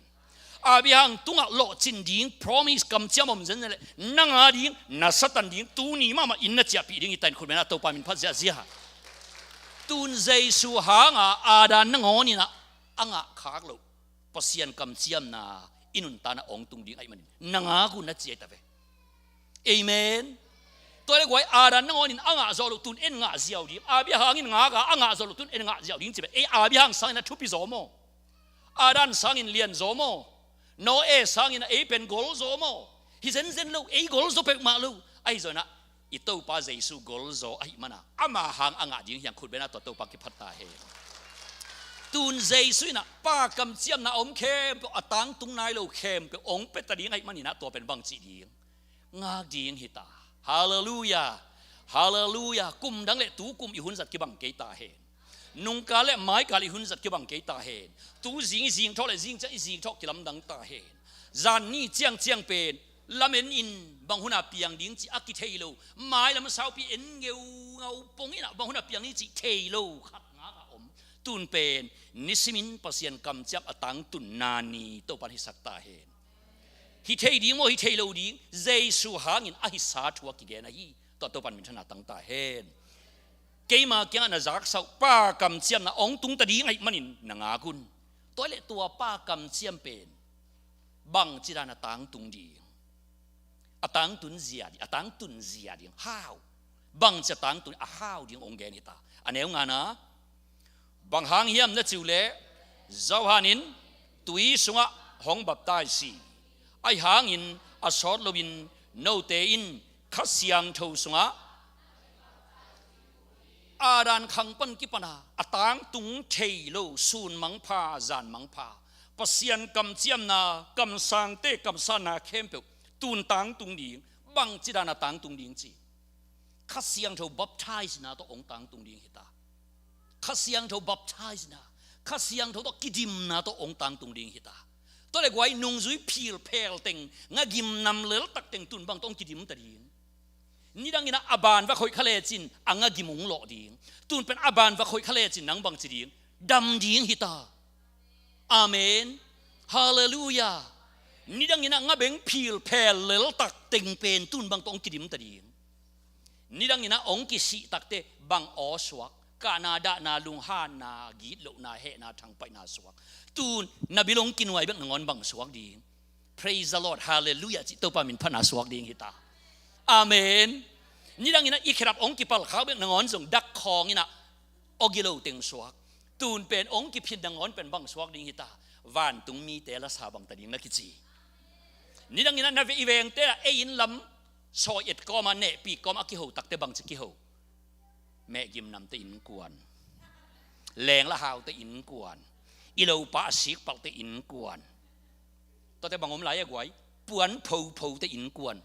Abraham tungah lawhcin ding promise kamciam om zenzen leh nang a ding, na Satan ding, tuni mahmah inn na ciahpih ding hi ta in, khut beng a Topa min phat ziahziah. Tun Jesu hanga Adam nangawn in ah a ngah khak loh Pasian kamciamna i nuntakna ah hong tung ding ahih manin na ngak un na ci ahi ta ve. Amen. Tua leh guai, Adam nangawn in a ngah zawh loh tun en ngah ziau ding. Abraham in ngak a, a ngah zawh loh tun en ngah ziau ding ci ve. Ei Abraham sangin a thupi zaw maw? Adam sangin lian zaw maw? Noah sangin a ei pen gol zaw maw? Hi zenzen lo, ei gol zaw peuhmah lo. Ahi zongin ah i Topa Jesu gol zaw ahih manin ah ama hang a ngah ding hi hang, khut beng a tua Topa kiphat ta hen. Tun Jesu in ah Pa kamciamna a om khempeuh, a tangtung nai lo khempeuh hong pia ta ding ahih manin ah tua pen bang ci ding? Ngak ding hi ta. Halleluiah. Halleluiah. Kum dang le tu kum i hun zat kibang kei ta hen. Nungkal le maikal i hun zat kibang kei ta hen. Tu zing i zing thawh le zing ciang i zing thawh kilamdang ta hen. Zan ni ciangciang pen lamen in bang hun a piang ding cih a kithei lo. Mailam saupi en ngeungau pong in ah bang hun a piang ding cih thei lo khat ngak a om. Tun pen nisimin Pasian kamciam a tangtunna ni Topan hisak ta hen. Hi thei ding maw, hi thei lo ding, Jesu hangin a hisa thu a kigen ahi. Tua Topan minthanna tang ta hen. Keima kiangah na zaksa uh Pa kamciamna hong tung ta ding ahih manin na ngak un. Tua leh tua Pa kamciam pen bangci dan a tangtung ding? A tangtun zia ding, a tangtun zia ding. How? Bangci a tangtun, a how ding hong gen hi ta. A neu ngana, bang hang hiam na cih uh leh, Johan in tui sungah hong baptize hi. Ahi hangin a sawt loin note in Kha Siangtho sungah Adam khang pan kipana a tangtung thei lo sun mangpha, zan mangpha, Pasian kamciamna, kamsangte kamsanna khempeuh tun tangtung ding. Bangci dan a tangtung ding ci? Kha Siangtho baptize na tawh hong tangtung ding hi ta. Kha Siangtho baptize na, Kha Siangtho tawh kidimna tawh hong tangtung ding hi ta. Tua leh guai, nungzui philphel teng, ngagim nam leltak teng tun bang tawh hong kidim ta ding? Nidangin ah a ban va khoih kha lecin a ngagim hong lawh ding. Tun pen a ban va khoih kha lecin nang bangci ding? Dam ding hi ta. Amen. Halleluiah. Nidangin ah ngabeng philphel leltak teng pen tun bang tawh hong kidim ta ding? Nidangin ah hong kisih takte bang aw suak? Kahna, dahna, lunghanna, gitlohna, hehna, thangpaihna suak. Tun na bil hong kinuai bek nangawn bang suak ding? Praise the Lord, halleluiah cih Topa min phatna suak ding hi ta. Amen. Nidangin ah i khedap hong kipalkhak bek nangawn zong dak khawngin ah aw gilo teng suak. Tun pen hong kiphin nangawn pen bang suak ding hi ta? Vantung mite lasa bang ta ding na kici. Nidangin ah na ve i vengte ah ei inn lam sawi et kawma, nehpih kawma a kiho takte bangci kiho? Mehgim namte innkuan, lengla haute innkuan, i lopa a sikpalte innkuan. Tuate bang om lai a guai? Puan phophote innkuan.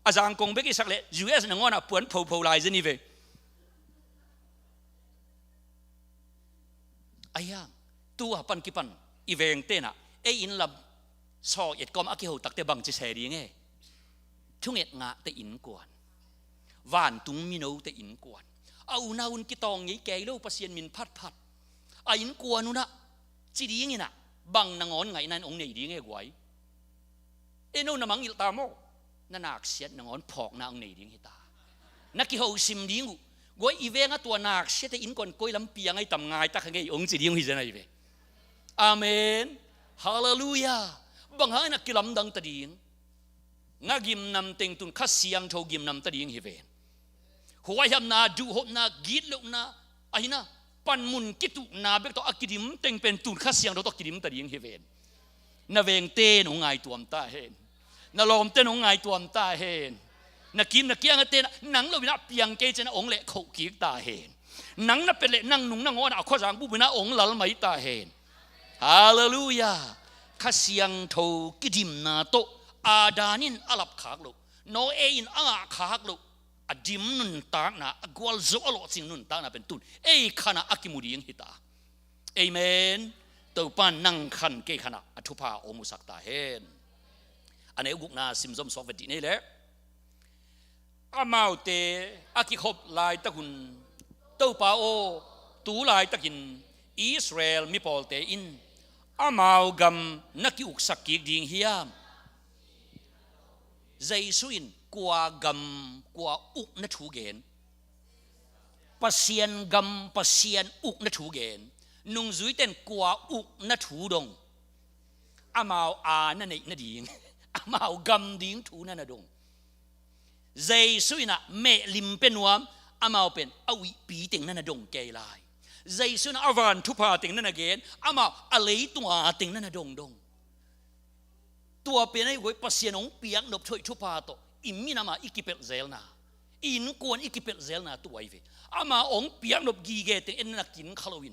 A zangkong bek i sak leh U S nangawn ah puan phophop lai zen hi ve. Ahi hang tua pan kipan i vengte in ah ei inn lam sawi et kawma a kiho takte bangci se ding e? Thunget ngahte innkuan, vantung minote innkuan, a unau un kitawng ngei kei lo Pasian min phatphat a innkuan un ah ci dingin ah bang nangawn ngaihna in hong nei ding e guai? E no, na mangngilh ta maw? Na naksiat nangawn phawkna hong nei ding hi ta. Na kihosim ding uh. Guai, i veng a tua naksiate innkuan koi lam piang ai tam ngai tak kha ngei ong ci ding uh hi zen ai ve. Amen. Halleluiah. Bang hangin a kilamdang ta ding? Nga gimnam teng tun Kha Siangtho gimnam ta ding hi ven. Huaihamna, duhhopna, gitlohna, ahina, panmun kituhna bek tawh a kidim teng pen tun Kha Siangtho tawh kidim ta ding hi ven. Na vengte in hong ngaituam ta hen. Na lawmte in hong ngaituam ta hen. Na kim na kiangte in nang lo in a piang kei ciangin hong lehkhoh kik ta hen. Nang na pet leh nang nung na ngawn a khuazang bup in hong lal mai ta hen. Halleluiah. Kha Siangtho kidimna tawh Adam in a lapkhak loh, Noah in a ngahkhak loh, a dim nuntakna, a gualzo a lawhcing nuntakna pen tun ei khan a kimu ding hi ta. Amen. Topa in nang khan kei khan a thupha hong musak ta hen. A neu gukna sim zom suak vet dih ni leh, amaute a kikhop laitak un, Topa aw, tu laitakin Israel mipawlte in amau gam na ki-uksak kik ding hiam? Jesu in kua gam, kua ukna thu gen? Pasian gam, Pasian ukna thu gen. Nungzuite in kua ukna thu dong? Amau a na neih nading, amau gam ding thu na na dong. Jesu in a mehlim pia nuam, amau pen a uihpi teng na na dong kei lai. Jesu in a van thupha teng na na gen, amau a leitung a teng na na dongdong. Tua pen ahi guai, Pasian hong piaknop thoih thupha tawh i minam a i kipelh zelna, i innkuan i kipelh zelna tua hi ve. Ama hong piaknop gige teng en na na kin kha loin,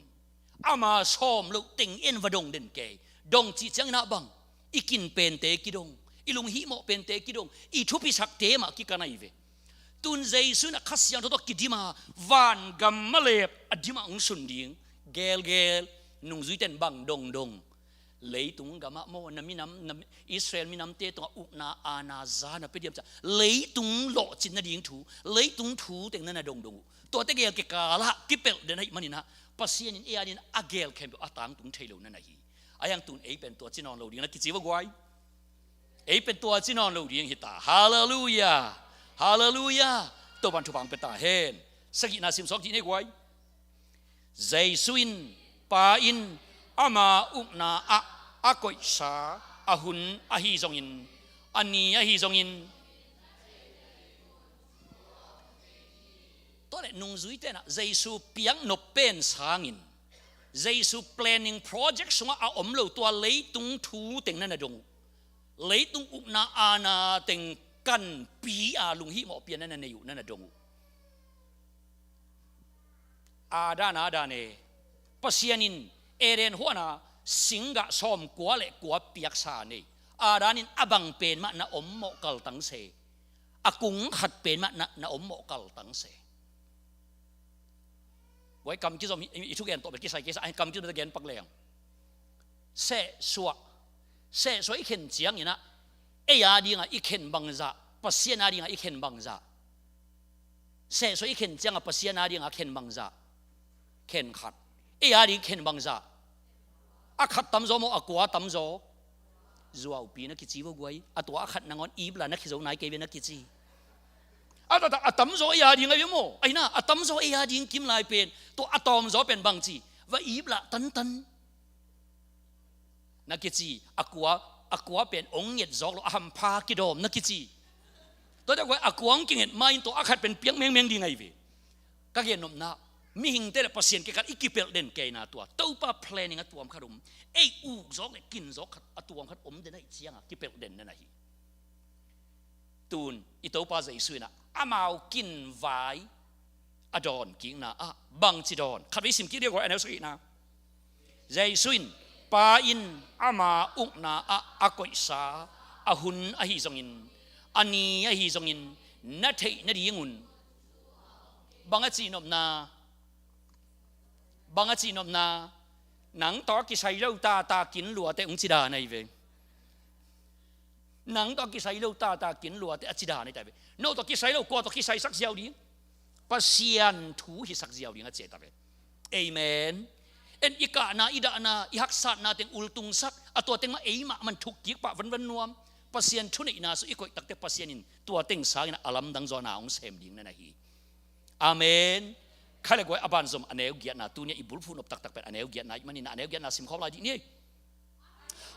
ama sawm loh teng en va dong den kei. Dong cih ciangin a bang? I kin pente kidong, i lunghihmawh pente kidong, i thupisakte mah kikan ahi ve. Tun Jesu in a Kha Siangtho tawh kidim a, vangam malep a dim a hong sun ding. Gelgel, nungzuite in bang dongdong? Leitung gamah maw, na minam, na Israel minamte tungah ukna, aana, za na pia diam ci a, leitung lawhcin nading thu, leitung thu teng na na dongdong uh. Tuate gel kikal ah kipelh den ahih manin ah, Pasian in ei adingin a gel khempeuh a tangtung thei lo na na hi. Ahi hang tun ei pen tua ci nawn lo ding na kici va guai. Ei pen tua ci nawn lo ding hi ta. Halleluiah. Halleluiah. Topa'n thupha hong pia ta hen. Sagihna sim suak dih ni guai. Jesu in, Pa in ama ukna ah a koihsa a hun ahi zongin, a ni ahi zongin, tua leh nungzuite in ah Jesu piaknop pen sangin, Jesu planning project sungah a om lo tua leitung thu teng na na dong uh. Leitung ukna, aana teng kanpi a lunghihmawh pia na na nei uh, na na dong uh. Adam, Adam e, Pasian in Eden huan a singgah sawmkua leh kua piaksa nei. Adam in a bang pen mah na ommawh kaltang se. A kung khat pen mah na, na ommawh kaltang se. Guai, kam kizom hi, i thugen tawh bek kisai kei sa, ai, kam kizom bek gen pak leng. Sehsuah. Sehsuah i khen ciangin ah, ei adingah i khen bangzah, Pasian adingah i khen bangzah? Sehsuah i khen ciangah Pasian adingah khen bangzah? Khen khat. Ei ading khen bangzah? A khat tamzaw maw, a kua tamzaw? Zuaupi na kici vo guai. A tua a khat nangawn iplah na kizo nai kei ve na kici. A, a, a tamzaw ei ading ahi ve maw? Ahi na, a tamzaw ei ading kim lai pen, tua a tawmzaw pen bangci? Va iplah tantan na kici. A kua, a kua pen ong nget zawk lo, a hampha kidawm na kici. Tua deuh guai, a kua ong kinget ma-in tua a khat pen piak mengmeng ding ahi ve. Ka gennopna, mihingte leh Pasian kikal i kipelh den keina tua, Topa planning a tuam khat om, ei uk zawk leh kin zawk khat a tuam khat om den ahih ciangah kipelh den na na hi. Tun i Topa Jesu in ah amau kin vai a dawn kikna ah bangci dawn? Khatvei sim kik dia guai, a neu sagihna. Jesu in, Pa in ama ukna ah a koihsa a hun ahi zongin, a ni ahi zongin, na theih nadingun. Bang a cihnopna? Bang a cihnopna? Nang tawh a kisai lo tata kin luate hong ci dan ahi ve. Nang tawh a kisai lo tata kin luate a ci dan ahi ta ve. No tawh kisai lo, kua tawh kisaisak ziau ding? Pasian thu hisak ziau ding a ci ahi ta ve. Amen. En i kahna, i dahna, i haksatna teng ultungsak, a tua teng mah eimah man thuk kik pah vanvan nuam. Pasian thuneihna sung i koih takteh Pasian in tua teng sangin a lamdang zaw na hong sem ding na na hi. Amen. Khai le guai, a banzom a neu giatna, tuni-a i bulphuh nop taktak pen a neu giatna ahih manin a neu giatna simkhawm lai dih ni.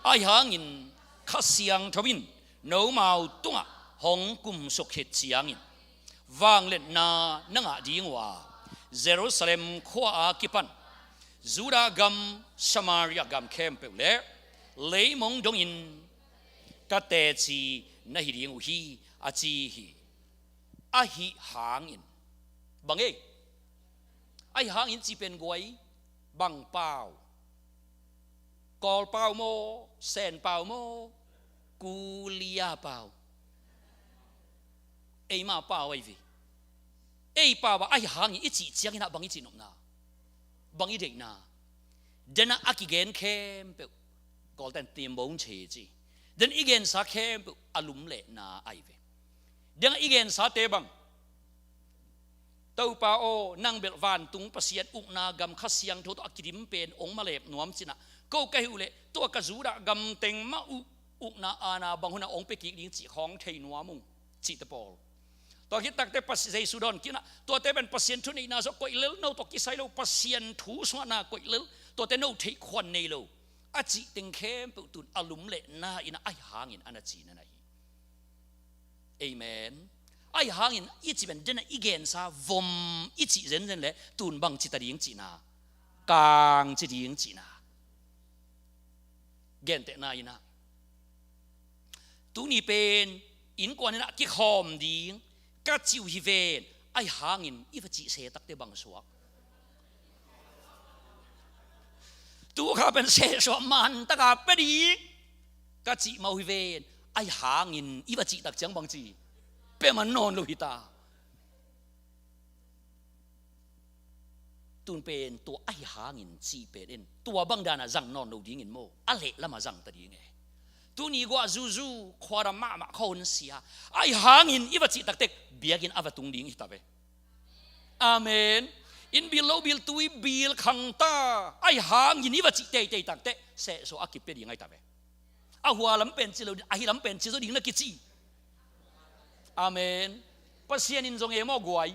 Ahi hangin Kha Siangtho in nomau tungah hong kumsuk khit ciangin vangliatna na ngah ding uh a, Jerusalem khua-a kipan Judah gam, Samaria gam khempeuh le leimong dongin ka teci na hi ding uh hi, a ci hi. Ahi hangin, bang ei? Ahi hangin cih pen guai, bang pau? Kawl pau maw, Sen pau maw, Kulia pau? Eima pau ahi ve. Ei pau ah ahi hangin i cih ciangin ah bang i cih nopna, bang i deihna? Dena a kigen khempeuh, Kawlten timbong che ci. Den i gensa khempeuh a lumletna ahi ve. Dena i gensate bang? Topa aw, nang bel vantung Pasian, ukna gam, Kha Siangtho tawh a kidim pen hong malep nuam cinah, ko ka hih uh leh tua ka Judah gam teng mah uh ukna aana bang hunah hong pia kik ding cih khawng thei nuam ung, cihte pawl. Tua khit takte Pas-, Jesu dawn kinah, tuate pen Pasian thuneihna zong koih lel, no tawh kisai lo, Pasian thu suahna koih lel, tuate no theih khuan nei lo, a cih teng khempeuh tun a lumletna in ah ahi hangin a na ci na na hi. Amen. Ahi hangin i cih pen dena i gensa vom i cih zenzen leh tun bang ci ta ding cihna, kang ci ding cihna. Gentehna in ah, tuni pen innkuan in ah kikhawm ding ka cih uh hi ven, ahi hangin i va cih se takte bang suak? Tu kha pen sehsuah man taka pia ding ka cih mah uh hi ven, ahi hangin i va cih tak ciang bang ci? Pia man nawn lo hi ta. Tun pen tua ahi hangin cih pen in tua bang dana zang nawn lo dingin maw, a lehlamah zang ta ding e. Tuni guah zuzu khuadam mahmah khawnsia, ahi hangin i va cih taktek biakinn a va tung ding hi ta ve. Amen. Inn bil lo bil tui bil khang ta, ahi hangin i va cih teitei taktek sehsuah a kipia ding ahi ta ve. A hua lam pen ci lo ding, ahi lam pen ci zo ding na kici. Amen. Pasian in zong e maw guai,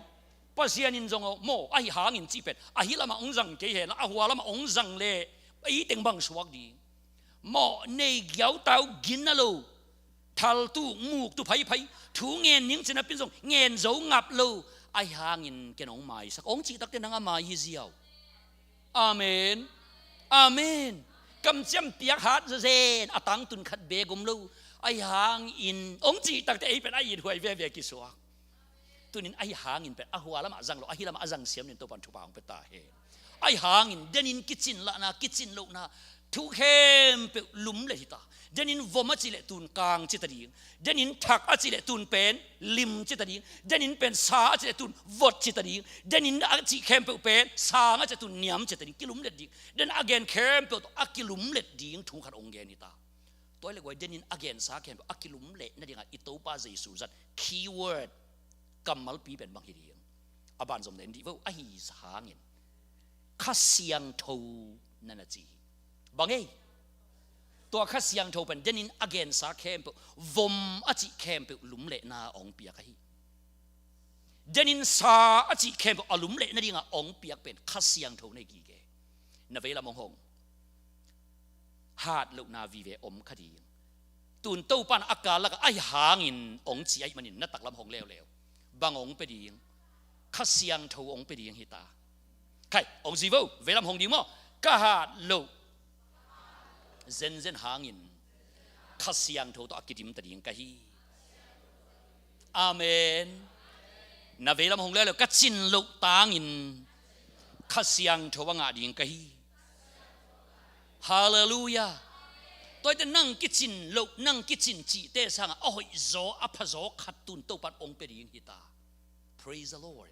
Pasian in zong e maw, ahi hangin cih pen ahi lamah hong zang kei hen la, a hua lamah hong zang leh ei teng bang suak ding? Mawh nei giautau gin na lo, thaltu muktu phaiphai, thu ngen ning cina pin zong ngen zo ngap lo, ahi hangin ken hong maisak hong cih takte nang a mai hi ziau. Amen. Amen. Kamciam piak hat zazen, a tangtun khat beek om lo, ahi hangin hong cih takte ei pen a ithuai veve kisuak. Tunin ahi hangin pen a hua lamah zang lo, ahi lamah a zang siam nin Topan thupha hong pia ta hen. Ahi hangin denin kicin lahna, kicin lohna, thu khempeuh lumlet hi ta. Denin vom a cih leh tun kang ci ta ding. Denin thak a cih leh tun pen lim ci ta ding. Denin pen sa a cih leh tun vot ci ta ding. Denin a cih khempeuh pen sang a cih leh tun niam ci ta ding. Kilumlet ding. Den a gen khempeuh tawh a kilumlet ding thu khat hong gen hi ta. Tua hi leh guai, denin a gensa khempeuh a kilumlet nadingah i Topa Jesu zat keyword, kammalpi pen bang hi ding? A banzom den dih vo, ahi hangin Kha Siangtho na na ci hi. Bang ei? Tua Kha Siangtho pen denin a gensa khempeuh, vom a cih khempeuh lumletna hong piak ahi. Denin sa a cih khempeuh a lumlet nadingah hong piak pen Kha Siangtho na hi gige. Na veilam hong hong, hat lohna vive om kha ding. Tun Topan a kal lakah ahi hangin hong ci ahih manin na taklam hong leuleu. Bang hong pia ding? Kha Siangtho hong pia ding hi ta. Khai, hong zui vo, veilam hong ding maw? Ka hat loh zenzen hangin Kha Siangtho tawh a kidim ta ding ka hi. Amen. Na veilam hong leuleu, ka cin loh tangin Kha Siangtho a ngah ding ka hi. Halleluiah. Tua hi teh nang kicin loh, nang kicin cihte sangah a hoihzaw, a phazaw khat tun Topan hong pia ding hi ta. Praise the Lord.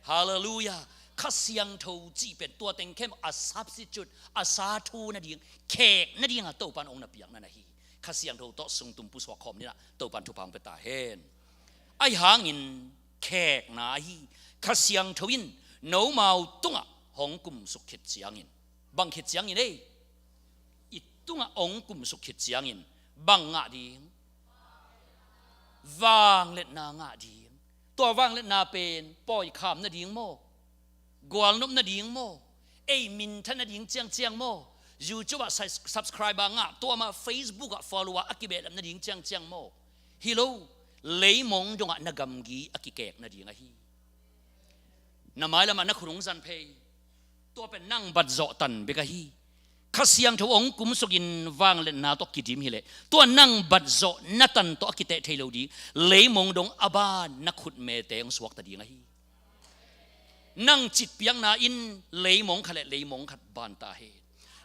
Halleluiah. Kha Siangtho cih pen tua teng khempeuh a substitute, a sa thu nading, khek nadingah Topan hong na piakna na hi. Kha Siangtho tawh sungtum pusuak khawm ninah Topan thupha hong pia ta hen. Ahi hangin khekna ahi, Kha Siangtho in nomau tungah hong kumsuk khit ciangin, bang khit ciangin ei, i tungah hong kumsuk khit ciangin bang ngah ding? Vangliatna ngah ding. Tua vangliatna pen pawikham nading maw, gualnop nading maw, ei minthan nading ciangciang maw, YouTube ah subscriber ngah, tua mah Facebook ah follower a kibehlap nading ciangciang maw? Hi lo, leimong dongah na gamgi a kikek nading ahi. Na mailamah na khut hong zan phei. Tua pen nang batzawh tan bek ahi. Kha Siangtho hong kumsukin vangliatna tawh kidim hileh, tua nang batzawh na tan tawh a kiteh thei lo ding. Leimong dong a ban na khutmete hong suakta ding ahi. Nang citpiakna in leimong khat le leimong khat ban ta hen.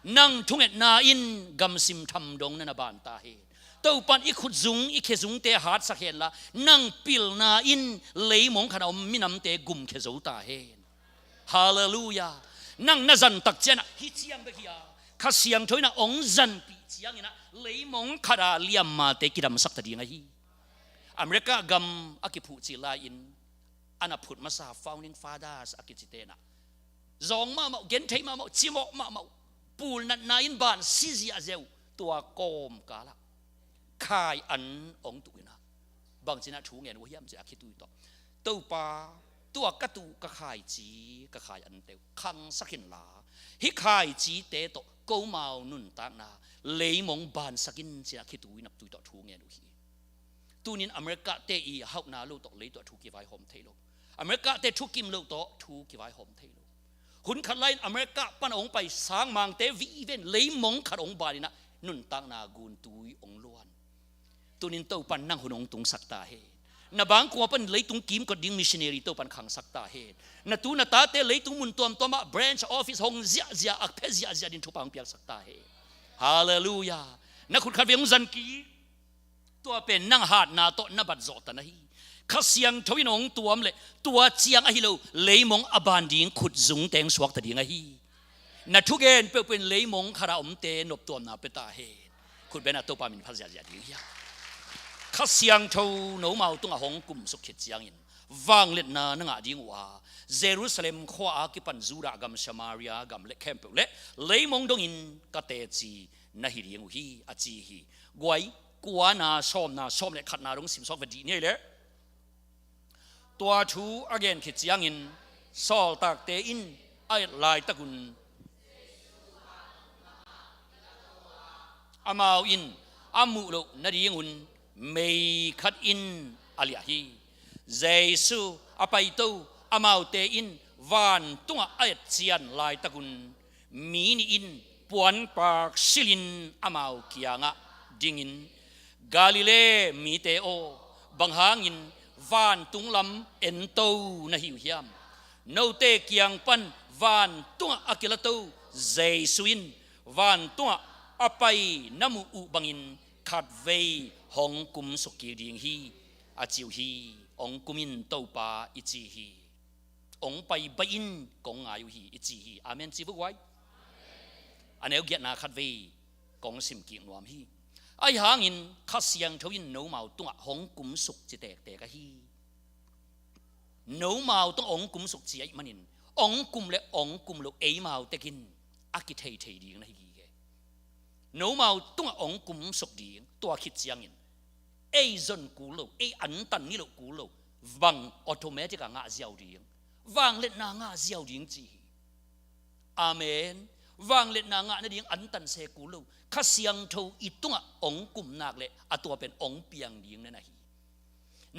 Nang thungetna in gamsim tham dong na na ban ta hen. Topan i khutzung i khezungte hatsak henla, nang pilna in leimong khat a om minamte gumkhia zo ta hen. Halleluiah. Nang na zan tak ciangin ah hih ciang bek hi a, Kha Siangtho in ah hong zanpih ciangin ah leimong khat a liammate kidamsak ta ding ahi. America gam a kiphuh cil lai-in a na phut masa founding fathers a kicite in ah zawng mahmah uh, gentheih mahmah uh, cimawh mahmah uh, pulnatna in ban si ziahziah uh, tua kawmkal ah khai an hong tuh in ah bangci in ah thu ngen uh hiam cih a khitui tawh, Topa, tua ka tuh ka khaici, ka khai ante uh khangsak inla, hih khaicite tawh komau nuntakna leimong bansak in cih a khitui in ah tui tawh thu ngen uh hi. Tunin America te i hauhna lo tawh lei tuah thu kivaihawm thei lo. America te thukim lo tawh thu kivaihawm thei lo. Hun khat lai-in America pan a hong pai sangmangte viven leimong khat hong ban in ah nuntakna guntui hong luan. Tunin Topan nang hun hong tungsak ta hen. Na bangkua pan leitung kimkot ding missionary Topan khangsak ta hen. Na tu na tate leitung mun tuamtuam ah branch office hong ziahziah, a phe ziahziah ding thupha hong piaksak ta hen. Halleluiah. Na khut khat vei hong zan kik. Tua pen nang hatna tawh na bat zawh tan ahi. Kha Siangtho in hong tuam leh tua ciang ahi lo, leimong a ban ding khutzungte hong suakta ding ahi. Na thugen peuhpeuh in leimong khat a omte noptuamna pia ta hen. Khutbetna Topa min phat ziahziah ding hi a. Kha Siangtho nomau tungah hong kumsuk khit ciangin vangliatna na ngah ding uh a, Jerusalem khua a kipan Judah gam, Samaria gam le khempeuh le leimong dongin ka teci na hi ding uh hi, a ci hi. Guai, kuana, sawmna, sawm le khatna dong simsawk ve dih ni ei leh. Tua thu a gen khit ciangin sawltakte in a et laitakun amau in a muh loh nadingun mei khat in a liah hi. Jesu a paito amaute in vantungah a et cian laitakun mi nih in puanpak silhin amau kiangah dingin, Galilee mite aw, bang hangin vantung lam ento na hi uh hiam? Note kiang pan vantungah a kilato Jesu in vantungah a pai na muh uh bangin khatvei hong kumsuk kik ding hi, a ci uh hi. Hong kum in Topa, i ci hi. Hong pai baih in kong ngai uh hi, i ci hi. Amen ci vua guai. A neu giatna khatvei kong sim kik nuam hi. Ahi hangin Kha Siangtho in nomau tungah hong kumsuk ci tektek ahi. Nomau tungah hong kumsuk ci ahih manin hong kum le hong kum lo eimau tekin a kitheithei ding na hi gige. Nomau tungah hong kumsuk ding, tua khit ciangin ei zon kul lo, ei antan ni loh kul lo, bang automatic a ngah ziau ding, vangliatna ngah ziau ding ci hi. Amen. Vangliatna ngah nading antan se kul lo, Kha Siangtho i tungah hong kum nak leh a tua pen hong piang ding na na hi.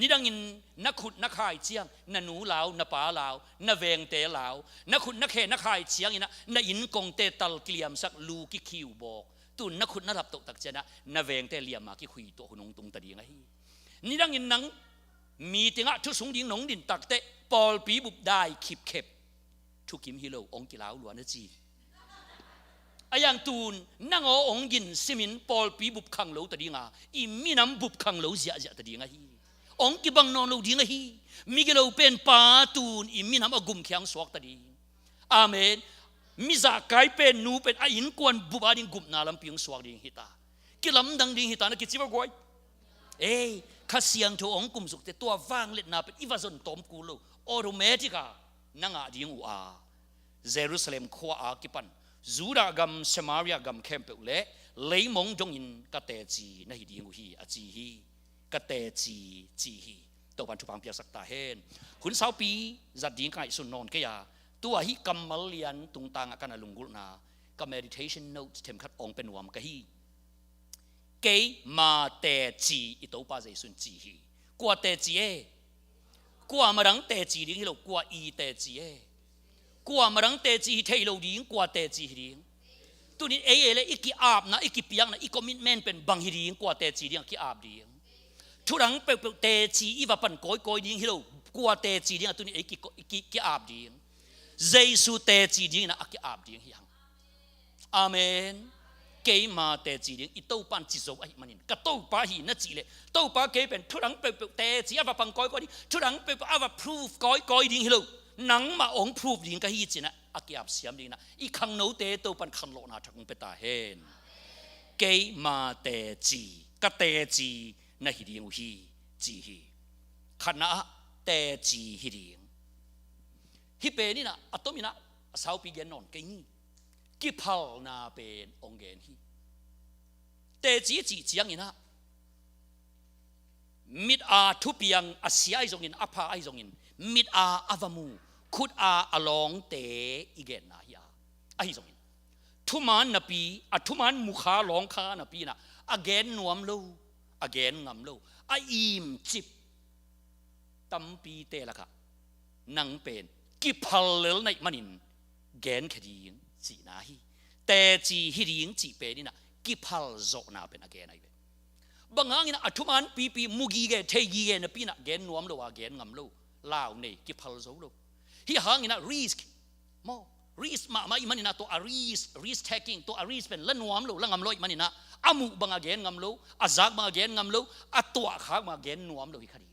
Nidangin na khut na khai ciang na nu lau, na pa lau, na vengte lau, na khut na khe na khai ciangin ah na innkongte tal kiliamsak, lu kikhiu bawk. Tun na khut na laptoh tak ciangin ah na vengte liamma kikhui tuah hun hong tung ta ding ahi. Nidangin nang meeting ah thusung ding nong din takteh pawlpi bup dai khipkhep, thukim hi lo, hong kilau lua na ci. A yang tun nang aw hong gin simin pawlpi bup khang lo ta ding a, i minam bup khang lo ziahziah ta ding ahi. Hong kibang nawn lo ding ahi. Migilo pen pa tun i minam a gumkhia hong suak ta ding. Amen. Mizahkai pen nu pen a innkuan bup a ding gupna lampi hong suak ding hi ta. Kilamdang ding hi ta na kici va guai. Ei, Kha Siangtho hong kumsuk teh tua vangliatna pen i va zon tawm kul lo, automatic a na ngah ding uh a, Jerusalem khua a kipan Judah gam, Samaria gam khempeuh le leimong dongin ka teci na hi ding uh hi, a ci hi. Ka teci ci hi. Topan thupha piaksak ta hen. Hun saupi zat ding ka ngaihsun nawn kei a, tua hi kammal lian tungtangah ka na lunggulhna, ka meditation notes themkhat ong pia nuam ka hi. Keima teci, i Topa Jesu in ci hi. Kua teci e? Kua madang teci ding hi lo, kua i teci e? Kua madang teci hi thei lo ding, kua teci hi ding? Tunin ei ei le i ki-apna, i kipiakna, i commitment pen bang hi ding, kua teci ding a ki-ap ding? Thudang peuhpeuh teci i va pan kawikawi ding hi lo, kua teci ding a tunin ei ki, ki, ki-ap ding? Jesu teci dingin a ki-ap ding hi hang. Amen. Keima teci ding, i Topan ci zo ahih manin, ka Topa hi na cih leh, Topa kei pen thudang peuhpeuh teci a va pan kawikawi ding, thudang peuhpeuh a va prove kawikawi ding hi lo, nangmah ong prove ding ka hi ci-in a ki-ap siam dingin a, i khangnote Topan khanlawhna thak ong pia ta hen. Keima teci, ka teci na hi ding uh hi, ci hi. Khatna ah teci hi ding. Hih pen in a, a tomin a, a saupi gen nawn kei ni. Kiphalna pen ong gen hi. Teci cih ciangin a, mit a thupiang a sia ahi zongin, a pha ahi zongin, mit a a va mu, khut a a lawngte i genna hi a, ahi zongin, thuman napi, a thuman mukha lawngkha napi in a, a gen nuam lo, a gen ngam lo, a imcip tampite lakah nang pen kiphal lel na hih manin genkhia ding cihna hi. Teci hi ding cih pen in a, kiphal zawhna pen a gen ahi ve. Bang hangin a, a thuman pipi, mu gige, thei gige napi in a, gen nuam lo a, gen ngam lo, lau nei, kiphal zo lo. Hih hangin a risk maw, risk mahmah ahih manin a, tua a risk, risk taking, tua a risk pen la nuam lo, la ngam lo ahih manin a, a muh bang a gen ngam lo, a zak bang a gen ngam lo, a tuahkhak bang a gen nuam lo hi kha ding.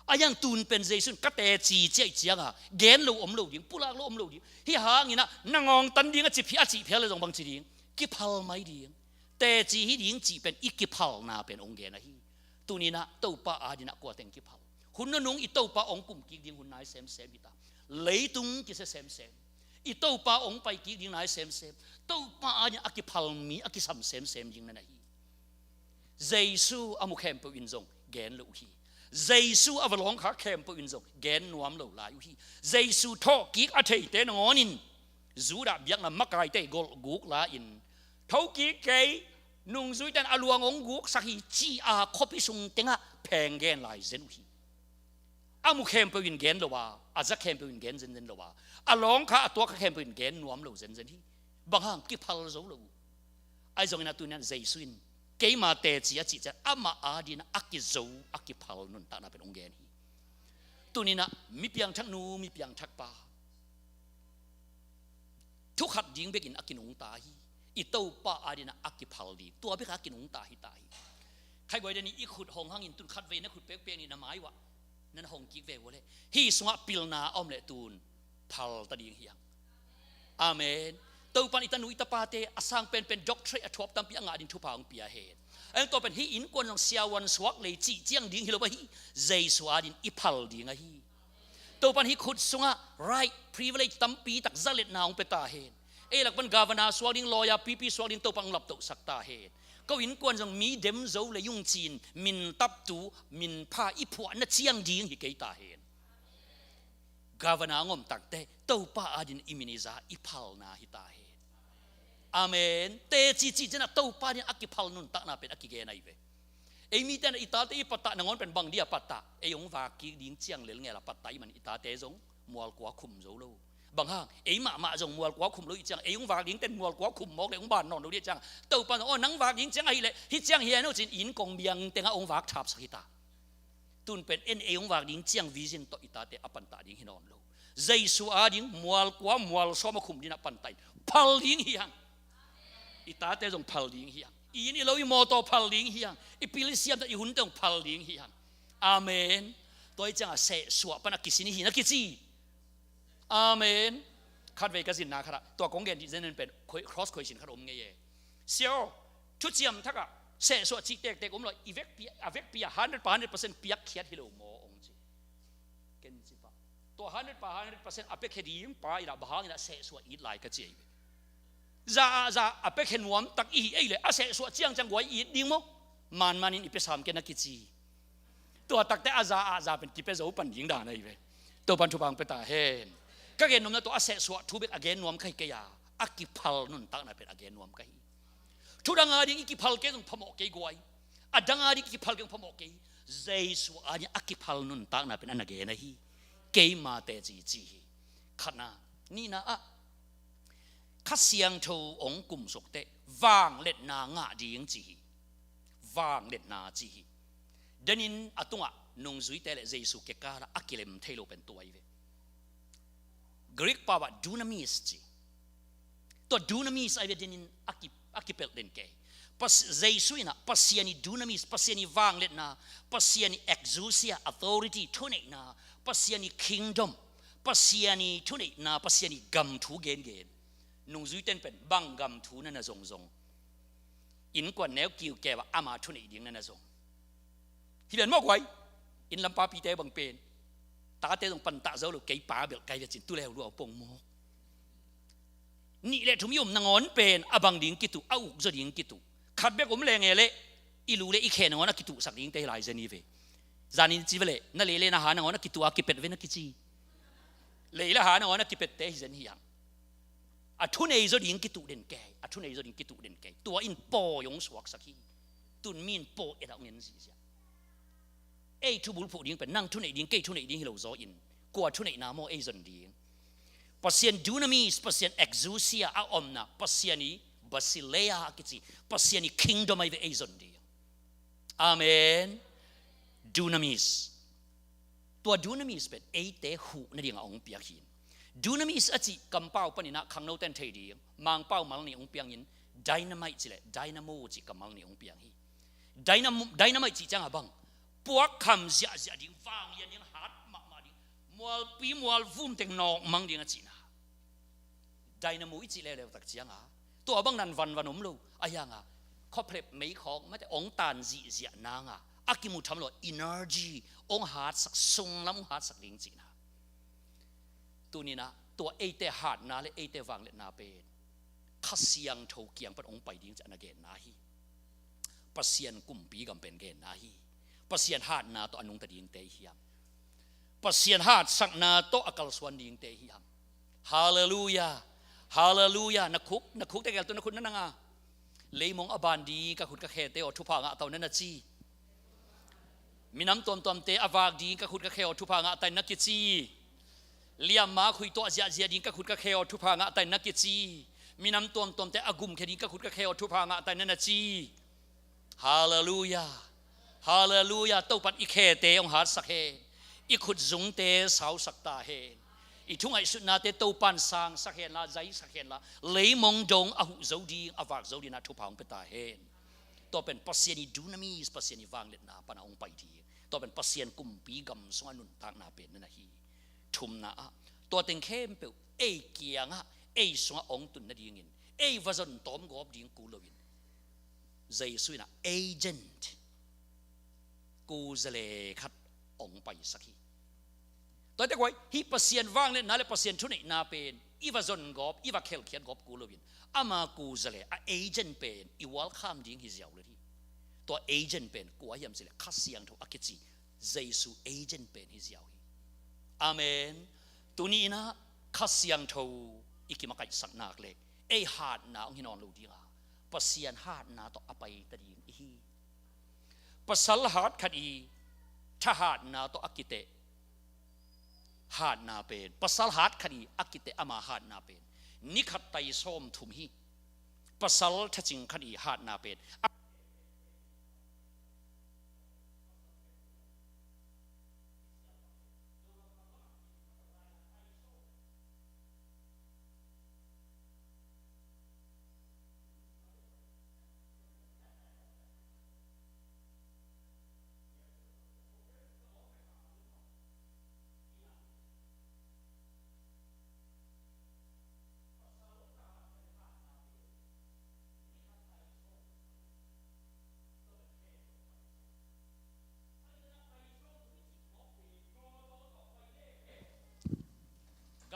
A hiang tun pen Jesu in ka teci ci ahih ciangin a, gen lo om lo ding, pulak lo om lo ding. Hih hangin a, na ngawngtan ding a ci phial, a cih phial le zong bang ci ding, kiphal mai ding. Teci hi ding cih pen i kiphalna pen ong gen ahi. Tunin a Topa adin a kua teng kiphal? Hun nunung i Topa ong kum kik ding hun nai semsem hi ta. Leitung kisia semsem. I Topa ong pai kik ding nai semsem. Topa adin a kiphal mi a kisam semsem ding na na hi. Jesu a mu khempeuh in zong gen lo uh hi. Jesu a va lawngkhak khempeuh in zong gen nuam lo lai uh hi. Jesu thawhkik a theite nangawnin Judah biakna makaite golhguk la-in, thokik kei, nungzuite in a luang ong guksak hi, ci-a khuapi sung tengah pheng gen lai zen uh hi. A mu khempeuh in gen lo a, a za khempeuh in gen zenzen lo a, a lawngkha a tuakkha khempeuh in gen nuam lo zenzen hi. Bang hang? Kiphal zo lo uh. Ahi zongin a tunian Jesu in keima teci a cih ciang amah adin a kizo, a kiphal nuntakna pen ong gen hi. Tunin a mi piangthak nu, mi piangthak pa, thu khat ding bekin a kinungta hi. I Topa adin a kiphal ding, tua bek a kinungta hi ta hi. Khaiguai den i khut hong hangin tun khatvei na khut pekpek nih na mai uah nan hong kik ve uh leh, hih sungah pilna a om leh tun phal ta ding hi hang. Amen. Topan i tanu i tapate a sang penpen doctorate a thuap tampi a ngah ding thupha hong pia hen. Ahi zong tua pen hih innkuan zong siavuan suak lei cih ciang ding hi lo ahi. Jesu adin i phal ding ahi. Topan hih khut sungah right, privilege tampi tak, zaletna hong pia ta hen. Ei lak pan governor suak ding, lawyer, pipi suak ding Topan hong laptohsak ta hen. Ko innkuan zong mi dem zo lei ung ci-in min taptu, min pha i phuahna ciang ding hi kei ta hen. Governor hong om takteh Topa adin i min i za, i phalna hi ta hen. Amen. Teci cih ciang a Topa adin a kiphal nuntakna pen a kigen ahi ve. Ei mite in a i tate i pattah nangawn pen bang dia pattah? Ei hong vak kik ding ciang lel ngel a pattah ahih man i tate zong mualkua khum zo lo. Bang hang? Ei mahmah zong mualkua khum lo ahih ciang, ei hong vak dingte in mualkua khum mawk leh hong ban nawn lo ding ahih ciang, Topan, aw, nang vak ding ciang ahih leh hih ciang hi hen aw ci-in inn kong biang tengah hong vak thapsak hi ta. Tun pen en ei hong vak ding ciang vision tawh i tate a pantah ding hi nawn lo. Jesu ading mualkua mualsawm a khum ding a pantah in phal ding hi hang. I tate zong phal ding hi hang. I inn i lo i mawtaw phal ding hi hang. I pil i siam tawh i hunte zong phal ding hi hang. Amen. Tua hi ciangah sehsuah pan a kisin hi na kici. Amen. Khatvei ka zinna khatah tua kong gen dih zen pen cross question khat om ngei e. Sia aw, thuciam thakah sehsuah cih tektek om lo, i vekpi, a vekpi a hundred pa hundred percent piakkhiat hi lo maw ong ci. Ken ci pah. Tua hundred pa hundred percent a piakkhiat ding pa i lah bang hangin a sehsuah it lai ka ci ei ve. Za ah za a piakkhiat nuam tak i hi ei leh a sehsuah ciangciang guai it ding maw? Manmanin i pia sam ken a kici. Tua takte a za a za pen kipia zo pan ding dan ahi ve. Topan thupha hong pia ta hen. Ka gen nuamna tua a sehsuah thu bek a gen nuam ka hi kei a, a kiphal nuntakna pen a gen nuam ka hi. Thu dang a ding i kiphal kei zong phamawh kei guai. A dang a ding i kiphal kei zong phamawh kei. Jesu a ding a kiphal nuntakna pen a na gen ahi. Keima teci ci hi. Khatna, nihna ah Kha Siangtho hong kumsuk teh vangliatna ngah ding ci hi. Vangliatna ci hi. Denin a tungah nungzuite le Jesu kikal ah a kilem thei lo pen tua hi ve. Greek pau ah dunamis ci. Tua dunamis ahi ve, denin a ki, a kipelh den kei. Pas, Jesu in ah Pasian i dunamis, Pasian i vangliatna, Pasian i exousia, authority, thuneihna, Pasian i kingdom, Pasian i thuneihna, Pasian i gam thu gengen. Nungzuite in pen bang gam thu na na zongzong, innkuan neu kiukeu ah ama thuneih ding na na zong. Hi pen mawk guai. Inn lam papite bang pen tate zong pantah zo lo, kei pa bel kai ve cin, tu le hau lua pong mawk. Nih le thum i om nangawn pen a bang ding kituh, a uk zaw ding kituh. Khat bek om lenge le i lu le i khe nangawn a kituhsak dingte hi lai zen hi ve. Zanin ci ve le na lei le na ha nangawn a kituh a kipet ve na kici. Lei le ha nangawn a kipette hi zen hi hang. A thunei zaw ding kituh den kei, a thunei zaw ding kituh den kei. Tua in pawi hong suaksak hi. Tun mi in pawi et a hong en zihziah. Ei thubulphuh ding pen nang thuneih ding, kei thuneih ding hi lo zaw in, kua thuneihna maw ei zon ding? Pasian dunamis, Pasian exousia a omna, Pasian i basileia a kici, Pasian i kingdom ahi ve ei zon ding. Amen. Dunamis. Tua dunamis pen eite huh nading a hong piak hi. Dunamis a cih kampau panin ah khangnote in thei ding, Mangpau mal nih hong piangin dynamite cih le dynamo cih kammal nih hong piang hi. Dynamo, dynamite cih ciang a bang, puakkham ziahziah ding, vanglian ding, hat mahmah ding, mualpi mualvum teng nawkmang ding a cihna. Dynamo i cih leuleu tak ciang a, tua bang nan vanvan om lo. A hiang a, khawphlep meikhawk mate hong tan zihziah nang a, a kimu tham lo energy hong hatsak, sunglam hong hatsak ding cihna. Tuninah tua eite hatna le eite vangliatna pen Kha Siangtho kiang pan hong pai ding cih a na genna hi. Pasian kumpi gam pen genna hi. Pasian hatna tawh a nungta dingte hi hang. Pasian hatsakna tawh a kalsuan dingte hi hang. Halleluia. Halleluia. Na khuk, na khukte gel tu na khut na nang a. Leimong a ban ding ka khut ka khete aw thupha ngah ta un na na ci. Minam tuamtuamte a vak ding ka khut ka khe aw thupha ngah ta in na kici. Liamma khui tuah ziahziah ding ka khut ka khe aw thupha ngah ta in na kici. Minam tuamtuamte a gumkhia ding ka khut ka khe aw thupha ngah ta in na na ci. Halleluia. Halleluia. Topan i khete hong hatsak hen. I khutzungte sausak ta hen. I thungaihsutnate Topan sangsak hen la, zaisak hen la, leimong dong a huh zo ding, a vak zo ding a thupha hong pia ta hen. Tua pen Pasian i dunamis, Pasian i vangliatna pana hong pai ding. Tua pen Pasian kumpi gam sungah nuntakna pen na na hi. Thumna ah, tua teng khempeuh ei kiangah, ei sungah hong tun nadingin ei va zon tawm gawp ding kul loin Jesu in ah agent, kuzale khat hong paisak hi. Tuate guai, hih Pasian vangliatna le Pasian thuneihna pen i va zon gawp, i va khelkhiat gawp kul loin ama kuzale, a agent pen i welcome ding hi ziau let hi. Tua agent pen kua hiam cih leh Kha Siangtho a kici Jesu agent pen hi ziau hi. Amen. Tuni in ah Kha Siangtho i kimakaihsak nak leh ei hatna hong hi nawn lo ding a, Pasian hatna tawh a paita ding i hi. Pasal hat khat i thahatna tawh a kiteh hatna pen, pasal hat khat i a kiteh ama hatna pen ni khat tai sawm thum hi. Pasal thacing khat i hatna pen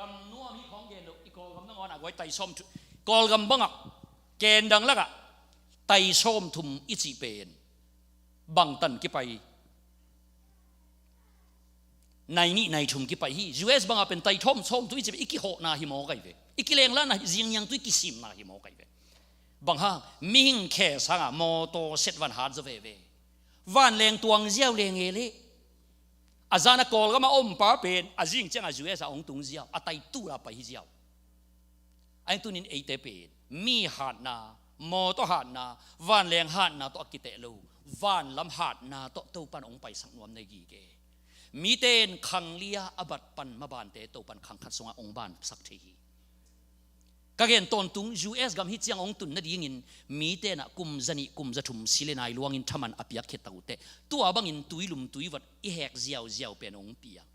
Gam nuam hi khawng gen loh, i Kawlgam nangawn ah guai tai sawm thum, Kawlgam bangah ken dang lakah tai sawm thum i cih pen bangtan kipai? nai nih nai thum kipai hi. U S bangah pen tai thawm sawm tu i cih pen i kihawhna hi mawk ahi ve. I kilenglanna hi, zingnyiang tu i kisimna hi mawk ahi ve. Bang hang, mihing khe sangah mawtaw set van hat zaw veve. Vanleng tuang ziau leng e leh, a zan a Kawlgam a om pa pen a zing ciangah U S ah hong tung ziau, a tai tul a pai hi ziau. Ahi tunin eite pen mi hatna, mawtaw hatna, vanleng hatna tawh a kiteh lo, vanlam hatna tawh Topan hong paisak nuam na hi gige. Mite in khang li-a a bat pan mabante Topan khang khat sungah hong bansak thei hi. Ka gen tawntung, U S gam hih ciang hong tun nadingin mite in ah kum zanih kum zathum si le nai luangin thaman a piak khit tak uh teh, tua bangin tuilum tuivot i hek ziauziau pen hong piang.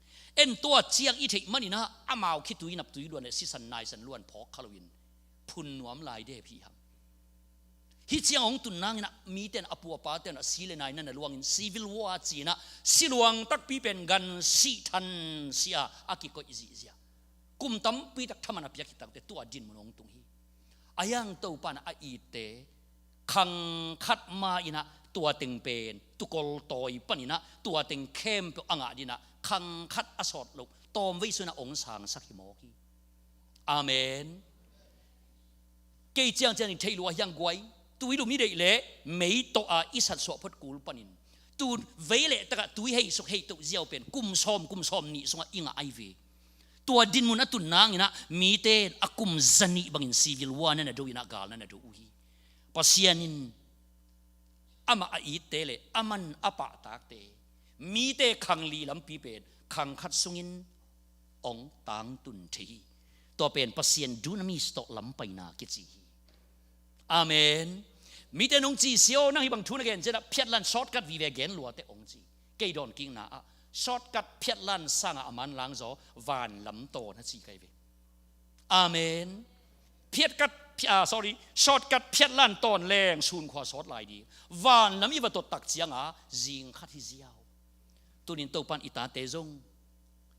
En tua ciang i theih manin ah amau khitui nap tui luan le sisan naisan luan phawk kha loin phun nuam lai dep hi hang. Hih ciang hong tun nangin ah mite in, a pu a pate in ah si le nai na na luangin civil war ci-in ah si luang takpi pen gan sih than sih a a kikoih zihziah. Kum tampi tak thaman a piak khit tak uh teh tua dinmun hong tung hi. Ahi hang Topan ah a itte khang khat ma-in ah tua teng pen tukol tawi panin ah tua teng khempeuh a ngah dingin ah khang khat a sawt loh tawmvei sungin ah hong sangsak hi mawk hi. Amen. Kei ciangciang in theih lua hi hang guai. Tuilum i deih leh mei tawh a i sat suah phot kul panin tu vei leh takah tui hei suk hei toh ziau pen kum sawm, kum sawm nih sungah i ngah ahi ve. Tua dinmun a tun nangin ah mite a kum zanih bangin civil war na na do in ah gal na na do uh hi. Pasian in amah a itte le aman a pahtakte, mite khang li lampi pen khang khat sungin hong tangtun thei hi. Tua pen Pasian dunamis tawh lampaina kici hi. Amen. Mite in hong ci, "Sia aw, nang hih bang thu na gen ciangin ah phiatlan shortcut vive gen lua teh," hong ci. Kei dawnkikna ah shortcut phiatlan sangah a manlang zaw vanlam tawn a ci ka hi ve. Amen. Phiatkat, phi-, ah, sorry, shortcut phiatlan tawn leng sunkhua sawt lai ding. Vanlam i va tot tak ciangah zing khat hi ziau. Tunin Topan i tate zong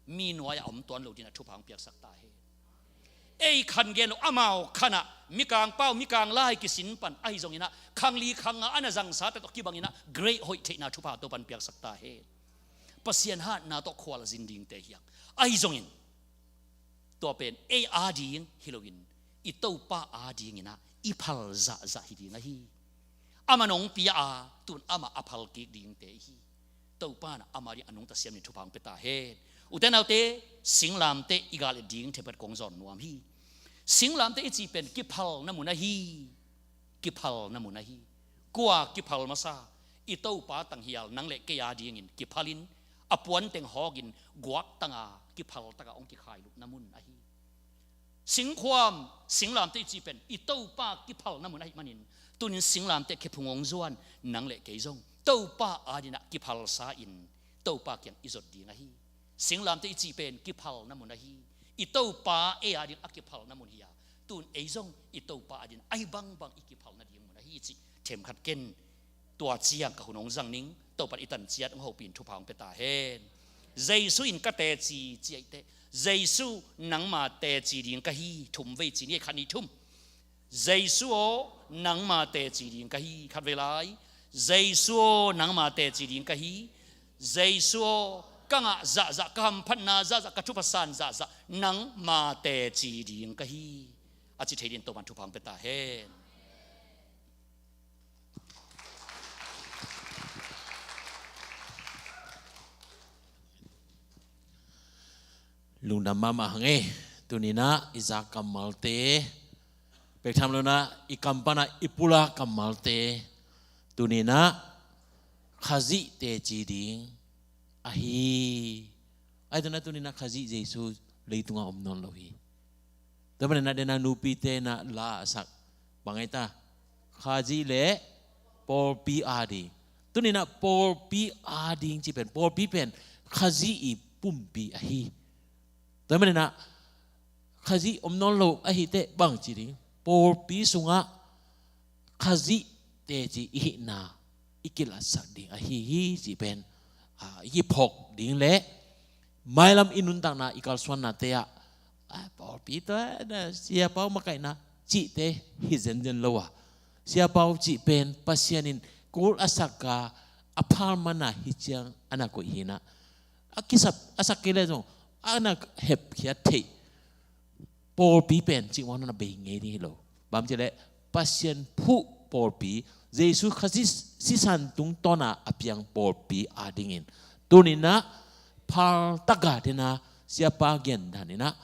mi nuai-ah a om tuan lo dingin ah thupha hong piaksak ta hen. Ei khan gen lo, amau khan ah mikang pau, mikang lai kisin pan ahi zongin ah khang li khang nga a na zangsa tawh kibangin ah great hoih theihna thupha Topan piaksak ta hen. Pasian hatna tawh khual a zin dingte hi hang. Ahi zongin tua pen ei ading hi loin i Topa adingin ah i phal zahzah hi ding ahi. Aman hong pia a, tun amah a phal kik dingte i hi. Topa in ah ama ding a nungta siam dingin thupha hong pia ta hen. Ute naute, singlamteh i gal et ding themkhat kong zawn nuam hi. Singlamteh i cih pen kiphalna mun ahi. Kiphalna mun ahi. Kua kiphal masa? I Topa tanghial nang le kei adingin kiphalin, a puanteng hawkin guaktang a kiphal takah hong kikhailupna mun ahi. Singkhuam, singlamteh i cih pen i Topa kiphalna mun ahih manin, tunin singlamteh khephung hong zuan nang le kei zong Topa adingin ah kiphalsa in Topa kiang i zot ding ahi. Singlamteh i cih pen kiphalna mun ahi. I Topa ei ading a kiphalna mun hi a, tun ei zong i Topa ading ahi bangbang i kiphalna ding mun ahi cih themkhat ken. Tua ciang ka hun hong zang ning, Topan i tan ciat hong hopih in thupha hong pia ta hen. Jesu in ka teci ci ahih teh, Jesu nangma teci ding ka hi, thum vei ci ni, khat nih thum. Jesu aw, nangma teci ding ka hi, khat vei lai. Jesu aw, nangma teci ding ka hi. Jesu aw, ka ngah zahzah, ka hamphatna zahzah, ka thupha san zahzah nangma teci ding ka hi, a ci thei dingin Topan thupha hong pia ta hen. Lungdam mahmah hang e. Tuni-in ah i za kammalte, pek tham lo-in ah i kam pan ah i pulak kammalte, tuni-in ah Khazih teci ding ahi. Ahi zongin ah tuni-in ah Khazih Jesu leitungah om nawn lo hi. Tua manin ah den a nupite in ah la a sak bang ahi ta, Khazih le pawlpi ading. Tuni-in ah pawlpi ading cih pen, pawlpi pen Khazih i pumpi ahi. Tua manin ah Khazih om nawn lo ahih teh bang ci ding? Pawlpi sungah Khazih teci i hihna i kilatsak ding ahi hi cih pen, a, i kiphawk ding le mailam i nuntakna i kalsuannate ah, a, pawlpi tawh, a, siapau makaihna cihte hi zenzen lo a, siapau cih pen Pasian in kul a sak a, a phalmanna hi ciang a na koih hi-in ah, a kisap a sak kei leh zong a na hepkhiat theih pawlpi pen cih mawh na bei ngei ding hi lo. Bang ci leh Pasian phuh pawlpi, Jesu Khazih sisan tungtawna a piang pawlpi adingin tuninah phaltaka dena siapa gendaninah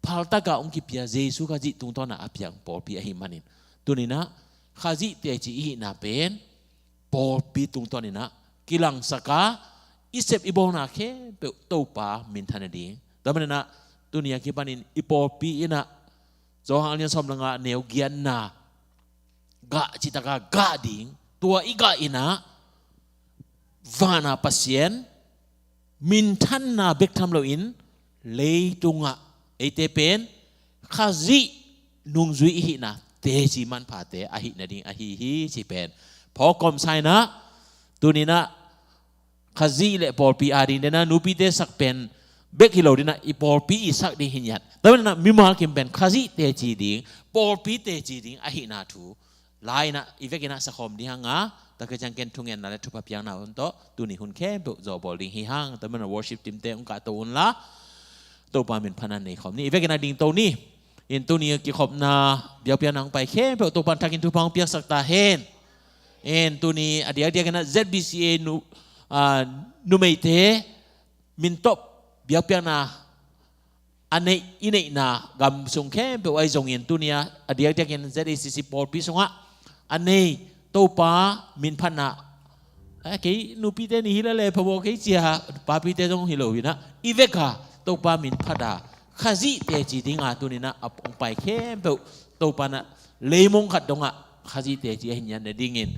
phaltaka hong kipia Jesu Khazih tungtawna a piang pawlpi ahi manin tuninah Khazih teci ihihna pen pawlpi tungtawninah kilangsaka i sep i bawlna khempeuh Topa minthan nading. Tua maninah tuni a kipanin i pawlpi inah Johan a lian sawm le nga neu giatna gah citaka gah ding, tua i gah inah vana Pasian minthanna bek tham loin leitungah eite pen Khazih nungzui ihihna teci manphate ahih nading ahi hi ci pen phawk kawmsa inah tuninah Khazih le pawlpi ading dena nupite sak pen bek hi lo dinah i pawlpi i sak ding hi ngiat. Tua maninah mimal kim pen Khazih teci ding, pawlpi teci ding ahihna thu lai inah i vekinah sakhawm ding hanga, tua khit ciang ken thungetna le thupha piakna hun tawh tuni hun khempeuh zawhbawl ding hi hang. Tua maninah worship teamte hong kahto unla Topa min phatna nei khawm ni. I vekinah dingto ni. In tuni kikhopna biakpiakna hong pai khempeuh Topa in thakin thupha hong piaksak ta hen. In tuni a diakdiakinah Z B C A nu, ah, numeite min tawh biakpiakna a neih i neihna gam sung khempeuh ahi zongin tuni a diakdiakin Z A C C pawlpi sungah a nei Topa min phatna, a kei nupite ni hi lele phamawh kei cia papite zong hi lo hinah i veka Topa min phata Khazih teci dinga tuninah a hong pai khempeuh Topa na leimong khat dongah Khazih teci ahi ngiat nadingin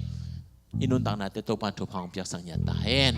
i nuntaknate Topa in thupha hong piaksak ngiat ta hen.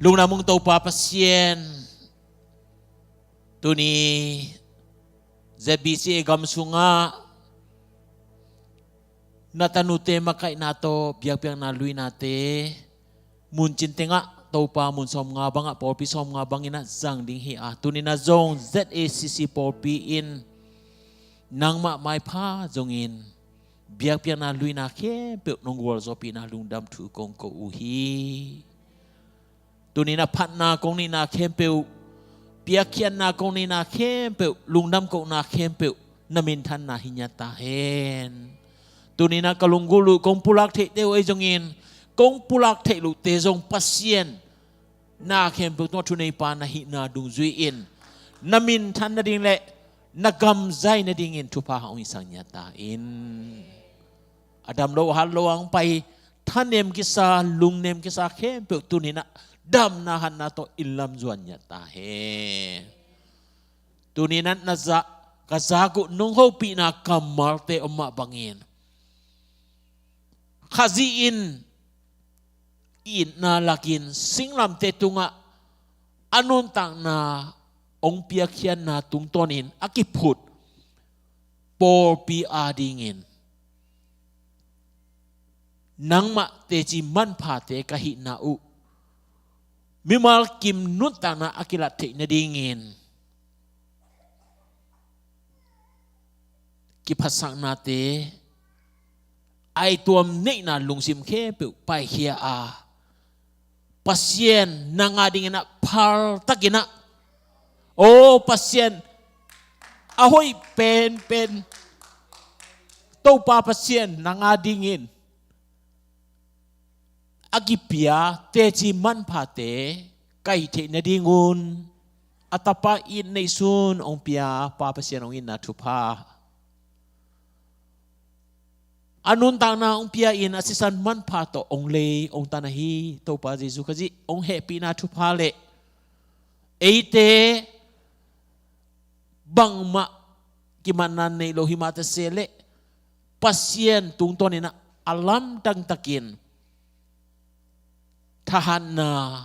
Lungdam ung Topa Pasian, tuni Z B C A gam sungah na tanute makaihna tawh biakpiakna luinate muncin tengah Topa mun sawmnga bangah pawlpi sawmnga bangin ah zang ding hi a, tuni na zong Z A C C pawlpi in nangmah maipha zongin biakpiakna luina khempeuh nong gualzawhpihna lungdam thu kong ko uh hi. Tuni na phatna kong neihna khempeuh, piakkhiatna kong neihna khempeuh, lungdam kohna khempeuh na minthanna hi ngiat ta hen. Tuni na ka lunggulh uh kong pulak theihte uh ei zongin, kong pulak theih lohte zong Pasian na khempeuh tungah thuneipa na hihna dungzui in na minthan nading le na gamzai nadingin thupha hong hisak ngiat ta in. A dam lo a hat lo a hong pai thanem kisa, lungnem kisa khempeuh tuni na damna hatna tawh inn lam zuan ngiat ta hen. Tuni na na zak, ka zak uh nong hopihna kammalte om mah bangin Khazih in itna lakin singlamteh tungah a nuntakna hong piakkhiatna tungtawnin a kiphut pawlpi adingin nangmah teci manphate ka hihna uh mimal kim nuntakna a kilat theih nadingin kiphatsaknate, aituam neihna lungsim khempeuh paikhia a, Pasian nang adingin ah phaltakin ah, o Pasian a hoih penpen Topa Pasian nang adingin a kipia teci manphate ka hih theih nadingun a Tapa it neihsun hong pia Pa Pasian hong itna thupha, a nuntakna hong pia in a sisan manpha tawh hong lei hong tan ahi Topa Jesu Khazih hong hehpihna thupha le eite bangmah kimatna nei lo hi mah ta se leh Pasian tungtawnin ah a lamdang takin thahatna,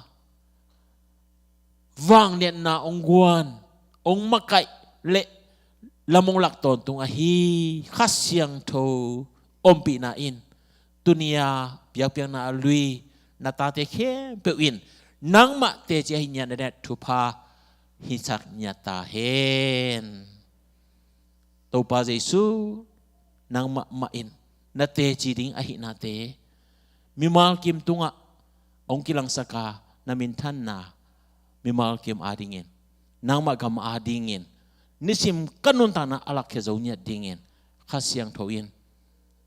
vangliatna hong guan, hong makaih le lam hong lak tawntung ahi Kha Siangtho ompihna in tuni a biakpiakna a lui na tate khempeuh in nangmah teci ahi ngiat nadingin thupha hisak ngiat ta hen. Topa Jesu, nangmah mah in na teci ding ahihnate mimal kim tungah hong kilangsak a, na minthanna mimal kim adingin, nangmah gam adingin nisim ka nuntakna a lakkhia zo ngiat dingin Kha Siangtho in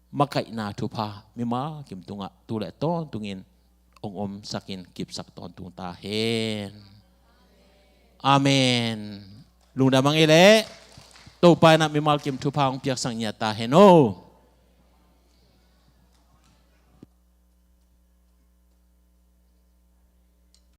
makaihna thupha mimal kim tungah tu le tawntungin hong omsakin kipsak tawntung ta hen. Amen. Lungdam ang ei leh Topa in ah mimal kim thupha hong piaksak ngiat ta hen o.